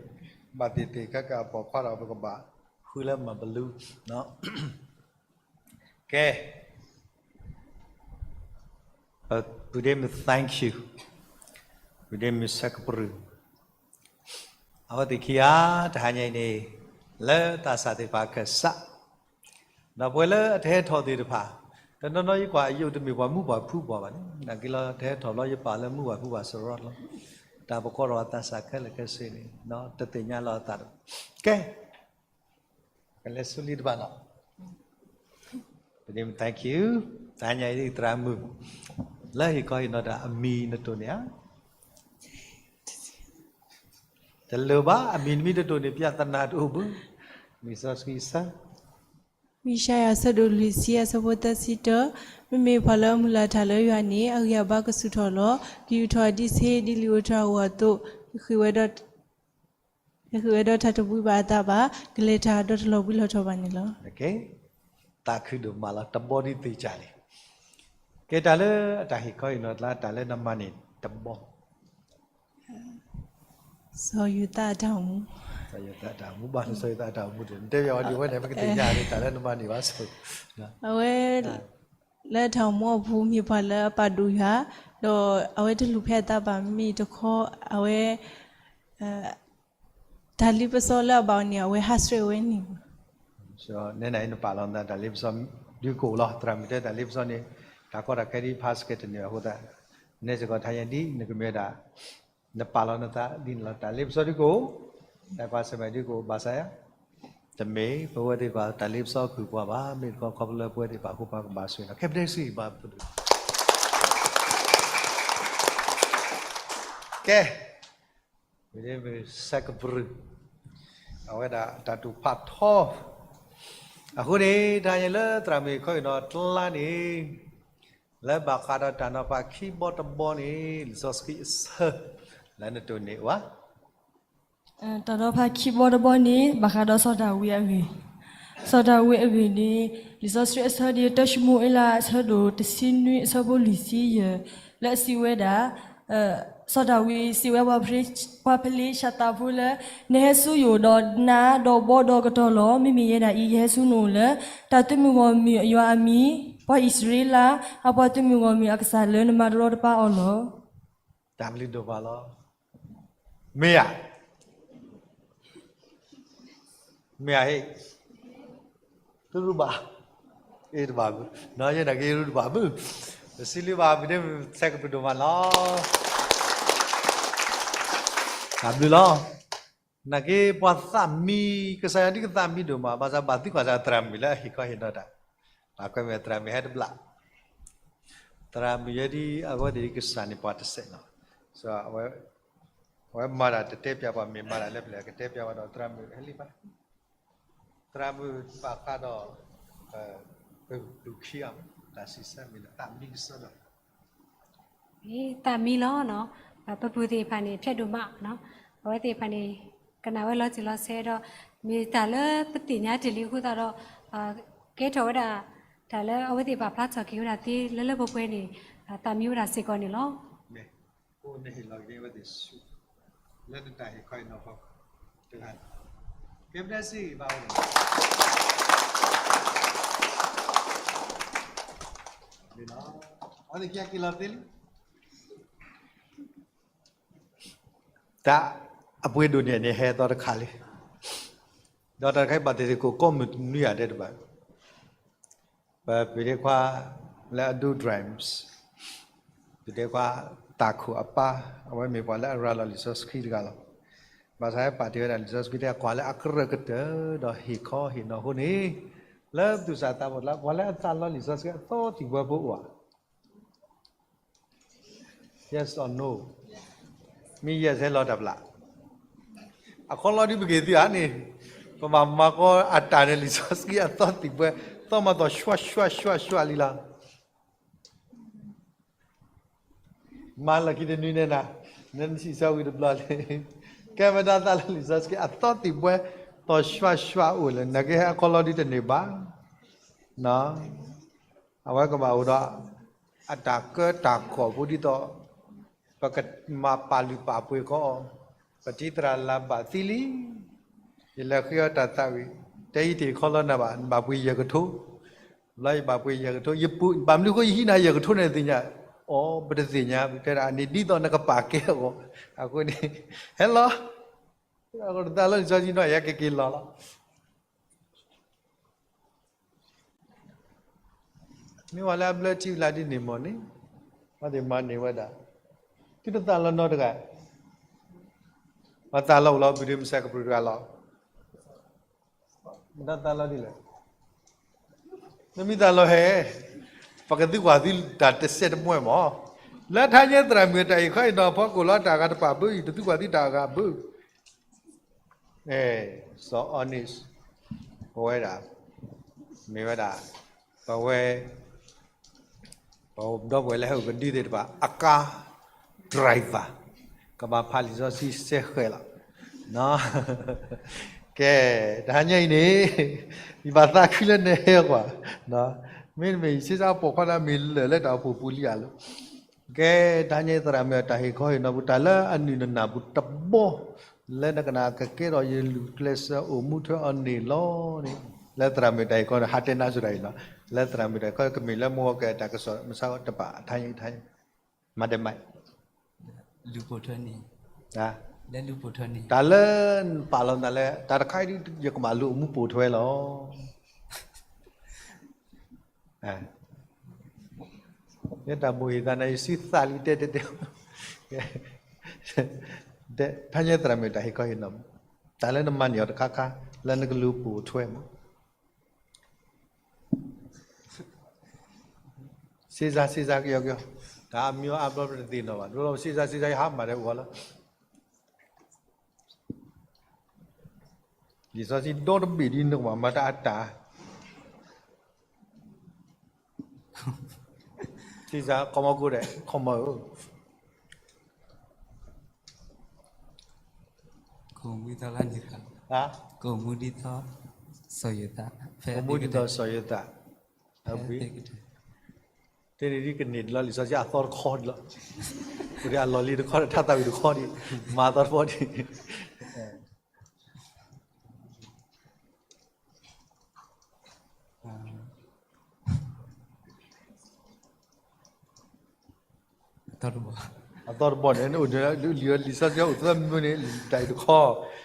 ဘၣ်သ့ၣ်သ့ၣ်ခဲကၢ်အပိာ်ခွါဒီး ပကဘၣ်ဃုလၢမၤဘလူး ကဲ ပဒ့မုၢ် thank you ပဒ့မုၢ်ဆၢကပြုၢ် အဝဲသ့ၣ်ခံဂၤ တဟါညါအံၤန့ၣ် လၢသးစၢ်သ့ၣ်တဖၣ်ခၢၣ်စး ဒီးပဝဲလၢအတဟဲထီၣ်သ့ၣ်တဖၣ် တနီၤနီၤယကွၢ်ယအိၣ်တမ့ၢ်ပှၤမုၣ်ပှၤဖုပှၤဘၣ်န့ၣ် နာ်က့လီၤ တဟဲထီၣ်လီၤ ယပာ်လၢမုၣ်ပှၤဖုပှၤစရီလီၤ တၢ်ပကီဒီးအသးစၢ်ခဲလၢာ်ခဲဆ့န့ၣ် တသ့ၣ်ညါလီၤအသးတဘၣ် ကဲ ကလဲၤဆူလံတဘၣ်နီၤ ပဒ့မုၢ် thank you တဟါညါအံၤသရၣ်မုၣ် လၢဟ့ၣ်ခီဟ့ၣ်နီၤတၢ်အမံၤနတိၢ်န့ၣ်ဧါ တလိၣ်ဘၣ် အမံၤနမ့ၢ်တတိၢ်န့ၣ် ပျၢ်သနာ်တအိၣ်ဘၣ် လံာ်စီဆှံအဆၢ ဝံယၡါယၤ အဆၢဒိၣ်လွံၢ်ဆံ အဆၢဖိသၢဆံတၢ, မ့မ့ၢ်ပှၤလၢအမုၢ်လၢ်တၢ်လၢယွၤန့ၣ် အဂံၢ်အဘါကဆူၣ်ထီၣ်လီၤ. ကယူၤထီၣ်ဒ်ဆ့ဒ်လံာ်အိၣ်တြၢ်အဂီၢ်အသိး, ကဃ့ဝဲဒီး ကဃ့ဝဲဒီးတၢ်တဘှံးဘၣ်အသးဘၣ်, ကလဲၤတၢ်ဒီးတလီၤဘှံးလီၤတီၤဘၣ်န့ၣ်လီၤ. သးခုဒိၣ်မးလီၤ တဘီဒ်သ့ၣ်ကၢ်လံ. ကဲတၢ်လၢအတၢ်ဟ့ၣ်ခီဟ့ၣ်နီၤတၢ် တၢ်လၢနမၤန့ၣ်တဘီ စီၤယိၤသးအတၢ်အိၣ်မူ, စီၤယိၤသးအတၢ်အိၣ်မူ ဘၣ်လၢစီၤယိၤသးအတၢ်အိၣ်မူတ နတဲဘၣ်ဝဲဒ်ဝဲန့ၣ် ပကသ့ၣ်ညါန့ၣ် တၢ်လၢနမၤန့ၣ်ဘၣ်ဆိ, အဝဲ လၢတၢ်အိၣ်မူအပူၤ မ့ၢ်ပှၤလၢအပာ်ဒိၣ်ယွၤ, ဒီးအဝဲတလူၤဖဲအသးဘၣ် မ့ၢ်တခီ အဝဲ တၢ်လ့ပစီလၢအဘၣ်အီၤန့ၣ် အဝဲဟးဆှဲးဝဲန့ၣ် နဲနၤအံၤနပာ်လီၤနသး တၢ်လ့ပစီဒုးကအိၣ်လီၤ. သရၣ်မုၣ်တဲတၢ်လ့ပစီန့ၣ် တၢ်ကီတၢ်ခဲဒ်ဖးစကဲတန့ၢ်အဃိသတး နဲစ့ၢ်ကီးတဟါညါဒ်နကမ့ၢ်ဝဲဒၣ် နပာ်လီၤနသးဒ်န့ၣ်လီၤ. တၢ်လ့ပစီဒုးကအိၣ်, တၢ်ကွၢ်ဆၢၣ်မဲာ်ဒုးကအိၣ် ဘၣ်ဆၣ်ယၤ တမ့ၢ် ပဝဲသ့ၣ်တဖၣ် တၢ်လ့ပစီအကုၢ်ပှၤဘၣ်, မ့ၢ်တခီခီဖျိလၢပဝဲသ့ၣ်တဖၣ်အဃိ ပှၤကဘၣ်ဆိၣ်ဂ့ၤလီၤ. ခဲပဒဲစံးဘၣ်ပဒုး ကဲ မ့ၢ်ဆဲးကပြုၢ် အဝဲဒၣ်တၢ်တူၢ်ဖးထီ အဃိန့ၣ် တဟါညါလၢသရၣ်မုၣ်ခီအံၤနီၤကျါန့ၣ် လၢဘၣ်ဃးဒီးတၢ်နီၤဖးခံဘီတဘီန့ၣ် လံာ်စီဆှံအဆၢ လၢနတိၢ်န့ၢ်အိၣ်ဧါ တၢ်နီၤဖးခံဘီတဘီန့ၣ် ဘၣ်ဃးဒီးစီၤဒၤဝံးအဂ့ၢ်, စီၤဒၤဝံးအဂ့ၢ်န့ၣ် လံာ်စီဆှံအဆၢဒ် တၢၡမူၤအ့လး အဆၢဒိၣ်တဆံနွံ အဆၢဖိလွံၢ်ဆံယဲၢ် လၢအစံးဝဲဒၣ်, စီၤဒၤဝံးစံးဝဲ ပှၤဖလ့ၡသးဖိလၢ နဟဲဆူယအိၣ်ဒီးနးဒီးဘီဒီးကတီၢ်လီၤ. မ့မ့ၢ်ယဲဒၣ်အံၤ ယဟဲဆူနအိၣ်လၢ တၢ်သုးမုၢ်ဂီၢ်မုၢ်ယွၤအမံၤ, ပှၤအံၣ်စရ့လး အပှၤသုးမုၢ်ဂီၢ်မုၢ်အကစၢ်လၢနမၤတရီတပါအီၤလီၤ. တၢ်ဘျုးဒိၣ်မးလီၤ. မ့ၢ်ဧါ, မ့ၢ်ဧါဟ့ၣ်, သုရူၢ်ဘၣ်, အ့တဘၣ်မုၢ်, နီၢ်ယဲနာ်က့ရူၢ်တဘၣ်မုၢ်, ပစံးလံဘၣ် မ့ၢ်ဒ်မ့ၢ်ဆဲးကပြုၢ်ဒိၣ်မးလီၤ. တၢ်ဘျုးလီၤ. နာ်က့ပှၤသးမံ, ကစၢ်ယွၤဒ်ကသးမံဒိၣ်မး ဘၣ်ဆၣ်ဘၣ်သံကွၢ်စၢ်သရၣ်မုၣ်လၢအဟ့ၣ်ခီဟ့ၣ်နီၤတၢ်, ဘၣ်ကွဲမုာ်သရၣ်မုၣ်ဟဲတဘျီ, သရၣ်မုၣ်ယဲဒ်အဝဲသ့ၣ်ဒ်ကစၢ်န့ၣ်ပှၤတစဲးနီၤ, အဝဲမၤတၢ်တတဲပျးပှၤ မ့ၢ်မၤတၢ်လၢပျၢၤကတဲပျးဝဲဒီးသရၣ်မုၣ်ဟဲလံဘၣ်, သရၣ်မုၣ်ဘၣ်ဃးဒီး ပပူၤခံအီၤ တၢ်စံးဆၢမ့ၢ်လၢသးမံကစီဒီ သးမံလီၤနီၤ, ပပူၤသ့ၣ်တဖၣ်န့ၣ် ဖျဲးဒိၣ်မးနီၤ, အဝဲသ့ၣ်တဖၣ်န့ၣ် ကနၣ်ဝဲလီၤတံၢ်လီၤဆဲးဒီး မ့ၢ်တၢ်လၢပသ့ၣ်ညါတ့ၢ်လံအဃိသတးဒီး ကဲထီၣ်ဝဲဒၣ် တၢ်လၢအဝဲသ့ၣ်ပာ်ဖျါထီၣ်က့ၤဝဲဒၣ်သ့လၢလၢပှဲၤပှဲၤန့ၣ် သးမံဝဲဒၣ်စ့ၢ်ကီးန့ၣ်လီၤ. နဟ့ၣ်လီၤက့ၤဝဲသ့ၣ်ဆူ လၢနတၢ်ဟ့ၣ်ခီအံၤနီၤဖီ တဂၤန့ၣ် ကဲပဒဲစံးဘၣ်ဝဲန့ၣ် အဝဲသ့ၣ်ခံဂၤက့ၤလီၤသ့လံ. တၢ်အပှ့ၤဒိၣ်န့ၢ်န့ၣ် ဟဲအသီတခါလံ. ဒီးတၢ်တခါအံၤ ဘၣ်သ့ၣ်သ့ၣ်ကိးကီၢ်မုၢ်နွံဂၤတဲတဘၣ်, ပပှ့ၤဒ့ခွါလၢအဒိ dreams, ပှ့ၤဒ့ခွါတၢ်ခိၣ်အပၢ်, အဝဲမ့ၢ်ပှၤလၢအရၤလီၤလံာ်စီဆှံတဂၤလီၤ. ဘၣ်ဆၣ်ဟဲပာ်တ့ၢ်ဝဲဒၣ်လံာ်စီဆှံတဲ ကွၢ်လၢအကရၢၢ်ကတၢၢ် ဒီးဟ့ၣ်ခီဟ့ၣ်နီၤအဃိန့ၣ်, လၢသူၣ်စၢ်သးဘီၣ်တလါ ပှၤလၢအသးလီလံာ်စီဆှံအသီသံၣ်ဘှဲဖိအိၣ်ဧါ. Yes or no? မ့ၢ် yes ဟဲလီၤတၢ်ဘျး. အခီလီၤဒုးပက့ၤသုဧါန့ၣ်, ပဘၣ်မၤဃီအတၢ်န့ၣ် လံာ်စီဆှံအသီသံၣ်ဘှဲ, သီမၤသီၣ် ရွှၣ်ရွှၣ်ရွှၣ်ရွှၣ်လံလီၤ. မၤလီၢ်ခံတနွံန့ၣ်နၤ, နစံးဆၢဝံၤတဘျီလံ. ကဲဝဲဒၣ်သးလၢလံာ်စီဆှံအသီသံၣ်ဘှဲ, သီၣ် ရွှၣ်ရွှၣ် အိၣ်လၢနကဟဲအခီလီၤဒုးတန့ၢ်ဘၣ်. အဝဲကဘၣ်အိၣ်ဒီး အတၢ်ကၢတၢ်ကီၢ်ဖိဒ်သိး ပကမၤပာ်လုၢ်ပာ်ပှ့ၤဃီအီၤ, ပတံၤသရၣ်လၢဘၣ်သံလံ. ယလဲၤဃ့အီၤတၢ်သးဝံၣ်, တဲယတ့ၢ်ခီလီၤနၤဘၣ်, နဘၣ်ပှ့ၤယဲၢ်ကထိ, ဘျီယဘၣ်ပှ့ၤယဲၢ်ကထိ, ယပူၤ ဘၣ်မနုၤဃိ ယဟံးနၤယဲၢ်ကထိန့ၣ်သ့ၣ်ညါ, အိ ပတသ့ၣ်ညါ, ပတဲဒၣ်န့ၣ်ဒ်သိးနကပာ်ကဲအဂီၢ်, အဃိန့ၣ် ဟဲလီၤ, အဃိသးလီလံာ်စီဆှံနီၤ ယကက့ၤလီၤလီၤ. မ့ၢ်ဝဲလၢအဘျၢထံဝံၤလၢဒ်န့ၣ်မ့ၢ်န့ၣ်, အဝဲသ့ၣ်မၤန့ၢ်ဝဲဒၣ်, သုတသးလီနီတဂၤ, ပှၤသးလီအိၣ်လီၤ ဘုဒုမစဲးကပြုၢ်တဂၤလီၤ. မတၤသးလီဒ်လဲၣ်, နမ့ၢ်သးလီဟဲ, ပကသုကွၢ်သုတၢ်တစဲးတမှဲမး, လၢထါညဲသရၣ်မုၣ်တၢ်အံၤခီအံၤနီၤ ဖီခိၣ်လီၤတၢ်ဂၤတပာ်ဘုအံၤ တသုကွၢ်သုတၢ်ဂၤဘု စီၤအီနံး, ပဝဲဒၣ်, မ့ၢ်ဝဲဒၣ်, ပဝဲ, ပဒီပုၢ်ဝဲၢ်လၢဟဲအိၣ်ကဒုသ့ၣ်တဖၣ် အကါ driver, ကဘၣ်ဖးလံာ်စီဆှံစဲဃဲးလီၤ. ကဲ, တဟါညါအံၤန့ၣ်, ယဘၣ်သးခုလၢနဟဲကွၢ်, မ့တမ့ၢ် ယဆံးစၢ်ပိာ်ခွါဒီးမ့ၢ်လၢာ်လၢတၢ်အိၣ်ဖှိၣ်ပူၤလံဧါလီၤ. ကဲ, တဟါညါအံၤသရၣ်မုၣ်အတၢ်ဟ့ၣ်ခီဟ့ၣ်နီၤပူၤ တၢ်လၢအနုာ်နနၢ်ပူၤတဘီ, လၢနကနၣ်ကကဲထီၣ်ယလုၢ်ကျဲးစၢးအိၣ်မူထွဲအီၤန့ၣ်လီၤန့ၣ်, လၢသရၣ်မုၣ်တၢ်ဟ့ၣ်ခီန့ၣ် ဟးတဲနါစူၤတၢ်အံၤလီၤ. လၢသရၣ်မုၣ်တၢ်ဟ့ၣ်ခီကမ့ၢ်လၢမုၢ်ဂီၤကတၢၢ်တၢ်ကစီၣ် မုၢ်ဆါတဘၣ် အထါညါအံၤထါညါ, မၤဒဲးမး, တၢ်လၢနပာ်လီၤနသးလၢ တၢ်တခါအံၤဒ် ယကဘၣ်လူၤအိၣ်မူပိာ်ထွဲလီၤ. ယတၢ်ဘိးဟ့ၣ်သးန့ၣ် ယစုသးလံတဲတဲတဲ, ထါညါသရၣ်မုၣ်တၢ်ဟ့ၣ်ခီဟ့ၣ်နီၤ, တၢ်လၢနမၤန့ၢ်အီၤတခါခါ လၢနကလူၤပိာ်ထွဲမး. စ့စါ စ့စါ ကယီကယီ, တၢ်အမံၤအါဘျီပတသ့ၣ်နီၣ်ဘၣ်, ဒ်သိးစ့စါ စ့စါ ယဟးမၤဒီးအီၤလီၤ. လံာ်စီဆှံဒီတဘ့ၣ်ဒ်နကဘၣ်မၤတၢ်အတၢ်, စ့စါ ခီမီကိးဒဲး ခီမီဧၢ, ကိးမူဒ်သိးလၢန့ၣ်, ကိးမူဒ်သိး စီၤယိၤသး, ကိးမူဒ်သိးစီၤယိၤသး, တဲန့ၣ်ဒ်ကန့ၢ်ဒ်လီၤ လံာ်စီဆှံအသီတခီဒ်လီၤ, ပဒ်အလီၢ်လံၤတခီဒီး ထါသးဝံၣ်တခီဒံး, မၤသီတခီဒံး. အသီတဘီန့ၣ် လံာ်စီဆှံအိၣ်သၢမံၤန့ၣ်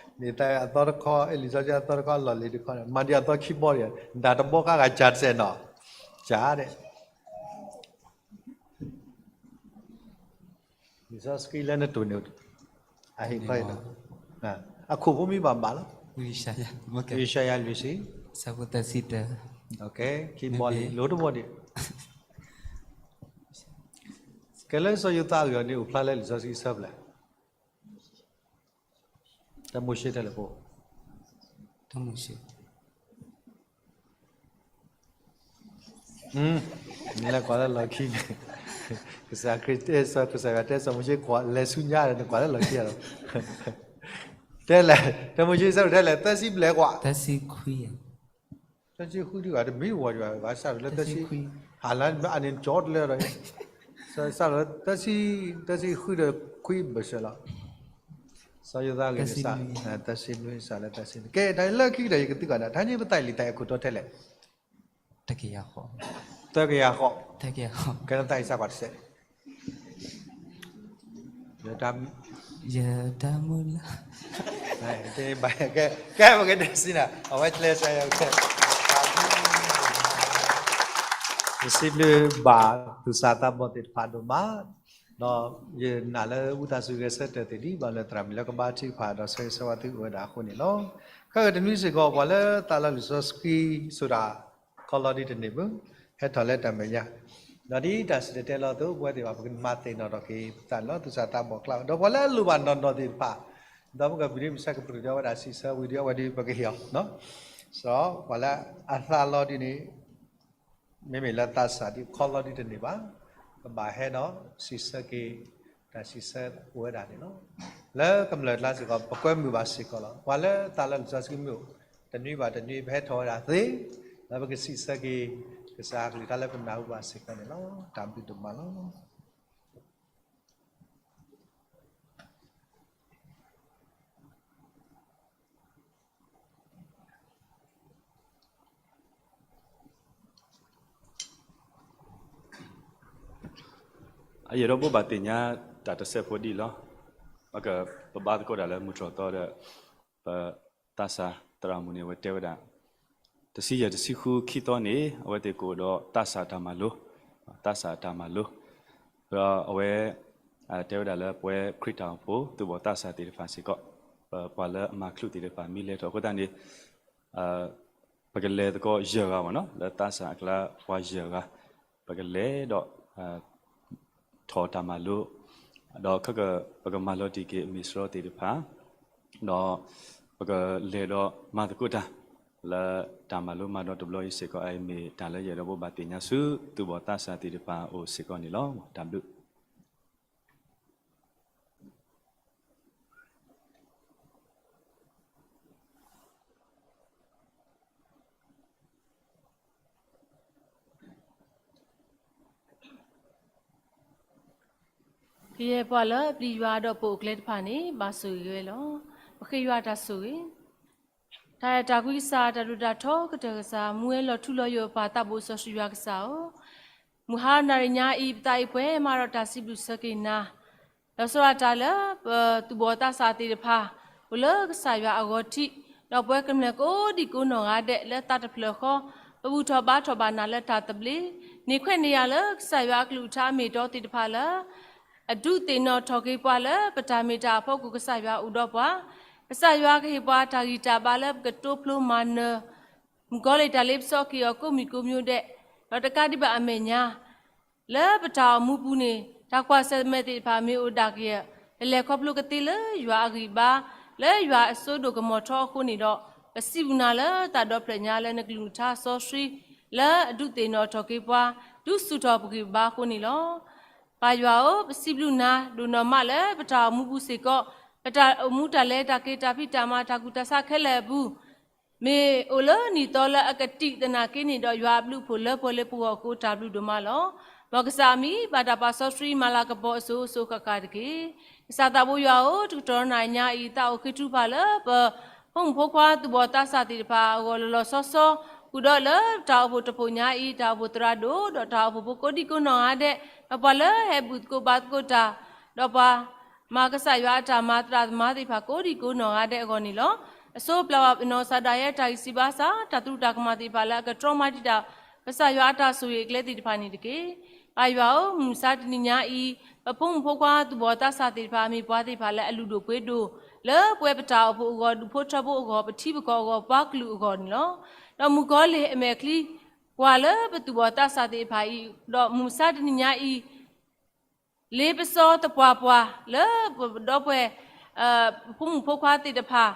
တၢ်အံၤတခီ, န့ၣ်တၢ်အသီတခီ, လံာ်စီဆှံအသီတခီ အလီၢ်လံၤတခီန့ၣ် မၤဒ်အသီခံဘီဒံး, တၢ်တဘီဃါဂၤစၢ်တစဲးနီၤ, စၢ်ဒဲး လံာ်စီဆှံလၢနတိၢ်န့ၣ်, အဟ့ၣ်ခီအံၤ, အခိၣ်ဖိမ့ၢ်ဘၣ်ဘၣ်လီၤ, ယၡါယၤလွံၢ်ဆံ, ခံဘီလံ လိၣ်တဘီဒံး, ကဲလၢစီၤယိၤသးအဂ့ၢ်အီၤန့ၣ် အိၣ်ဖျါလၢလံာ်စီဆှံအဆၢဖျၢၣ် တၢ်မိၤၡ့ထဲလဲၣ်ဖိ, တၢ်မိၤၡ့, နလဲၤကွၢ်လၢလီၢ်ခံန့ၣ်, ကစၢ်ခရံာ်တဲစီၤ, ကစၢ်ယွၤတဲစီၤမိၤၡ့ ကွၢ်လဲၤဆူညါဒီး နကွၢ်လၢလီၢ်ခံလီၤ. တဲလဲၣ်, တၢ်မိၤၡ့အဆၢဖျၢၣ်ထဲလဲၣ်, သၢဆံဘျဲၣ်ကွၢ်, သၢဆံခွံ, သၢဆံဃုဒံးဘၣ် တမ့ၢ်ဝဲဒံးဘၣ်, ဘၣ်ဆၣ်ဒီးလၢသၢဆံ, ဟးလၢအန့ၣ်ကၠီတလၢဒီး, စးဒီးသၢဆံ, သၢဆံဃုဒီးခွံဘၢၣ်စၢၤလီၤ. စီၤယိၤသးအဂ့ၢ်န့ၣ် သၢဆံနွံ, စးလၢသၢဆံနွံ, ကဲ တၢ်လၢခံကတၢၢ် ယကသံကွၢ်နၤ, ထါညါပသးလံာ်တၢ်အဲၣ်ခိၣ်တီထဲလဲၣ်, သၢကယၤဃီ, ကဲနသးအံၤစးကွၢ်တစဲး, တၢ် ယတၢ်မုၢ်လၢ် ကဲ ပကဒဲးစံနၤ အဝဲကျဲစဲ ယစံးဘျုးဘၣ်သူၣ်စၢ်သးဘီၣ်သ့ၣ်တဖၣ်ဒိၣ်မး, ဒီးယနာ်လၢဝံသးစူၤဂဲၤဆၢထၢၣ်သ့ၣ်ဒ်ဘၣ်လၢသရၣ်မုၣ်လၢကဘါထုကဖၣ်ဒီးဆၢဂ့ၤဆၢဝါသုအိၣ်ဝဲဒၣ်အဃိန့ၣ်လီၤ. ခဲကတနွံစ့ၢ်ကီး ပှၤလၢသးလီၤလံာ်စီဆှံစိၤဒၣ် ခီလီၤဒ်တန့ၢ်ဘၣ်, ဟဲထီၣ်လၢတၢ်မဲာ်ညါ, ဒီးဒ်တၢ်စံၣ်တဲၤတဲလီၤအသိး ပဝဲသ့ၣ်တဖၣ် ပကမၤသ့ၣ်နီၣ်ထီၣ်က့ၤပသးန့ၣ်လီၤ. သူၣ်စၢ်သးဘီၣ်ကျါ ဒီးပှၤလၢအလိၣ်ဘၣ်နီၢ်နီၢ်သ့ၣ်တဖၣ်, ဒီးပကဘုးဒ်ပဆၢကပြုၢ်ဒီးဝဲဒၣ်စံးဆၢဝံၤဒီးအဝဲဒ်ပကဟ့ၣ်အီၤ, စးပှၤလၢအသးလီၤဒ်န့ၣ် မ့မ့ၢ်လၢသးစၢ်ဒ်ခီလီၤဒ်တန့ၢ်ဘၣ်, ကဘၣ်ဟဲဒီးစံးဆၢက့ၤ တၢ်စံးဆၢအိၣ်ဝဲဒၣ်န့ၣ်လီၤ. လၢကမျၢၢ်ကျါစ့ၢ်ကီး ပကွဲမုာ်ဘၣ်စ့ၢ်ကီးလီၤ. ပှၤလၢသးလီၤလံာ်စီဆှံမ့ၢ်အိၣ် တနွံဘၣ်တနွံ ပဟဲထီၣ်ဝဲဒၣ်သ့, ဒီးပကစံးဆၢက့ၤ ကစၢ်အကလုၢ်ကထါလၢပနၢ်ဟူဘၣ်စ့ၢ်ကီးန့ၣ်လီၤ. တၢ်ဘျုးဒိၣ်မးလီၤ. အယဲၢ်ဒီးဘိးဘၣ်သ့ၣ်ညါတၢ်တစဲးဖိဒ်အံၤလီၤ. ပကပဘါသကိးတၢ်လၢမုၢ်တြီၢ်သီဒီး ပသးစၢ်သရၣ်မုၣ်န့ၣ် အဝဲတဲဝဲဒၣ် တဆံယဲၢ်တဆံဃုခံသီန့ၣ် အဝဲသ့ၣ်ကအိၣ်ဒီးသးစၢ်တၢ်မၤလိ, သးစၢ်တၢ်မၤလိ, ဒီးအဝဲ တဲဝဲဒၣ်လၢပဝဲခရံာ်တၢ်အိၣ်ဖှိၣ်သူၣ်ဘီၣ်သးစၢ်သ့ၣ်တဖၣ်စ့ၢ်ကီး ပပှၤလၢအမၤချုးသ့ၣ်တဖၣ်မ့ၢ်လဲၤထီၣ်အဃိသတးန့ၣ် ပကလဲၤသကိးယဲၢ်ဂၤမ့ၢ်နီၤ လၢသးစၢ်အကျါပှၤယဲၢ်ဂၤ ပကလဲၤဒီး ထီၣ်တၢ်မၤလိ, ဒီးခဲက ပကမၤလီၤတံၢ်က့ၤအမ့ၢ်စရီသ့ၣ်တဖၣ်, ဒီးပကလဲၤဒီးမၤသကိးတၢ် လၢတၢ်မၤလိမၤဒိးတဘျီအံၤစ့ၢ်ကီး အအံၤမ့ၢ်တၢ်လၢယအဲၣ်ဒိးဘိးဘၣ်သ့ၣ်ညါဆူ သူၣ်ဘီၣ်သးစၢ်သ့ၣ်တဖၣ်အအိၣ်စ့ၢ်ကီးန့ၣ်လီၤ. တၢ်ဘျုး ကယဲၢ်ပှၤလၢအပျံၤယွၤဒီးပိာ်အကျဲတဖၣ်န့ၣ် ဘၣ်ဆိၣ်ဂ့ၤဝဲလီၤ. ပဃ့ယွၤတၢ်ဆိၣ်ဂ့ၤ, တၢ်အဲၣ်တၢ်ကွံကစၢ် တၢ်ဒိၣ်တၢ်ထီကတၢၢ်ကစၢ် မူဝဲလီၤထူလီၤယိာ်အပၢ်သးဘိၣ်စီဆှံယွၤကစၢ်ဧၢ, မုၢ်ဟါနၤရံၣ်ညါအံၤ ပသးအံၤပှဲၤမးဒီးတၢ်စံးဘျုးစၢက့ၤနၤ, လီၤဆီဒၣ်တၢ်လၢပသူၣ်ဘီၣ်သးစၢ်သ့ၣ်တဖၣ် အိၣ်လၢကစၢ်ယွၤအဂီၤထံး, ဒီးပဝဲကမျၢၢ်ကိးဒံကိးနီၢ်ဂၤဒဲး လၢသးတဖျၢၣ်ဃီ ပဘူၣ်ထီၣ်ဘါထီၣ်ဘၣ်နၤလၢတၢ်သဘျ့, န့ၢ်ခွဲးန့ၢ်ယာ်လၢကစၢ်ယွၤအကလုၢ်ကထါအမ့ၢ်အတီသ့ၣ်တဖၣ်လၢ အဒုးသ့ၣ်နီၣ်ထီၣ်က့ၤပှၤလၢပတၢ်မ့ၢ်တၢ်အဖီခိၣ် ကစၢ်ယွၤအိၣ်ဒီးပှၤ, ကစၢ်ယွၤကဟ့ၣ်ပှၤတၢ်ဂံၢ်တၢ်ဘါလၢပကတိဖျိမၤနၢၤ မုၣ်ကီၤလံၢ်တၢ်လ့ပစီက့ၤအီၤကိးမံၤကိးမံၤဒဲး, ဒီးတကးဒံးဘၣ်အမဲာ်ညါ လၢပတၢ်အိၣ်မူပူၤန့ၣ် တၢ်ကွၢ်ဆၢၣ်မဲာ်သ့ၣ်တဖၣ်မ့ၢ်အိၣ်ဒၣ်ကယဲၢ် ပလဲၤခီဖျိကသ့လၢယွၤအဂံၢ်ဘါ လၢယွၤအစိဒိၣ်ကမီၤထီအဃိန့ၣ်ဒီး ပစံးဘျုးနၤလၢတၢ်ဒီဖျၢၣ်ညါလၢနကလုၢ်ကထါစီဆှံ လၢအဒုးသ့ၣ်နီၣ်ထီၣ်က့ၤပှၤ ဒုးဆူၣ်ထီၣ်ပဂံၢ်ပဘါအဃိန့ၣ်လီၤ. ပၢ်ယွၤဧၢ, ပစံးဘျုးနၤဒိၣ်နီၢ်မးလၢပတၢ်အိၣ်မူပူၤစ့ၢ်ကီး, ပတၢ်အိၣ်မူတၢ်လဲၤတၢ်က့ၤတၢ်ဖံးတၢ်မၤတၢ်ကူၣ်တၢ်ဆးခဲလၢာ်အပူၤ မ့ၢ်အိၣ်လၢနံၣ်သီလၢအကတံာ်သနာ်က့န့ၣ်ဒီး ယွၤအဘျုးအဖှိၣ်လၢပှဲၤလၢပဂီၢ်အဃိ တၢ်ဘျုးဒိၣ်မးလီၤ. မ်ကစၢ်အမံၤဘၣ်တၢ်ပာ်စီဆှံမၤလၤကပီၤအစိၤစိၤဃၣ်ဃၣ်တက့ၢ်. ကစၢ်သးဘိယွၤဧၢ, တကတီၢ်နၤညါအံၤ သးအိၣ်ဃ့ထုကဖၣ်လၢပ ဖိမုၣ်ဖိခွါသူၣ်ဘီၣ်သးစၢ်သ့ၣ်တဖၣ်အဂီၢ်လီၤလီၤဆီဆီ, ဃုာ်ဒီးလၢတၢ်အိၣ်ဖှိၣ်တဖှိၣ်ညါအံၤ တၢ်အိၣ်ဖှိၣ်သရၣ်ဒိၣ် ဒီးတၢ်အိၣ်ဖှိၣ်ဖိကိးဒံကိးနီၢ်ဂၤဒဲး, ဒီးပှၤလၢဟဲဘူၣ်သကိးဘါသကိးတၢ်, ဒီးပှၤ မၤကစၢ်ယွၤအတၢ်မၤသရၣ်သမါသ့ၣ်တဖၣ်ကိးဒံကိးနီၢ်ဂၤဒဲးအဂီၢ်န့ၣ်လီၤ. အစိပျၢ်ဘၣ်ပနီၢ်ကစၢ်ဒၣ်ယဲတၢ်ဂံၢ်စၢ်ဘါစၢ် တၢ်သရူးတၢ်ကမၣ်သ့ၣ်တဖၣ်လၢအကတြီမၤတံာ်တာ် ကစၢ်ယွၤအတၢ်ဆိၣ်ဂ့ၤအကျဲသ့ၣ်တဖၣ်န့ၣ်တက့ၢ်. ပၢ်ယွၤဧၢ, မုၢ်မဆါတနံၤညါအံၤ ပဖိမုၣ်ဖိခွါသူၣ်ဘီၣ်သးစၢ်သ့ၣ်တဖၣ် မ့ၢ်ပှၤသ့ၣ်တဖၣ်လၢအလုၢ်ဒိၣ်ပှ့ၤဒိၣ် လၢပဝဲပတၢ်အိၣ်ဖှိၣ်အဂီၢ် ဒူၣ်ဖိထၢဖိအဂီၢ် ပထံပကီၢ်အဂီၢ် ပှၤကလုာ်အဂီၢ်န့ၣ်လီၤ. ဒီးမုၣ်ကီၤလံၢ်အမဲာ်ချံ ကွၢ်လၢပသူၣ်ဘီၣ်သးစၢ်သ့ၣ်တဖၣ်အံၤ, ဒီးမုၢ်မဆါတနံၤညါအံၤ လ့ပစီသပှၢ်ပှၢ်လၢပဒီပုၢ်ဝဲၢ် ပဖိမုၣ်ဖိခွါသ့ၣ်တဖၣ်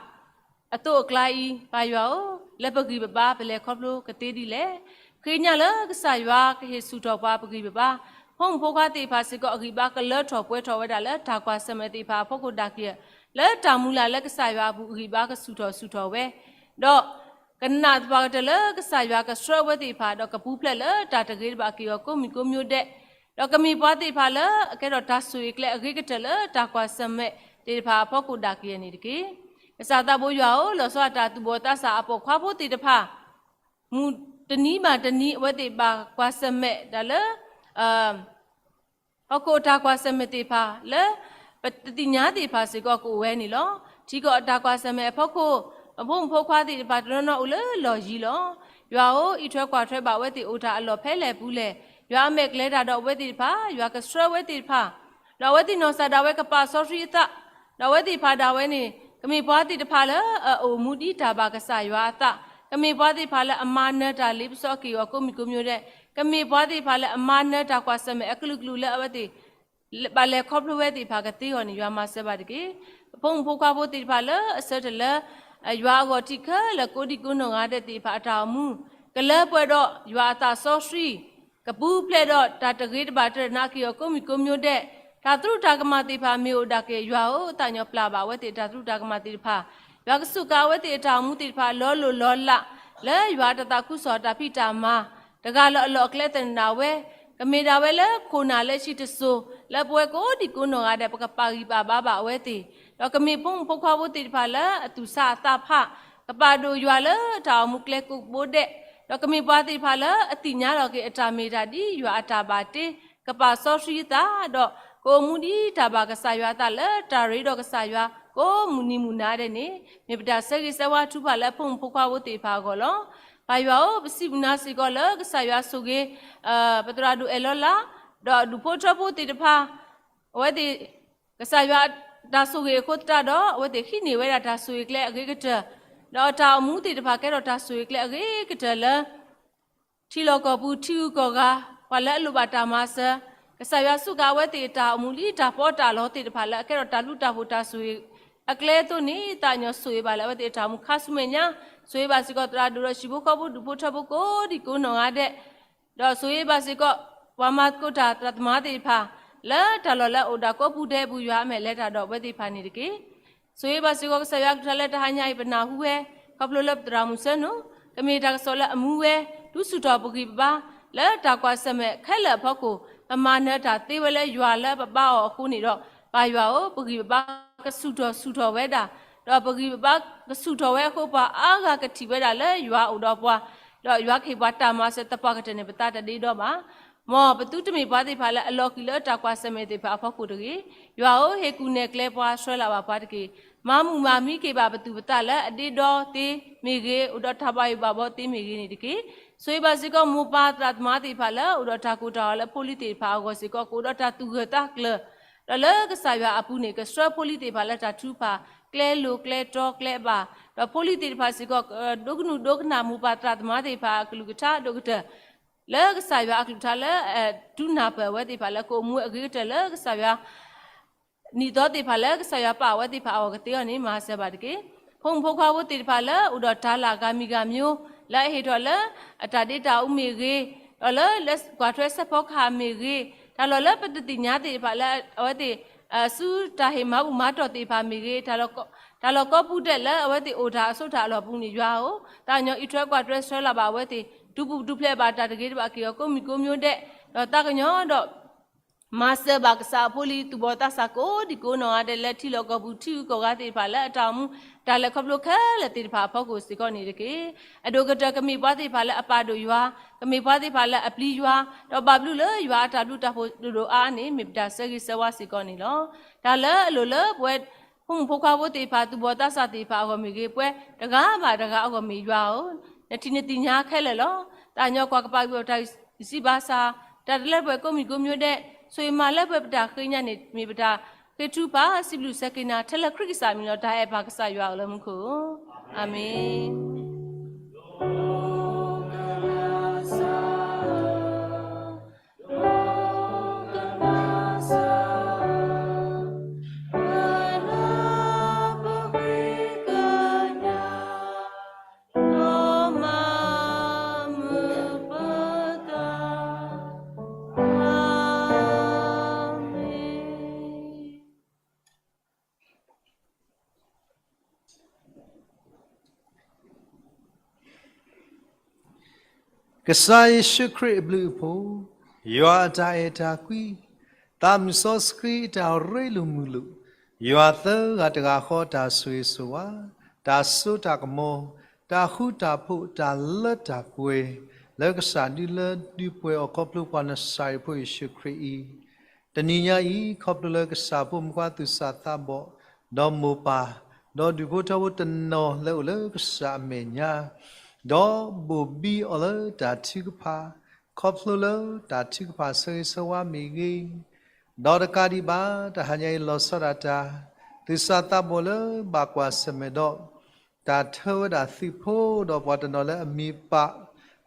အသိးအကျါအံၤ ပၢ်ယွၤဧၢ, လၢပဂံၢ်ပဘါပလဲၤခီဖျိကသ့ဒ်လဲၣ်. ဃ့ညါလၢကစၢ်ယွၤကဟ့ၣ်ဆူၣ်ထီၣ်ပှၤပဂံၢ်ပဘါ, ဖိမုၣ်ဖိခွါသ့ၣ်တဖၣ်စ့ၢ်ကီး အဂံၢ်ဘါကလၢထီၣ်ပှဲၤထီၣ်ဝဲဒၣ်လၢတၢ်ကွၢ်ဆၢၣ်မဲာ်သ့ၣ်တဖၣ်အဖီခိၣ်ဒၣ်ကယဲၢ်, လၢတၢ်မုၢ်လၢ်လၢကစၢ်ယွၤအပူၤအဂံၢ်ဘါကဆူၣ်ထီၣ်ဆူၣ်ထီၣ်ဝဲ, ဒီး ကနၣ်သပှၢ်ကတၢၢ်လၢကစၢ်ယွၤကဆှၢအဝဲသ့ၣ်တဖၣ် ဒီးကပူၤဖျဲးလၢတၢ်တဂ့ၤတဘၣ်က့ၤအီၤကိးမံၤကိးမံၤဒဲး, ဒီးကမ့ၢ်ပှၤသ့ၣ်တဖၣ်လၢအကဲထီၣ်တၢ်ဆိၣ်ဂ့ၤကျဲအဂ့ၤကတၢၢ်လၢတၢ်ကွၢ်ဆၢၣ်မဲာ်သ့ၣ်တဖၣ်အဖီခိၣ်ဒၣ်ကယဲၢ်န့ၣ်တက့ၢ်. ကစၢ်သးဘိယွၤဧၢ, လီၤဆီဒၣ်တၢ်သူၣ်ဘီၣ်သးစၢ်အပိာ်ခွါဖိသ့ၣ်တဖၣ် မုၢ်တနံၤဘၣ်တနံၤ အဝဲသ့ၣ်ဘၣ်ကွၢ်ဆၢၣ်မဲာ်ဒၣ်လၢ ဟီၣ်ခိၣ်အတၢ်ကွၢ်ဆၢၣ်မဲာ်သ့ၣ်တဖၣ်လၢ ပတသ့ၣ်ညါသ့ၣ်တဖၣ်စ့ၢ်ကီးကအိၣ်ဝဲန့ၣ်လီၤ. ထံကီၢ်အတၢ်ကွၢ်ဆၢၣ်မဲာ်အဖီခိၣ်, ပဖိမုၣ်ဖိခွါသ့ၣ်တဖၣ်တနီၤနီၤအိၣ်လၢလီၢ်ယံၤလီၤ. ယွၤဧၢ, အံးထွဲကွၢ်ထွဲဘၣ်အဝဲသ့ၣ်အိၣ်တၢ်အလီၢ်ဖဲလဲၣ်ပူၤလဲၣ်. ယွၤအမဲာ်ကျဲတၢ်ဒီးအဝဲသ့ၣ်တဖၣ်, ယွၤကဆှၢအဝဲသ့ၣ်တဖၣ်, ဒီးအဝဲသ့ၣ်နီၢ်ကစၢ်ဒၣ်ဝဲကပာ်စီဆှံအသး, ဒီးအဝဲသ့ၣ်တဖၣ်ဒၣ်ဝဲန့ၣ် ကမ့ၢ်ပှၤသ့ၣ်တဖၣ်လၢအအိၣ်မူဒ်တၢ်ဘၣ်ကစၢ်ယွၤအသး, ကမ့ၢ်ပှၤသ့ၣ်တဖၣ်လၢအမၤနၢၤတၢ်လ့ပစီအက့ၢ်အဂီၤကိးမုၢ်ကိးမျိုးဒဲး, ကမ့ၢ်ပှၤသ့ၣ်တဖၣ်လၢအမၤနၢၤတၢ်ကွၢ်ဆၢၣ်မဲာ်အကလုာ်ကလုာ်လၢအဝဲသ့ၣ် ဘၣ်လဲၤခီဖျိဝဲသ့ၣ်တဖၣ်ကသ့အဂီၢ်န့ၣ် ယွၤမၤစၢၤဘၣ်တက့ၢ်. ပဖိမုၣ်ဖိခွါဖိသ့ၣ်တဖၣ်လၢအဆၢထၢၣ်လၢ ယွၤအဂီၢ်ထံးခဲလၢာ်ကိးဒံကိးနီၢ်ဂၤဒဲးသ့ၣ်တဖၣ်အတၢ်အိၣ်မူ, ကလၢပှဲၤဒီးယွၤအသးစီဆှံ, ကပူၤဖျဲးဒီးတၢ်တဂ့ၤတဘၣ်တၢ်နာ်က့ၢ်အဂီၤကိးမုၢ်ကိးမျိုးဒဲး, တၢ်သရူးတၢ်ကမၣ်သ့ၣ်တဖၣ်မ့ၢ်အိၣ်ဒၣ်က့ၤ ယွၤဧၢ, သးကညီၤပျၢ်ဘၣ်အဝဲသ့ၣ်အတၢ်သရူးတၢ်ကမၣ်သ့ၣ်တဖၣ်, ယွၤကစူးကါအဝဲသ့ၣ်အတၢ်အိၣ်မူသ့ၣ်တဖၣ်လီၤလိၢ်လီၤလး, လၢယွၤအတၢ်သးခုကစီၣ်တၢ်ဖံးတၢ်မၤ တဂၤလၢအလီၢ်အကျဲသနၢၣ်ဝဲ, ကမ့ၢ်ဒၣ်ဝဲလၢခိၣ်နၢ်လၢဆံတစိၤ, လၢပဝဲကိးဒံကိးနီၢ်ဂၤဒဲး ပကပာ်ဂံၢ်ပာ်ဘါဘၣ်အဝဲသ့ၣ်, ဒီးကမ့ၢ်ဖိမုၣ်ဖိခွါဖိသ့ၣ်တဖၣ်လၢအသူၣ်ဆးအသးဖး, ကပာ်ဒိၣ်ယွၤလၢတၢ်အိၣ်မူကျဲကိးဘိဒဲး, ဒီးကမ့ၢ်ပှၤသ့ၣ်တဖၣ်လၢအသ့ၣ်ညါလီၤက့ၤအတၢ်မ့ၢ်တၢ်ဒ်ယွၤအတၢ်ဘၣ်တ့, ကပာ်စီဆှံအသး, ဒီးကအိၣ်မူဒ်တၢ်ဘၣ်ကစၢ်ယွၤအသးလၢတၢ်ရ့ဒီးကစၢ်ယွၤကိးမုၢ်နံၤမုၢ်နၤဒဲးန့ၣ်, မ့ၢ်ပတၢ်ဆၢဂ့ၤဆၢဝါထုကဖၣ်လၢအဖိမုၣ်ဖိခွါဖိသ့ၣ်တဖၣ်အဂီၢ်လီၤ. ပၢ်ယွၤဧၢ, ပစံးဘျုးနၤစ့ၢ်ကီးလၢကစၢ်ယွၤဆိၣ်ဂ့ၤ ပသရၣ်ဒိၣ်အဲၣ်လီၤလး, ဒီးဒူၣ်ဖိထၢဖိသ့ၣ်တဖၣ်, အဝဲသ့ၣ် ကစၢ်ယွၤတၢ်ဆိၣ်ဂ့ၤအဃိသတးဒီး အဝဲသ့ၣ်ဟံးန့ၢ်ဝဲဒၣ်တၢ်ဆိၣ်ဂ့ၤကျဲအဂ့ၤကတၢၢ်, ဒီးတၢ်အိၣ်မူသ့ၣ်တဖၣ်ကဲထီၣ်တၢ်ဆိၣ်ဂ့ၤကျဲအဂ့ၤကတၢၢ်လၢ ထံလီၢ်ကီၢ်ပူၤထံဂုၤကီၢ်ဂၤ, ပှၤလၢအလိၣ်ဘၣ်တၢ်မၤစၢၤ, ကစၢ်ယွၤစူးကါအဝဲသ့ၣ်အတၢ်အိၣ်မူလၢတၢ်ပီးတၢ်လီသ့ၣ်တဖၣ်လၢအကဲထီၣ်တၢ်ဘျုးတၢ်ဖှိၣ်တၢ်ဆိၣ်ဂ့ၤအကျဲအသိးန့ၣ်, သးကညီၤဆိၣ်ဂ့ၤဘၣ်လၢအဝဲသ့ၣ်အတၢ်အိၣ်မူခါဆူမဲာ်ညါ, ဆိၣ်ဂ့ၤဘၣ်စ့ၢ်ကီးသရၣ်ဒိၣ်ဒီးဟံၣ်ဖိဃီဖိဒူၣ်ဖိထၢဖိကိးဒံကိးနီၢ်ဂၤဒဲး, ဒီးဆိၣ်ဂ့ၤဘၣ်စ့ၢ်ကီး ပှၤမၤသကိးတၢ်သရၣ်သမါသ့ၣ်တဖၣ် လၢတၢ်လီၢ်လၢအအိၣ်ဒၣ်ကိးပူၤဒဲးအပူၤ ယွၤအမဲာ်လဲၤတၢ်ဒီးအဝဲသ့ၣ်တဖၣ်န့ၣ်တက့ၢ်. ဆိၣ်ဂ့ၤဘၣ်စ့ၢ်ကီးကစၢ်ယွၤအကလုၢ်ကထါလၢတဟါညါအံၤ ပနၢ်ဟူဝဲ ခီဖျိလၢပသရၣ်မုၣ်စၢနူ, ကမ့ၢ်တၢ်ကစီၣ်လၢအမူဝဲ, ဒုးဆူၣ်ထီၣ်ပဂံၢ်ပဘါ လၢတၢ်ကွၢ်ဆၢၣ်မဲာ်ခဲလၢာ်အဖီခိၣ်, ပမၤနၢၤတၢ်သ့ဝဲလၢယွၤလၢပဘါအီၤအဃိန့ၣ်ဒီး, ပၢ်ယွၤဧၢ, ပဂံၢ်ပဘါကဆူၣ်ထီၣ်ဆူၣ်ထီၣ်ဝဲဒၣ်, ဒီးပဂံၢ်ပဘါကဆူၣ်ထီၣ်ဝဲအဃိ ပှၤအါဂၤကထံၣ်ဝဲဒၣ်လၢယွၤအိၣ်ဒီးပှၤ, ဒီးယွၤကဟ့ၣ်ပှၤတၢ်မၤစၢၤသပှၢ်ကတၢၢ်န့ၣ် ပသးတဒ့ဒီဘၣ်. မ်ပသုတမ့ၢ်ပှၤသ့ၣ်တဖၣ်လၢအလီၤဃံၤလၢတၢ်ကွၢ်ဆၢၣ်မဲာ်သ့ၣ်တဖၣ်အဖီခိၣ်တဂ့ၤ. ယွၤဧၢ, ဟ့ၣ်ကူၣ်နဲၣ်ကျဲပှၤဆှၢလၢ်ဘၣ်ပှၤတက့ၢ်. မၤမုာ်မၤမံက့ၤဘၣ်ပသူၣ်ပသးလၢအဒ့ဒီသ့မ့ၢ်ဂ့ၤ, အိၣ်ဒီးတၢ်ဘၣ်ယိၣ်ဘၣ်ဘီသ့မ့ၢ်ဂ့ၤန့ၣ်တက့ၢ်. ဆိၣ်ဂ့ၤဘၣ်စ့ၢ်ကီးမိၢ်ပၢ်သရၣ်သမါသ့ၣ်တဖၣ်လၢ အိၣ်ဒီးတၢ်ကိၢ်တၢ်ဂီၤလၢဖိလံၤသ့ၣ်တဖၣ်အဂီၢ်စ့ၢ်ကီး ကအိၣ်ဒီးတၢ်သူၣ်ဂၢၢ်သးကျၢၤ, ဒီးလၢကစၢ်ယွၤအပူၤန့ၣ် ကဆှၢဖိလံၤသ့ၣ်တဖၣ်လၢတၢ်ထုကဖၣ် ကျဲလိၤကျဲတီကျဲအဘၣ်, ဒီးဖိလံၤသ့ၣ်တဖၣ်စ့ၢ်ကီး ဒိကနုာ်ဒိကနၣ်မိၢ်ပၢ်သရၣ်သမါသ့ၣ်တဖၣ်အကလုၢ်ကထါအဒိၣ်ကတၢၢ် လၢကစၢ်ယွၤအကလုၢ်ကထါလၢ တူၢ်နၢ်ပၢၢ်အဝဲသ့ၣ်တဖၣ်လၢကအိၣ်မူအဂ့ၤကတၢၢ်လၢကစၢ်ယွၤ နံၣ်သီသ့ၣ်တဖၣ်လၢကစၢ်ယွၤပာ်အဝဲသ့ၣ်တဖၣ်အဂီၢ်ကသ့အီၤန့ၣ် မၤစၢၤဘၣ်တက့ၢ်. ဖိမုၣ်ဖိခွါဖိသ့ၣ်တဖၣ်လၢအိၣ်ဒီးတၢ်လၢဂၤမံၤဂၤမျိုး လၢအဟ့ၣ်ထီၣ်လၢအတၢ်ဒ့တၢ်အူမ့ၢ်ဂ့ၤ, ဒီးလၢကွၢ်ထွဲစဲးဖီကဟၣ်မ့ၢ်ဂ့ၤ, တၢ်လီၢ်လၢပတသ့ၣ်ညါသ့ၣ်တဖၣ်လၢအဝဲသ့ၣ် ဆူတၢ်ဟ့ၣ်မၤဘူၣ်မၤတီၢ်သ့ၣ်တဖၣ်မ့ၢ်ဂ့ၤ, တၢ်လီၢ်ကိးပူၤဒဲးလၢအဝဲသ့ၣ်အိၣ်တၢ်အစိတၢ်အလီၢ်ပူၤန့ၣ် ယွၤဧၢ, သးကညီၤအံးထွဲကွၢ်ထွဲဆှၢလၢ်ဘၣ်အဝဲသ့ၣ်, တူၢ်ပူၤတူၢ်ဖျဲးဘၣ်တၢ်တဂ့ၤတဘၣ်က့ၤအီၤကိးမုၢ်ကိးမျိုးဒဲး, ဒီးသးကညီၤဒီး မၤစၢၤဘၣ်ကစၢ်အဖိလံၤသူၣ်ဘီၣ်သးစၢ်ကိးဒံကိးနီၢ်ဂၤဒဲးလၢထံလီၢ်ကီၢ်ပူၤထံဂုၤကီၢ်ဂၤသ့ၣ်တဖၣ်လၢအတၢ်အိၣ်မူ တၢ်လဲၤခီဖျိခဲလၢာ်သ့ၣ်တဖၣ်အဖီခိၣ်စ့ၢ်ကီးန့ၣ်တက့ၢ်. အဒိၣ်ကတၢၢ်ကမ့ၢ်ပှၤသ့ၣ်တဖၣ်လၢအပာ်ဒိၣ်ယွၤ, ကမ့ၢ်ပှၤသ့ၣ်တဖၣ်လၢအပျံၤယွၤ, ဒီးဘၣ်ဘျုးလၢယွၤအတၢ်ဘျုးတၢ်ဖှိၣ်ဒိၣ်ဒိၣ်အါအါန့ၣ် မ့ၢ်ပတၢ်ဆၢဂ့ၤဆၢဝါစ့ၢ်ကီးန့ၣ်လီၤ. တၢ်လၢအလိၣ်လၢပဝဲ ဖိမုၣ်ဖိခွါဖိသ့ၣ်တဖၣ် သူၣ်ဘီၣ်သးစၢ်သ့ၣ်တဖၣ်အဂီၢ်မ့ၢ်ဂ့ၤ, ပဝဲတဂၤဘၣ်တဂၤအဂီၢ်မ့ၢ်ယွၤဧၢ, နထံၣ်နသ့ၣ်ညါခဲလၢာ်လီၤ. သးကညီၤကွၢ်ကပာ်ဂံၢ်ပတၢ်စံးဘၣ်ဆၣ်, တၢ်တလၢပှဲၤကိးမုၢ်ကိးမျိုးဒဲး, ဆိၣ်ဂ့ၤမၤလၢပှဲၤပတၢ်ဃ့ညါန့ၣ် မ့ၢ်ပတၢ်ဃ့ထုကဖၣ်စံးဘျုးဆၢက့ၤနၤ ထဲလၢခရံာ်ကစၢ်အမံၤလီၤ. တၢ်အဲၣ်ပၢ်ကစၢ်ယွၤအိၣ်လၢမူခိၣ်ဧၢ, အၤမ့ၣ်. ကစၢ်ယ့ၣ်ၡူးခရံာ်အဘျုးအဖှိၣ်, ယွၤအတၢ်အဲၣ်တၢ်ကွံ, သးမုၣ်စီဆှံအတၢ်ရ့လိာ်မုာ်လိာ်, ယွၤသၢဂၤတဂၤဃီအတၢ်ဆိၣ်ဂ့ၤဆိၣ်ဝါ, တၢ်စိတၢ်ကမီၤ, တၢ်ဃူတၢ်ဖိး, တၢ်လၢတၢ်ပှဲၤ, လၢကစၢ်ဒုလၢဒုးပှဲၤအီၤခီဖျိပှၤနစၤရ့းဖိယ့ၣ်ၡူးခရံာ်အံၤ, တနံၤညါအံၤ ခီဖျိလၢကစၢ်ဖိမုၣ်ခွါသူၣ်စၢ်သးဘီၣ်, ဒီးမိၢ်ပၢ်, ဒီးဒူၣ်ဖိထၢဖိတနီၤလၢအိၣ်လၢကစၢ်အမဲာ်ညါ, ဒီးဘိၣ်ဘံအီၤလၢတၢ်ထုကဖၣ်, ခီဖျိလၢတၢ်ထုကဖၣ်ဆၢဂ့ၤဆၢဝါမ့ၢ်ဂ့ၤ, ဒီးတကးဒံးဘၣ် တဟါညါအံၤလီၤဆီဒၣ်တၢ် သူၣ်စၢ်သးဘီၣ်လၢဘၣ်ကွၢ်ဆၢၣ်မဲာ်ဒီး တၢ်ထၢဝဲဒၣ်သုးဖိဒီးပှၤတနီၤလၢအမံၤပာ်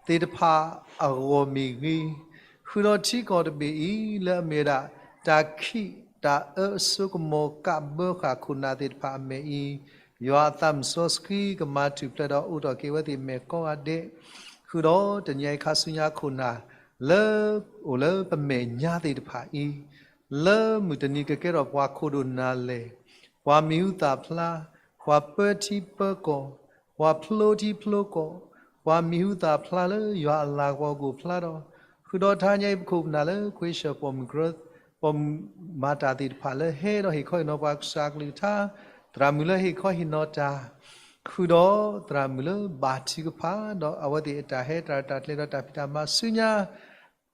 သ့ၣ်တဖၣ်အဂီၢ်မ့ၢ်ဂ့ၤ, ဃုာ်ဒီးထံကီၢ်တဘ့ၣ်အံၤ လၢအမ့ၢ်ဝဲဒၣ် တၢ်ခံးတၢ်အၢအစိကမီၤကးဘၢဃာ်ခိၣ်နၢ်သ့ၣ်တဖၣ်အမဲာ်အံၤ, ယွၤအသးမုၣ်စီဆှံကမၤထူၣ်ဖျဲးဒီးအိးထီၣ်က့ၤဝဲသ့ၣ်မဲာ်ကိးဂၤဒဲး, ဃုာ်ဒီးတနံၤအံၤခါဆူညါခိၣ်နၢ် လၢအိၣ်လၢပမဲာ်ညါသ့ၣ်တဖၣ်အံၤ လၢမုၢ်တနံၤကကဲထီၣ်ပှၤခိၣ်ဒိၣ်နၢ်လဲၢ်, ပှၤမံၤဟူသၣ်ဖျါ, ပှၤပၢထံပၢကီၢ်, ပှၤဖျိထံဖျိကီၢ်, ပှၤမံၤဟူသၣ်ဖျါလၢယွၤအလၤကပီၤကအိၣ်ဖျါဒီး, ဃုာ်ဒီးတဟါညါအံၤပခိၣ်ပနၢ်လၢခွ့ဆၢၣ်ပိာ်မုၣ်ကြၢး, ပိာ်မုၣ်မၤတၢ်သ့ၣ်တဖၣ်လၢဟဲဒီးဟ့ၣ်ခီဟ့ၣ်နီၤပှၤကစၢ်အကလုၢ်ကထါ, သရၣ်မုၣ်လၢဟ့ၣ်ခီဟ့ၣ်နီၤတၢ်, ဃုာ်ဒီးသရၣ်မုၣ်လၢဘၣ်ထုကဖၣ် ဒီးအဝဲသ့ၣ်အတၢ်ဟဲတၢ်ရဲၣ်တၢ်ကျဲၤဒီးတၢ်ဖံးတၢ်မၤဆူညါ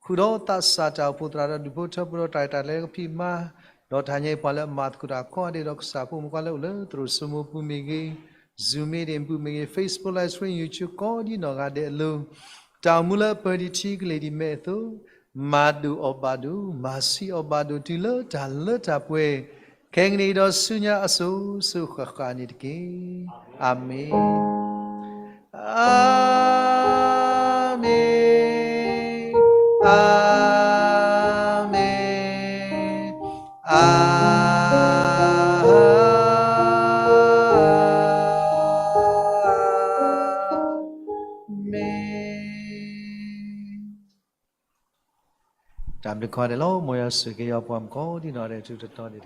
ဃုာ်ဒီးသးစၢ်တၢ်အိၣ်ဖှိၣ်သရၣ်ဒီးဒူၣ်ဖိထၢဖိဒီးတၢ်ရဲၣ်တၢ်ကျဲၤလၢကဖံးမၤ, ဒီးတဟါညါအံၤပှၤလၢအမၤသကိးတၢ်ကိးဂၤဒဲးဒီးကစၢ်ဖိမုၣ်ခွါလၢအိၣ်လၢသရိာ်စိမိၤပူၤမ့ၢ်ဂ့ၤ, Zoom meeting ပူၤမ့ၢ်ဂ့ၤ, Facebook Live Stream YouTube ကိးဒ်နီၢ်ဂၤဒဲးအလိၤ, တၢ်အိၣ်မူလၢအပၢၤဒံးထံကလ့ၢ်ဒံးမဲာ်အသိး, မၤဒိၣ်အီၣ်ဘၣ်ဒိၣ်, မၤဆံးအီၣ်ဘၣ်ဒိၣ်တုၤလၢတၢ်လၢတၢ်ပှဲၤ, ခဲကနံၣ်အံၤဒီးဆူညါအစိၤစိၤဃၣ်ဃၣ်န့ၣ်တက့ၢ်. အၤမ့ၣ်. အၤမ့ၣ်, အၤမ့ၣ်, အၤမ့ၣ်. တၢ်ဘျုးကိးဂၤဒဲးလီၤ. မ်ယွၤဆိၣ်ဂ့ၤက့ၤယွၤပှၤမုၣ်ကိးဒ်နီၢ်ဂၤဒဲးထူးထူးတီၤတီၤန့ၣ်တက့ၢ်.